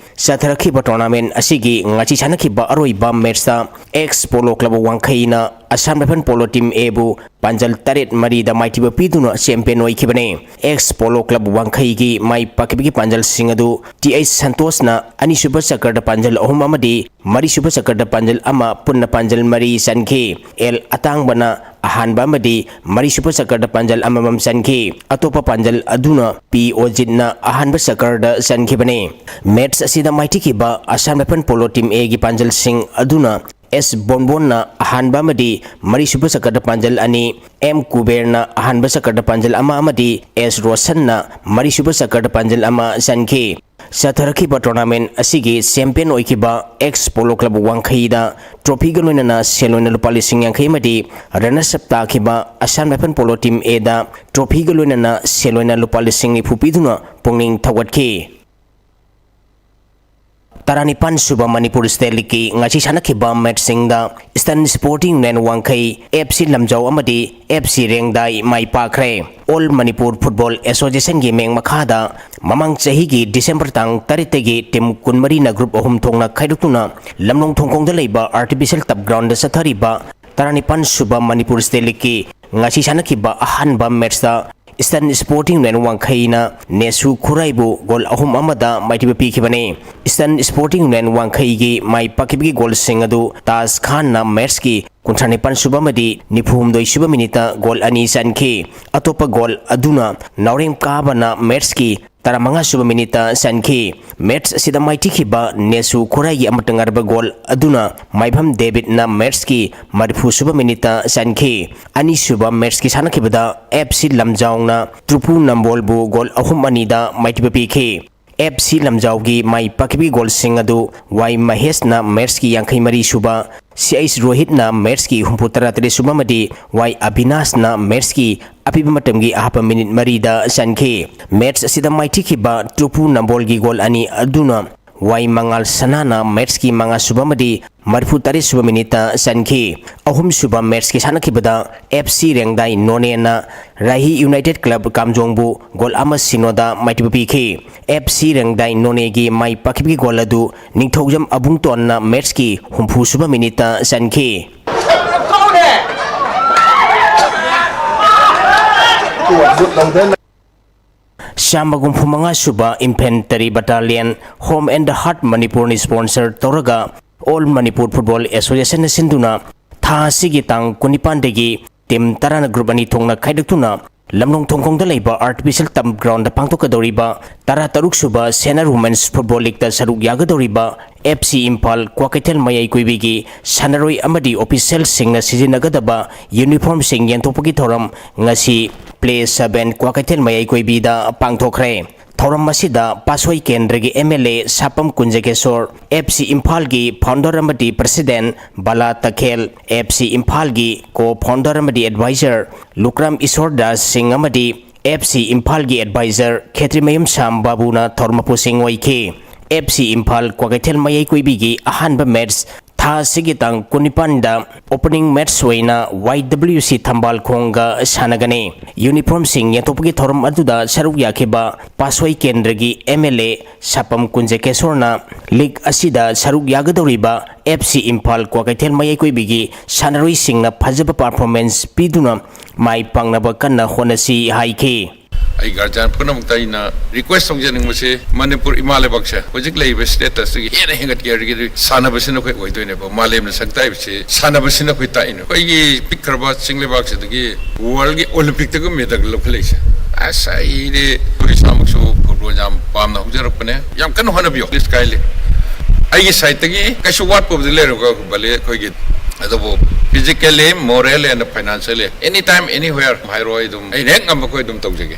ꯆꯠꯊꯔꯛꯈꯤꯕ ꯇꯣꯔꯅꯥꯃꯦꯟꯠ ꯑꯁꯤꯒꯤ ꯉꯁꯤ ꯁꯥꯟꯅꯈꯤꯕ ꯑꯔꯣꯏꯕ ꯃꯦꯠꯁꯇ ꯑꯦꯛꯁ ꯄꯣꯂꯣ ꯀ꯭ꯂꯕ ꯋꯥꯡꯈꯩꯅ ꯑꯁꯥꯝ ꯔꯥꯏꯐꯜ ꯄꯣꯂꯣ ꯇꯤꯝ ꯑꯦꯕꯨ ꯄꯥꯟꯖꯜ ꯇꯔꯦꯠ ꯃꯔꯤꯗ ꯃꯥꯏꯊꯤꯕ ꯄꯤꯗꯨꯅ ꯆꯦꯝꯄꯤꯌꯟ ꯑꯣꯏꯈꯤꯕꯅꯤ꯫ ꯑꯦꯛꯁ ꯄꯣꯂꯣ ꯀ꯭ꯂꯕ ꯋꯥꯡꯈꯩꯒꯤ ꯃꯥꯏ ꯄꯥꯛꯈꯤꯕꯒꯤ ꯄꯥꯟꯖꯜꯁꯤꯡ ꯑꯗꯨ ꯇꯤ ꯑꯩꯆ ꯁꯟꯇꯣꯁꯅ ꯑꯅꯤꯁꯨꯕ ꯆꯀꯔꯗ ꯄꯥꯟꯖꯜ ꯑꯍꯨꯝ ꯑꯃꯗꯤ ꯃꯔꯤꯁꯨꯕ ꯆꯀꯔꯗ ꯄꯥꯟꯖꯜ ꯑꯃ, ꯄꯨꯟꯅ ꯄꯥꯟꯖꯜ ꯃꯔꯤ ꯆꯟꯈꯤ꯫ ꯑꯦꯜ ꯑꯇꯥꯡꯕꯅ ꯑꯍꯥꯟꯕ ꯑꯃꯗꯤ ꯃꯔꯤꯁꯨꯕ ꯆꯀꯔꯗ ꯄꯥꯟꯖꯜ ꯑꯃꯃꯝ ꯆꯟꯈꯤ꯫ ꯑꯇꯣꯞꯄ ꯄꯥꯟꯖꯜ ꯑꯗꯨꯅ ꯄꯤ ꯑꯣꯖꯤꯠꯅ ꯑꯍꯥꯟꯕ ꯆꯀꯔꯗ ꯆꯟꯈꯤꯕꯅꯤ꯫ ꯃꯦꯠꯁ ꯑꯁꯤꯗ ꯃꯥꯏꯊꯤꯈꯤꯕ ꯑꯁꯥꯝ ꯔꯥꯏꯐꯜ ꯄꯣꯂꯣ ꯇꯤꯝ ꯑꯦꯒꯤ ꯄꯥꯟꯖꯜꯁꯤꯡ ꯑꯗꯨꯅ ꯑꯦꯁ ꯕꯣꯟꯕꯣꯟꯅ ꯑꯍꯥꯟꯕ ꯑꯃꯗꯤ ꯃꯔꯤꯁꯨꯕ ꯆꯀꯔꯗ ꯄꯥꯟꯖꯜ ꯑꯅꯤ, ꯑꯦꯝ ꯀꯨꯕꯦꯔꯅ ꯑꯍꯥꯟꯕ ꯆꯀꯔꯗ ꯄꯥꯟꯖꯜ ꯑꯃ ꯑꯃꯗꯤ ꯑꯦꯁ ꯔꯣꯁꯟꯅ ꯃꯔꯤꯁꯨꯕ ꯆꯀꯔꯗ ꯄꯥꯟꯖꯜ ꯑꯃ ꯆꯟꯈꯤ꯫ ꯆꯠꯊꯔꯛꯈꯤꯕ ꯇꯣꯔꯅꯥꯃꯦꯟ ꯑꯁꯤꯒꯤ ꯆꯦꯝꯄꯤꯌꯟ ꯑꯣꯏꯈꯤꯕ ꯑꯦꯛꯁ ꯄꯣꯂꯣ ꯀ꯭ꯂꯕ ꯋꯥꯡꯈꯩꯗ ꯇ꯭ꯔꯣꯐꯤꯒ ꯂꯣꯏꯅꯅ ꯁꯦꯜ ꯑꯣꯏꯅ ꯂꯨꯄꯥ ꯂꯤꯁꯤꯡ ꯌꯥꯡꯈꯩ ꯑꯃꯗꯤ ꯔꯅꯔꯁ ꯑꯞ ꯇꯥꯈꯤꯕ ꯑꯁꯥꯝ ꯔꯥꯏꯐꯜ ꯄꯣꯂꯣ ꯇꯤꯝ ꯑꯦꯗ ꯇ꯭ꯔꯣꯐꯤꯒ ꯂꯣꯏꯅꯅ ꯁꯦꯜ ꯑꯣꯏꯅ ꯂꯨꯄꯥ ꯂꯤꯁꯤꯡ ꯅꯤꯐꯨ ꯄꯤꯗꯨꯅ ꯄꯨꯛꯅꯤꯡ ꯊꯧꯒꯠꯈꯤ꯫ ꯇꯔꯥꯅꯤꯄꯥꯟ ꯁꯨꯕ ꯃꯅꯤꯄꯨꯔ ꯁ꯭ꯇꯦꯠ ꯂꯤꯒꯀꯤ ꯉꯁꯤ ꯁꯥꯟꯅꯈꯤꯕ ꯃꯦꯠꯁꯁꯤꯡꯗ ꯏꯁꯇꯔꯟ ꯁ꯭ꯄꯣꯔꯇꯤꯡ ꯌꯨꯅꯤꯌꯟ ꯋꯥꯡꯈꯩ, ꯑꯦꯐ ꯁꯤ ꯂꯝꯖꯥꯎ ꯑꯃꯗꯤ ꯑꯦꯐ ꯁꯤ ꯔꯦꯡꯗꯥꯏ ꯃꯥꯏ ꯄꯥꯛꯈ꯭ꯔꯦ꯫ ꯑꯣꯜ ꯃꯅꯤꯄꯨꯔ ꯐꯨꯠꯕꯣꯜ ꯑꯦꯁꯣꯁꯤꯌꯦꯁꯟꯒꯤ ꯃꯤꯡ ꯃꯈꯥꯗ ꯃꯃꯥꯡ ꯆꯍꯤꯒꯤ ꯗꯤꯁꯦꯝꯕꯔ ꯇꯥꯡ ꯇꯔꯦꯠꯇꯒꯤ ꯇꯤꯝ ꯀꯨꯟꯃꯔꯤꯅ ꯒ꯭ꯔꯨꯞ ꯑꯍꯨꯝ ꯊꯣꯛꯅ ꯈꯥꯏꯗꯣꯛꯇꯨꯅ ꯂꯝꯂꯣꯡ ꯊꯣꯡꯈꯣꯡꯗ ꯂꯩꯕ ꯑꯥꯔꯇꯤꯐꯤꯁꯤꯌꯦꯜ ꯇꯞ ꯒ꯭ꯔꯥꯎꯟꯗ ꯆꯠꯊꯔꯤꯕ ꯇꯔꯥꯅꯤꯄꯥꯟ ꯁꯨꯕ ꯃꯅꯤꯄꯨꯔ ꯁ꯭ꯇꯦꯠ ꯂꯤꯒꯀꯤ ꯉꯁꯤ ꯁꯥꯟꯅꯈꯤꯕ ꯑꯍꯥꯟꯕ ꯃꯦꯠꯁꯇ ꯏꯁꯇꯔꯟ ꯁ꯭ꯄꯣꯔꯇꯤꯡ ꯌꯨꯅꯤꯌꯟ ꯋꯥꯡꯈꯩꯅ ꯅꯦꯁꯨ ꯈꯨꯔꯥꯏꯕꯨ ꯒꯣꯜ ꯑꯍꯨꯝ ꯑꯃꯗ ꯃꯥꯏꯊꯤꯕ ꯄꯤꯈꯤꯕꯅꯤ꯫ ꯏꯁꯇꯔꯟ ꯁ꯭ꯄꯣꯔꯇꯤꯡ ꯌꯨꯅꯤꯌꯟ ꯋꯥꯡꯈꯩꯒꯤ ꯃꯥꯏ ꯄꯥꯛꯈꯤꯕꯒꯤ ꯒꯣꯜꯁꯤꯡ ꯑꯗꯨ ꯇꯥꯖ ꯈꯥꯟꯅ ꯃꯦꯠꯁꯀꯤ ꯀꯨꯟꯊ꯭ꯔꯥ ꯅꯤꯄꯥꯟ ꯁꯨꯕ ꯑꯃꯗꯤ ꯅꯤꯐꯨ ꯍꯨꯝꯗꯣꯏ ꯁꯨꯕ ꯃꯤꯅꯤꯠꯇ ꯒꯣꯜ ꯑꯅꯤ ꯆꯟꯈꯤ꯫ ꯑꯇꯣꯞꯄ ꯒꯣꯜ ꯑꯗꯨꯅ ꯅꯥꯎꯔꯦꯝ ꯀꯥꯕꯅ ꯃꯦꯠꯁꯀꯤ ꯇꯔꯥꯃꯉꯥ ꯁꯨꯕ ꯃꯤꯅꯤꯠꯇ ꯆꯟꯈꯤ꯫ ꯃꯦꯠꯆ ꯑꯁꯤꯗ ꯃꯥꯏꯊꯤꯈꯤꯕ ꯅꯦꯁꯨ ꯈꯨꯔꯥꯏꯒꯤ ꯑꯃꯠꯇ ꯉꯥꯏꯔꯕ ꯒꯣꯜ ꯑꯗꯨꯅ ꯃꯥꯏꯕꯝ ꯗꯦꯕꯤꯠꯅ ꯃꯦꯠꯆꯀꯤ ꯃꯔꯤꯐꯨ ꯁꯨꯕ ꯃꯤꯅꯤꯠꯇ ꯆꯟꯈꯤ꯫ ꯑꯅꯤꯁꯨꯕ ꯃꯦꯠꯆꯀꯤ ꯁꯥꯟꯅꯈꯤꯕꯗ ꯑꯦꯐ ꯁꯤ ꯂꯝꯖꯥꯎꯅ ꯇ꯭ꯔꯨꯄꯨ ꯅꯝꯕꯣꯜꯕꯨ ꯒꯣꯜ ꯑꯍꯨꯝ ꯑꯅꯤꯗ ꯃꯥꯏꯊꯤꯕ ꯄꯤꯈꯤ꯫ ꯑꯦꯐ ꯁꯤ ꯂꯝꯖꯥꯎꯒꯤ ꯃꯥꯏ ꯄꯥꯛꯈꯤꯕꯒꯤ ꯒꯣꯜꯁꯤꯡ ꯑꯗꯨ ꯋꯥꯏ ꯃꯍꯦꯁꯅ ꯃꯦꯠꯆꯀꯤ ꯌꯥꯡꯈꯩ ꯃꯔꯤ ꯁꯨꯕ, ꯁꯤ ꯑꯩꯆ ꯔꯣꯍꯤꯠꯅ ꯃꯦꯠꯆꯀꯤ ꯍꯨꯝꯐꯨ ꯇꯔꯥ ꯇꯔꯦꯠ ꯁꯨꯕ ꯑꯃꯗꯤ ꯋꯥꯏ ꯑꯕꯤꯅꯥꯁꯅ ꯃꯦꯠꯆꯀꯤ ꯑꯄꯤꯕ ꯃꯇꯝꯒꯤ ꯑꯍꯥꯞꯄ ꯃꯤꯅꯤꯠ ꯃꯔꯤꯗ ꯆꯟꯈꯤ꯫ ꯃꯦꯠꯆ ꯑꯁꯤꯗ ꯃꯥꯏꯊꯤꯈꯤꯕ ꯇ꯭ꯔꯨꯄꯨ ꯅꯝꯕꯣꯜꯒꯤ ꯒꯣꯜ ꯑꯅꯤ ꯑꯗꯨꯅ ꯋꯥꯏ ꯃꯉꯥꯜ ꯁꯅꯥꯅ ꯃꯦꯠꯆꯀꯤ ꯃꯉꯥ ꯁꯨꯕ ꯑꯃꯗꯤ ꯃꯔꯤꯐꯨ ꯇꯔꯦꯠ ꯁꯨꯕ ꯃꯤꯅꯤꯠꯇ ꯆꯟꯈꯤ꯫ ꯑꯍꯨꯝꯁꯨꯕ ꯃꯦꯠꯆꯀꯤ ꯁꯥꯟꯅꯈꯤꯕꯗ ꯑꯦꯐ ꯁꯤ ꯔꯦꯡꯗꯥꯏ ꯅꯣꯅꯦꯅ ꯔꯥꯍꯤ ꯌꯨꯅꯥꯏꯇꯦꯗ ꯀ꯭ꯂꯕ ꯀꯥꯝꯖꯣꯡꯕꯨ ꯒꯣꯜ ꯑꯃ ꯁꯤꯅꯣꯗ ꯃꯥꯏꯊꯤꯕ ꯄꯤꯈꯤ꯫ ꯑꯦꯐ ꯁꯤ ꯔꯦꯡꯗꯥꯏ ꯅꯣꯅꯦꯒꯤ ꯃꯥꯏ ꯄꯥꯛꯈꯤꯕꯒꯤ ꯒꯣꯜ ꯑꯗꯨ ꯅꯤꯡꯊꯧꯖꯝ ꯑꯕꯨꯡꯇꯣꯟꯅ ꯃꯦꯠꯆꯀꯤ ꯍꯨꯝꯐꯨ ꯁꯨꯕ ꯃꯤꯅꯤꯠꯇ ꯆꯟꯈꯤ꯫ ꯆꯥꯝꯃ ꯍꯨꯝꯐꯨ ꯃꯉꯥ ꯁꯨꯕ Infantry Battalion, Home and Heart ꯃꯅꯤꯄꯨꯔꯅ sponsor ꯇꯧꯔꯒ All Manipur Football Associationꯅ ꯁꯤꯟꯗꯨꯅ ꯊꯥ ꯑꯁꯤꯒꯤ ꯇꯥꯡ ꯀꯨꯟꯅꯤꯄꯥꯟꯗꯒꯤ team ꯇꯔꯥꯅ group ꯑꯅꯤ ꯊꯣꯛꯅ ꯈꯥꯏꯗꯣꯛꯇꯨꯅ ꯂꯝꯂꯣꯡ ꯊꯣꯡꯈꯣꯡꯗ ꯂꯩꯕ Artificial Turf Groundꯗ ꯄꯥꯡꯊꯣꯛꯀꯗꯧꯔꯤꯕ ꯇꯔꯥ ꯇꯔꯨꯛ ꯁꯨꯕ Senior Women's Football Leagueꯇ ꯁꯔꯨꯛ ꯌꯥꯒꯗꯧꯔꯤꯕ ꯑꯦꯐ ꯁꯤ ꯏꯝꯐꯥꯜ ꯀ꯭ꯋꯥꯀꯩꯊꯦꯜ ꯃꯌꯥꯏ ꯀꯣꯏꯕꯤꯒꯤ ꯁꯥꯟꯅꯔꯣꯏ ꯑꯃꯗꯤ officialꯁꯤꯡꯅ ꯁꯤꯖꯤꯟꯅꯒꯗꯕ uniformꯁꯤꯡ ꯌꯦꯟꯊꯣꯛꯄꯒꯤ ꯊꯧꯔꯝ ꯉꯁꯤ Play Seven ꯀ꯭ꯋꯥꯀꯩꯊꯦꯜ ꯃꯌꯥꯏ ꯀꯣꯏꯕꯤꯗ ꯄꯥꯡꯊꯣꯛꯈ꯭ꯔꯦ꯫ ꯊꯧꯔꯝ ꯑꯁꯤꯗ ꯄꯥꯠꯁꯣꯏ ꯀꯦꯟꯗ꯭ꯔꯒꯤ M L A Sapam Kunjageshor, F C ꯏꯝꯐꯥꯜꯒꯤ founder ꯑꯃꯗꯤ president ꯕꯂꯥ ꯇꯈꯦꯜ, ꯑꯦꯐ ꯁꯤ ꯏꯝꯐꯥꯜꯒꯤ co-founder ꯑꯃꯗꯤ advisor ꯂꯨꯀ꯭ꯔꯥꯝ ꯏꯁꯣꯔ ꯗꯥꯁ ꯁꯤꯡ ꯑꯃꯗꯤ ꯑꯦꯐ ꯁꯤ ꯏꯝꯐꯥꯜꯒꯤ advisor ꯈꯦꯇ꯭ꯔꯤꯃꯌꯨꯝ ꯁꯥꯝ ꯕꯥꯕꯨꯅ ꯊꯧꯔꯝ ꯃꯄꯨꯁꯤꯡ ꯑꯣꯏꯈꯤ꯫ ꯑꯦꯐ ꯁꯤ ꯏꯝꯐꯥꯜ ꯀ꯭ꯋꯥꯀꯩꯊꯦꯜ ꯃꯌꯥꯏ ꯀꯣꯏꯕꯤꯒꯤ ꯑꯍꯥꯟꯕ ꯃꯦꯠꯆ ꯊꯥ ꯑꯁꯤꯒꯤ ꯇꯥꯡ ꯀꯨꯟꯅꯤꯄꯥꯟꯗ opening match ꯑꯣꯏꯅ ꯋꯥꯏ ꯗꯕ꯭ꯂꯤꯎ ꯁꯤ ꯊꯝꯕꯥꯜ ꯈꯣꯡꯒ ꯁꯥꯟꯅꯒꯅꯤ꯫ Uniformꯁꯤꯡ ꯌꯦꯟꯊꯣꯛꯄꯒꯤ ꯊꯧꯔꯝ ꯑꯗꯨꯗ ꯁꯔꯨꯛ ꯌꯥꯈꯤꯕ ꯄꯥꯠꯁꯣꯏ ꯀꯦꯟꯗ꯭ꯔꯒꯤ ꯑꯦꯝ ꯑꯦꯜ ꯑꯦ ꯁꯥꯄꯝ ꯀꯨꯟꯖꯀꯦꯁꯣꯔꯅ league ꯑꯁꯤꯗ ꯁꯔꯨꯛ ꯌꯥꯒꯗꯧꯔꯤꯕ ꯑꯦꯐ ꯁꯤ ꯏꯝꯐꯥꯜ ꯀ꯭ꯋꯥꯀꯩꯊꯦꯜ ꯃꯌꯥꯏ ꯀꯣꯏꯕꯤꯒꯤ ꯁꯥꯟꯅꯔꯣꯏꯁꯤꯡꯅ ꯐꯖꯕ performance ꯄꯤꯗꯨꯅ ꯃꯥꯏ ꯄꯥꯛꯅꯕ ꯀꯟꯅ ꯍꯣꯠꯅꯁꯤ ꯍꯥꯏꯈꯤ꯫ ꯑꯩ guardian ꯄꯨꯝꯅꯃꯛꯇ ꯑꯩꯅ request ꯇꯧꯖꯅꯤꯡꯕꯁꯤ, ꯃꯅꯤꯄꯨꯔ ꯏꯃꯥ ꯂꯩꯕꯥꯛꯁꯦ ꯍꯧꯖꯤꯛ ꯂꯩꯔꯤꯕ statusꯇꯒꯤ ꯍꯦꯟꯅ ꯍꯦꯟꯒꯠꯀꯦ ꯍꯥꯏꯔꯒꯗꯤ ꯁꯥꯟꯅꯕꯁꯤꯅ ꯑꯩꯈꯣꯏ ꯑꯣꯏꯗꯣꯏꯅꯦꯕ꯫ ꯃꯥꯂꯦꯝꯅ ꯁꯛ ꯇꯥꯛꯏꯕꯁꯤ ꯁꯥꯟꯅꯕꯁꯤꯅ ꯑꯩꯈꯣꯏ ꯇꯥꯛꯏꯅꯦ꯫ ꯑꯩꯈꯣꯏꯒꯤ ꯄꯤꯛꯈ꯭ꯔꯕ ꯆꯤꯡ ꯂꯩꯕꯥꯛꯁꯤꯗꯒꯤ worldꯀꯤ Olympicꯇꯒ medal ꯂꯧꯈꯠꯂꯛꯏꯁꯦ, ꯑꯁ, ꯑꯩꯗꯤ ꯑꯩꯈꯣꯏ ꯏꯁꯥꯃꯛꯁꯨ ꯌꯥꯝ ꯄꯥꯝꯅ ꯍꯧꯖꯔꯛꯄꯅꯦ꯫ ꯌꯥꯝ ꯀꯟꯅ ꯍꯣꯠꯅꯕꯤꯌꯨ꯫ Please kindly ꯑꯩꯒꯤ ꯁꯥꯏꯠꯇꯒꯤ ꯀꯩꯁꯨ ꯋꯥꯠꯄꯕꯨꯗꯤ ꯂꯩꯔꯣꯏꯀꯣ, ꯕꯂꯦ ꯑꯩꯈꯣꯏꯒꯤ, ꯑꯗꯨꯕꯨ physically, moral and financially, any time, anywhere ꯍꯥꯏꯔꯣ, ꯑꯩ ꯑꯗꯨꯝ ꯑꯩꯅ ꯍꯦꯛ ꯉꯝꯕ ꯑꯩꯈꯣꯏ ꯑꯗꯨꯝ ꯇꯧꯖꯒꯦ꯫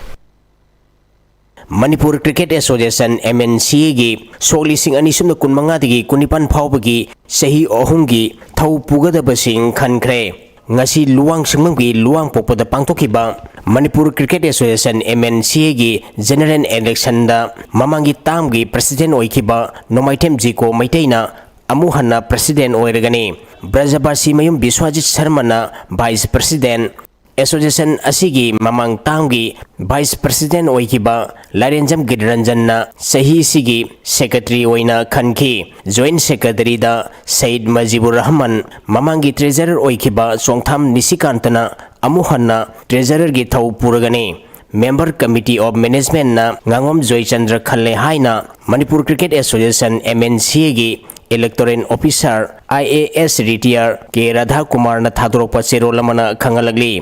ꯃꯅꯤꯄꯨꯔ ꯀ꯭ꯔꯤꯀꯦꯠ ꯑꯦꯁꯣꯁꯤꯌꯦꯁꯟ, MNCA, ꯒꯤ ꯁꯣꯛ ꯂꯤꯁꯤꯡ ꯑꯅꯤ ꯁꯨꯞꯅ ꯀꯨꯟ ꯃꯉꯥꯗꯒꯤ ꯀꯨꯟꯅꯤꯄꯥꯟ ꯐꯥꯎꯕꯒꯤ ꯆꯍꯤ ꯑꯍꯨꯝꯒꯤ ꯊꯧ ꯄꯨꯒꯗꯕꯁꯤꯡ ꯈꯟꯈ꯭ꯔꯦ꯫ ꯉꯁꯤ ꯂꯨꯋꯥꯡ ꯁꯪꯕꯝꯒꯤ ꯂꯨꯋꯥꯡ ꯄꯣꯛꯄꯗ ꯄꯥꯡꯊꯣꯛꯈꯤꯕ ꯃꯅꯤꯄꯨꯔ ꯀ꯭ꯔꯤꯀꯦꯠ ꯑꯦꯁꯣꯁꯤꯌꯦꯁꯟ, MNCA, ꯒꯤ ꯖꯦꯅꯔꯦꯜ ꯏꯂꯦꯛꯁꯟꯗ ꯃꯃꯥꯡꯒꯤ ꯇꯥꯝꯒꯤ ꯄ꯭ꯔꯁꯤꯗꯦꯟ ꯑꯣꯏꯈꯤꯕ ꯅꯣꯡꯃꯥꯏꯊꯦꯝ ꯖꯤꯀꯣ ꯃꯩꯇꯩꯅ ꯑꯃꯨꯛ ꯍꯟꯅ ꯄ꯭ꯔꯁꯤꯗꯦꯟ ꯑꯣꯏꯔꯒꯅꯤ꯫ ꯕ꯭ꯔꯖꯕꯥꯁꯤ ꯃꯌꯨꯝ ꯕꯤꯁ꯭ꯋꯥꯖꯤꯠ ꯁꯔꯃꯅ ꯚꯥꯏꯁ ꯄ꯭ꯔꯁꯤꯗꯦꯟ꯫ ꯑꯦꯁꯣꯁꯤꯌꯦꯁꯟ ꯑꯁꯤꯒꯤ ꯃꯃꯥꯡ ꯇꯥꯝꯒꯤ ꯚꯥꯏꯁ ꯄ꯭ꯔꯁꯤꯗꯦꯟ ꯑꯣꯏꯈꯤꯕ ꯂꯥꯏꯔꯦꯟꯖꯝ ꯒꯤꯔꯤꯔꯟꯖꯟꯅ ꯆꯍꯤꯁꯤꯒꯤ ꯁꯦꯀ꯭ꯔꯦꯇꯔꯤ ꯑꯣꯏꯅ ꯈꯟꯈꯤ꯫ ꯖꯣꯏꯟꯠ ꯁꯦꯀ꯭ꯔꯦꯇꯔꯤꯗ ꯁꯌꯤꯗ ꯃꯖꯤꯕꯨꯔ ꯔꯍꯃꯟ, ꯃꯃꯥꯡꯒꯤ ꯇ꯭ꯔꯦꯖꯔꯔ ꯑꯣꯏꯈꯤꯕ ꯆꯣꯡꯊꯥꯝ ꯅꯤꯁꯤꯀꯥꯟꯇꯅ ꯑꯃꯨꯛ ꯍꯟꯅ ꯇ꯭ꯔꯦꯖꯔꯔꯒꯤ ꯊꯧ ꯄꯨꯔꯒꯅꯤ꯫ ꯃꯦꯝꯕꯔ ꯀꯃꯤꯇꯤ ꯑꯣꯐ ꯃꯦꯅꯦꯖꯃꯦꯟꯠꯅ ꯉꯥꯉꯣꯝ ꯖꯣꯏꯆꯟꯗ꯭ꯔ ꯈꯜꯂꯦ ꯍꯥꯏꯅ ꯃꯅꯤꯄꯨꯔ ꯀ꯭ꯔꯤꯀꯦꯠ ꯑꯦꯁꯣꯁꯤꯌꯦꯁꯟ, MNCA, ꯒꯤ ꯏꯂꯦꯛꯇꯣꯔꯦꯜ ꯑꯣꯐꯤꯁꯥꯔ, IAS ꯔꯤꯇꯤꯌꯥꯔ ꯀꯦ ꯔꯥꯙꯥꯀꯨꯃꯥꯔꯅ ꯊꯥꯗꯣꯔꯛꯄ ꯆꯦꯔꯣꯜ ꯑꯃꯅ ꯈꯪꯍꯜꯂꯛꯂꯤ꯫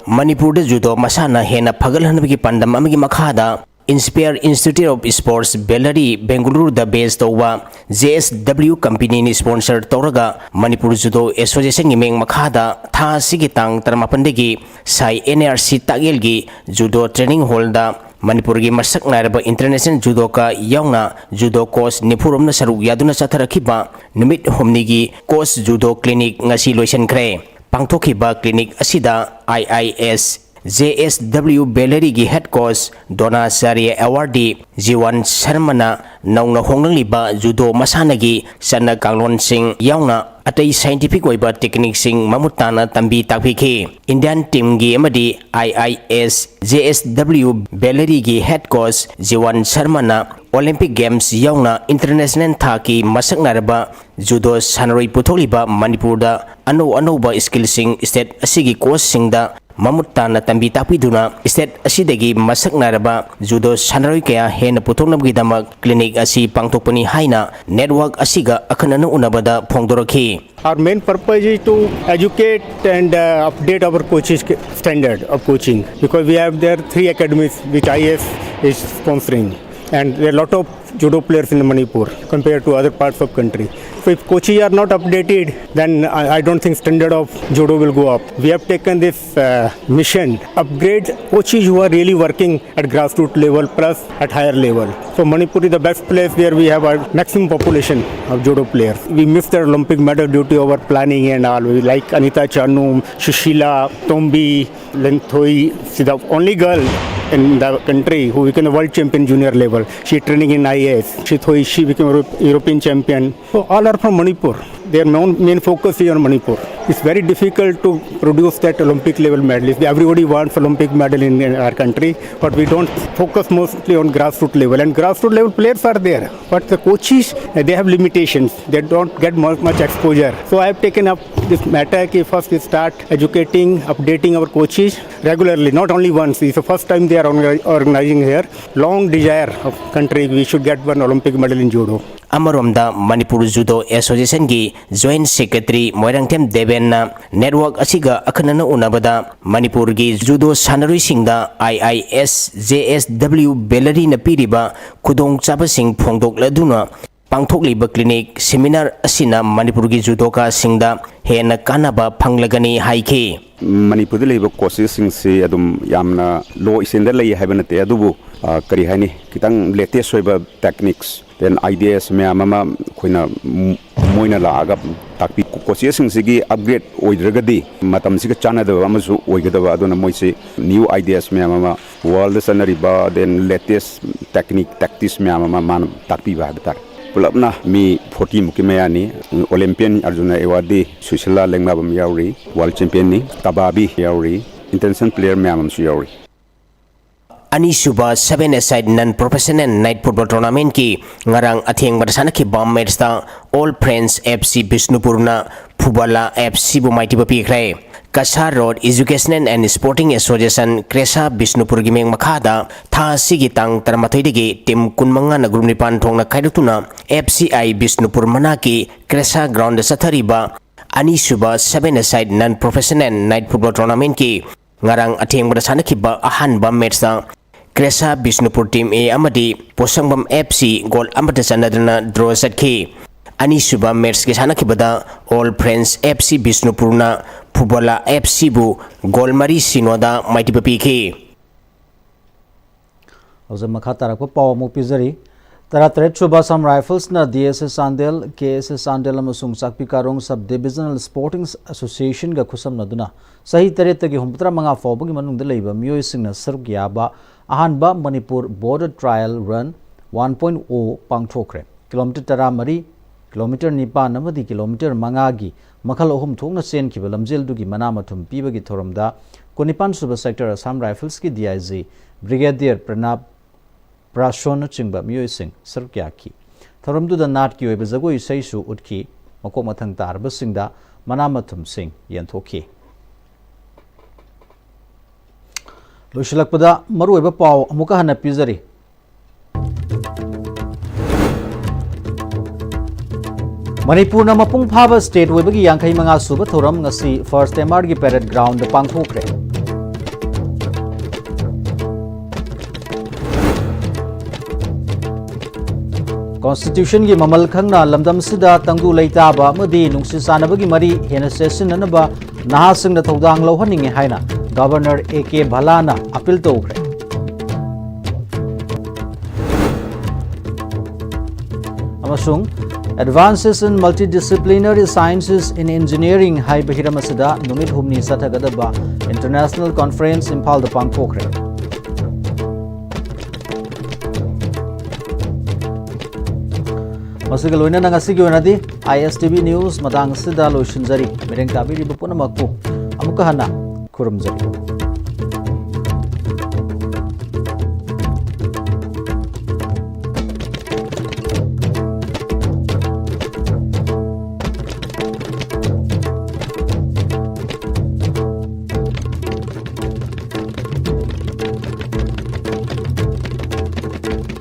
ꯃꯅꯤꯄꯨꯔꯗ ꯖꯨꯗꯣ ꯃꯁꯥꯟꯅ ꯍꯦꯟꯅ ꯐꯒꯠꯍꯟꯕꯒꯤ ꯄꯥꯟꯗꯝ ꯑꯃꯒꯤ ꯃꯈꯥꯗ ꯏꯟꯁꯄꯤꯌꯔ ꯏꯟꯁꯇꯤꯇ꯭ꯌꯨꯠ ꯑꯣꯐ ꯁ꯭ꯄꯣꯔꯠꯁ, ꯕꯦꯜꯂꯔꯤ, ꯕꯦꯡꯒꯂꯨꯔꯨꯗ ꯕꯦꯖ ꯇꯧꯕ JSW ꯀꯝꯄꯦꯅꯤꯅ ꯁ꯭ꯄꯣꯟꯁꯔ ꯇꯧꯔꯒ ꯃꯅꯤꯄꯨꯔ ꯖꯨꯗꯣ ꯑꯦꯁꯣꯁꯤꯌꯦꯁꯟꯒꯤ ꯃꯤꯡ ꯃꯈꯥꯗ ꯊꯥ ꯑꯁꯤꯒꯤ ꯇꯥꯡ ꯇꯔꯥꯃꯥꯄꯟꯗꯒꯤ ꯁꯥꯏ NARC ꯇꯥꯛꯌꯦꯜꯒꯤ ꯖꯨꯗꯣ ꯇ꯭ꯔꯦꯅꯤꯡ ꯍꯣꯜꯗ ꯃꯅꯤꯄꯨꯔꯒꯤ ꯃꯁꯛ ꯅꯥꯏꯔꯕ ꯏꯟꯇꯔꯅꯦꯁꯅꯦꯜ ꯖꯨꯗꯣꯀꯥ ꯌꯥꯎꯅ ꯖꯨꯗꯣ ꯀꯣꯆ ꯅꯤꯐꯨꯔꯣꯝꯅ ꯁꯔꯨꯛ ꯌꯥꯗꯨꯅ ꯆꯠꯊꯔꯛꯈꯤꯕ ꯅꯨꯃꯤꯠ ꯍꯨꯝꯅꯤꯒꯤ ꯀꯣꯆ ꯖꯨꯗꯣ ꯀ꯭ꯂꯤꯅꯤꯛ ꯉꯁꯤ ꯂꯣꯏꯁꯤꯟꯈ꯭ꯔꯦ꯫ ꯄꯥꯡꯊꯣꯛꯈꯤꯕ ꯀ꯭ꯂꯤꯅꯤꯛ ꯑꯁꯤꯗ IIS JSW ꯕꯦꯜꯂꯔꯤꯒꯤ ꯍꯦꯗ ꯀꯣꯆ ꯗꯣꯅꯥꯆꯥꯔ꯭ꯌ ꯑꯦꯋꯥꯔꯗꯤ ꯖꯤꯋꯥꯟ ꯁꯔꯃꯅ ꯅꯧꯅ ꯍꯣꯡꯂꯛꯂꯤꯕ ꯖꯨꯗꯣ ꯃꯁꯥꯟꯅꯒꯤ ꯆꯠꯅ ꯀꯥꯡꯂꯣꯟꯁꯤꯡ ꯌꯥꯎꯅ ꯑꯇꯩ ꯁꯥꯏꯟꯇꯤꯐꯤꯛ ꯑꯣꯏꯕ ꯇꯦꯛꯅꯤꯛꯁꯤꯡ ꯃꯃꯨꯠ ꯇꯥꯅ ꯇꯝꯕꯤ ꯇꯥꯛꯄꯤꯈꯤ꯫ ꯏꯟꯗꯤꯌꯥꯟ ꯇꯤꯝꯒꯤ ꯑꯃꯗꯤ IIS JSW ꯕꯦꯜꯂꯔꯤꯒꯤ ꯍꯦꯗ ꯀꯣꯆ ꯖꯤꯋꯥꯟ ꯁꯔꯃꯅ ꯑꯣꯂꯤꯝꯄꯤꯛ ꯒꯦꯝꯁ ꯌꯥꯎꯅ ꯏꯟꯇꯔꯅꯦꯁꯅꯦꯜ ꯊꯥꯛꯀꯤ ꯃꯁꯛ ꯅꯥꯏꯔꯕ ꯖꯨꯗꯣ ꯁꯥꯟꯅꯔꯣꯏ ꯄꯨꯊꯣꯛꯂꯤꯕ ꯃꯅꯤꯄꯨꯔꯗ ꯑꯅꯧ ꯑꯅꯧꯕ ꯁ꯭ꯀꯤꯜꯁꯤꯡ ꯁ꯭ꯇꯦꯠ ꯑꯁꯤꯒꯤ ꯀꯣꯆꯁꯤꯡꯗ ꯃꯃꯨꯠ ꯇꯥꯅ ꯇꯝꯕꯤ ꯇꯥꯛꯄꯤꯗꯨꯅ state ꯑꯁꯤꯗꯒꯤ ꯃꯁꯛ ꯅꯥꯏꯔꯕ judo ꯁꯥꯟꯅꯔꯣꯏ ꯀꯌꯥ ꯍꯦꯟꯅ ꯄꯨꯊꯣꯛꯅꯕꯒꯤꯗꯃꯛ clinic ꯑꯁꯤ ꯄꯥꯡꯊꯣꯛꯄꯅꯤ ꯍꯥꯏꯅ network ꯑꯁꯤꯒ ꯑꯈꯟꯅꯅ ꯎꯅꯕꯗ ꯐꯣꯡꯗꯣꯔꯛꯈꯤ꯫ Our main purpose is to educate and uh, update our coaches standard of coaching, because we have there three academies which I A S is sponsoring, and there are a lot of judo players in Manipur compared to other parts of country. So if coaches are not updated, then I, I don't think standard of judo will go up. We have taken this uh, mission, upgrade coaches who are really working at grassroots level plus at higher level. So Manipur is the best place where we have a maximum population of judo players. We missed the Olympic medal due to our planning and all. We like Anita Chanum, Sushila, Tombi, Lenthoi. She's the only girl in the country who became a world champion junior level. She training in I A S. Shithoi, she became a European champion. So all are from Manipur. Their main, main focus is on Manipur. It's very difficult to produce that Olympic level medalist. Everybody wants Olympic medal in our country, but we don't focus mostly on grassroots level. And grassroots level players are there, but the coaches, uh, they have limitations. They don't get much, much exposure. So I have taken up this matter that first we start educating, updating our coaches regularly, not only once. It's the first time they are orga- organizing here. Long desire of country, we should get one Olympic medal in judo. ꯑꯃꯔꯣꯝꯗ Manipur judo associationꯒꯤ joint secretary Moirangthem ꯗꯦꯕꯦꯟꯅ network ꯑꯁꯤꯒ ꯑꯈꯟꯅꯅ ꯎꯅꯕꯗ ꯃꯅꯤꯄꯨꯔꯒꯤ judo ꯁꯥꯟꯅꯔꯣꯏꯁꯤꯡꯗ I I S J S W Bellary ꯅ ꯄꯤꯔꯤꯕ ꯈꯨꯗꯣꯡꯆꯥꯕꯁꯤꯡ ꯐꯣꯡꯗꯣꯛꯂꯗꯨꯅ ꯄꯥꯡꯊꯣꯛꯂꯤꯕ clinic seminar ꯑꯁꯤꯅ ꯃꯅꯤꯄꯨꯔꯒꯤ judokaꯁꯤꯡꯗ ꯍꯦꯟꯅ ꯀꯥꯟꯅꯕ ꯐꯪꯂꯒꯅꯤ ꯍꯥꯏꯈꯤ꯫ ꯃꯅꯤꯄꯨꯔꯗ ꯂꯩꯕ coachesꯁꯤꯡꯁꯤ ꯑꯗꯨꯝ ꯌꯥꯝꯅ low standard ꯂꯩ ꯍꯥꯏꯕ ꯅꯠꯇꯦ, ꯑꯗꯨꯕꯨ, ꯑ, ꯀꯔꯤ ꯍꯥꯏꯅꯤ, ꯈꯤꯇꯪ latest ꯑꯣꯏꯕ techniques, then ideas ꯃꯌꯥꯝ ꯑꯃ ꯑꯩꯈꯣꯏꯅ, ꯝ, ꯃꯣꯏꯅ ꯂꯥꯛꯑꯒ ꯇꯥꯛꯄꯤ꯫ Coachesꯁꯤꯡꯁꯤꯒꯤ upgrade ꯑꯣꯏꯗ꯭ꯔꯒꯗꯤ ꯃꯇꯝꯁꯤꯒ ꯆꯥꯟꯅꯗꯕ ꯑꯃꯁꯨ ꯑꯣꯏꯒꯗꯕ, ꯑꯗꯨꯅ ꯃꯣꯏꯁꯤ new ideas ꯃꯌꯥꯝ ꯑꯃ, world ꯆꯠꯅꯔꯤꯕ, then latest technique, tactics ꯃꯌꯥꯝ ꯑꯃ ꯃꯥꯅ ꯇꯥꯛꯄꯤꯕ ꯍꯥꯏꯕ ꯇꯥꯔꯦ꯫ ꯄꯨꯂꯞꯅ ꯃꯤ forty ꯃꯨꯛꯀꯤ ꯃꯌꯥꯅꯤ꯫ Olympian ꯑꯔꯖꯨꯅ awardee ꯁꯨꯁꯤꯂꯥ ꯂꯦꯡꯃꯥꯕꯝ ꯌꯥꯎꯔꯤ, world championꯅꯤ꯫ ꯀꯕꯥꯕꯤ ꯌꯥꯎꯔꯤ, international player ꯃꯌꯥꯝ ꯑꯃꯁꯨ ꯌꯥꯎꯔꯤ꯫ ꯑꯅꯤꯁꯨꯕ seven-a-side non professional night football tournamentꯀꯤ ꯉꯔꯥꯡ ꯑꯊꯦꯡꯕꯗ ꯁꯥꯟꯅꯈꯤꯕ matchꯇ All Friends F C ꯕꯤꯁꯅꯨꯄꯨꯔꯅ ꯐꯨꯕꯥꯂꯥ F Cꯕꯨ ꯃꯥꯏꯊꯤꯕ ꯄꯤꯈ꯭ꯔꯦ꯫ Cachar road Educational and Sporting Association, ꯀ꯭ꯔꯦꯁꯥ ꯕꯤꯁꯅꯨꯄꯨꯔꯒꯤ ꯃꯤꯡ ꯃꯈꯥꯗ ꯊꯥ ꯑꯁꯤꯒꯤ ꯇꯥꯡ ꯇꯔꯥꯃꯥꯊꯣꯏꯗꯒꯤ ꯇꯤꯝ ꯀꯨꯟꯃꯉꯥꯅ ꯒ꯭ꯔꯨꯞ ꯅꯤꯄꯥꯟ ꯊꯣꯛꯅ ꯈꯥꯏꯗꯣꯛꯇꯨꯅ F C I ꯕꯤꯁꯅꯨꯄꯨꯔ ꯃꯅꯥꯛꯀꯤ ꯀ꯭ꯔꯦꯁꯥ ꯒ꯭ꯔꯥꯎꯟꯗ ꯆꯠꯊꯔꯤꯕ ꯑꯅꯤꯁꯨꯕ Seven-a-side Non-Professional Night Football Tournamentꯀꯤ ꯉꯔꯥꯡ ꯑꯊꯦꯡꯕꯗ ꯁꯥꯟꯅꯈꯤꯕ ꯑꯍꯥꯟꯕ ꯃꯦꯠꯆꯇ ꯀ꯭ꯔꯦꯁꯥ ꯕꯤꯁꯅꯨꯄꯨꯔ ꯇꯤꯝ A ꯑꯃꯗꯤ ꯄꯣꯁꯪꯕꯝ F C ꯒꯣꯜ ꯑꯃꯠꯇ ꯆꯟꯅꯗꯅ ꯗ꯭ꯔꯣ ꯆꯠꯈꯤ꯫ ꯑꯅꯤꯁꯨꯕ ꯃꯦꯠꯆꯀꯤ ꯁꯥꯟꯅꯈꯤꯕꯗ All Friends F C ꯕꯤꯁꯅꯨꯄꯨꯔꯅ ꯐꯨꯕꯣꯂꯥ F Cꯕꯨ ꯒꯣꯜ ꯃꯔꯤ ꯁꯤꯅꯣꯗ ꯃꯥꯏꯊꯤꯕ ꯄꯤꯈꯤ꯫ ꯍꯧꯖꯤꯛ ꯃꯈꯥ ꯇꯥꯔꯛꯄ ꯄꯥꯎ ꯑꯃꯨꯛ ꯄꯤꯖꯔꯤ꯫ ꯇꯔꯥꯇꯔꯦꯠ ꯁꯨꯕ Assam Riflesꯅ D S S Chandel, K S S Chandel ꯑꯃꯁꯨꯡ ꯆꯥꯛꯄꯤ ꯀꯥꯔꯣꯡ Sub Divisional Sporting Associationꯒ ꯈꯨꯠꯁꯝꯅꯗꯨꯅ ꯆꯍꯤ ꯇꯔꯦꯠꯇꯒꯤ ꯍꯨꯝꯐꯨꯇꯔꯥ ꯃꯉꯥ ꯐꯥꯎꯕꯒꯤ ꯃꯅꯨꯡꯗ ꯂꯩꯕ ꯃꯤꯑꯣꯏꯁꯤꯡꯅ ꯁꯔꯨꯛ ꯌꯥꯕ ꯑꯍꯥꯟꯕ Manipur Border Trial Run one point oh ꯄꯥꯡꯊꯣꯛꯈ꯭ꯔꯦ꯫ ꯀꯤꯂꯣꯃꯤꯇꯔ ꯇꯔꯥꯃꯔꯤ, ꯀꯤꯂꯣꯃꯤꯇꯔ ꯅꯤꯄꯥꯟ ꯑꯃꯗꯤ ꯀꯤꯂꯣꯃꯤꯇꯔ ꯃꯉꯥꯒꯤ ꯃꯈꯜ ꯑꯍꯨꯝ ꯊꯣꯛꯅ ꯆꯦꯟꯈꯤꯕ ꯂꯝꯖꯦꯜꯗꯨꯒꯤ ꯃꯅꯥ ꯃꯊꯨꯝ ꯄꯤꯕꯒꯤ ꯊꯧꯔꯝꯗ ꯀꯨꯟꯅꯤꯄꯥꯟ ꯁꯨꯕ Sector Assam Riflesꯀꯤ D I G Brigadier ꯄ꯭ꯔꯅꯥꯕ ꯄ꯭ꯔꯥꯁꯣꯟꯅꯆꯤꯡꯕ ꯃꯤꯑꯣꯏꯁꯤꯡ ꯁꯔꯨꯛ ꯌꯥꯈꯤ꯫ ꯊꯧꯔꯝꯗꯨꯗ ꯅꯥꯠꯀꯤ ꯑꯣꯏꯕ ꯖꯒꯣꯏ ꯏꯁꯩꯁꯨ ꯎꯠꯈꯤ꯫ ꯃꯀꯣꯛ ꯃꯊꯪ ꯇꯥꯔꯕꯁꯤꯡꯗ ꯃꯅꯥ ꯃꯊꯨꯝꯁꯤꯡ ꯌꯦꯟꯊꯣꯛꯈꯤ꯫ ꯂꯣꯏꯁꯤꯜꯂꯛꯄꯗ ꯃꯔꯨꯑꯣꯏꯕ ꯄꯥꯎ ꯑꯃꯨꯛꯀ ꯍꯟꯅ ꯄꯤꯖꯔꯤ꯫ ꯃꯅꯤꯄꯨꯔꯅ ꯃꯄꯨꯡ ꯐꯥꯕ state ꯑꯣꯏꯕꯒꯤ ꯌꯥꯡꯈꯩ ꯃꯉꯥ ꯁꯨꯕ ꯊꯧꯔꯝ ꯉꯁꯤ First M Rꯒꯤ Parade Groundꯗ ꯄꯥꯡꯊꯣꯛꯈ꯭ꯔꯦ꯫ Constitutionꯒꯤ ꯃꯃꯜ ꯈꯪꯅ ꯂꯝꯗꯝꯁꯤꯗ ꯇꯪꯗꯨ ꯂꯩꯇꯥꯕ ꯑꯃꯗꯤ ꯅꯨꯡꯁꯤ ꯆꯥꯟꯅꯕꯒꯤ ꯃꯔꯤ ꯍꯦꯟꯅ ꯆꯦꯠꯁꯤꯟꯅꯅꯕ ꯅꯍꯥꯁꯤꯡꯅ ꯊꯧꯗꯥꯡ ꯂꯧꯍꯟꯅꯤꯡꯉꯤ ꯍꯥꯏꯅ Governor A K Bhallana appeal ꯇꯧꯈ꯭ꯔꯦ꯫ ꯑꯃꯁꯨꯡ Advances in Multidisciplinary Sciences in Engineering ꯍꯥꯏꯕ ꯍꯤꯔꯝ ꯑꯁꯤꯗ ꯅꯨꯃꯤꯠ ꯍꯨꯝꯅꯤ ꯆꯠꯊꯒꯗꯕ International Conference ꯏꯝꯐꯥꯜꯗ ꯄꯥꯡꯊꯣꯛꯈ꯭ꯔꯦ꯫ ꯃꯁꯤꯒ ꯂꯣꯏꯅꯅ ꯉꯁꯤꯒꯤ ꯑꯣꯏꯅꯗꯤ I S T V News ꯃꯇꯥꯡ ꯑꯁꯤꯗ ꯂꯣꯏꯁꯤꯟꯖꯔꯤ꯫ ꯃꯤꯠꯌꯦꯡ ꯇꯥꯕꯤꯔꯤꯕ ꯄꯨꯝꯅꯃꯛꯄꯨ ꯑꯃꯨꯛꯀ ꯍꯟꯅ ꯈꯨꯔꯨꯝꯖꯔꯤ꯫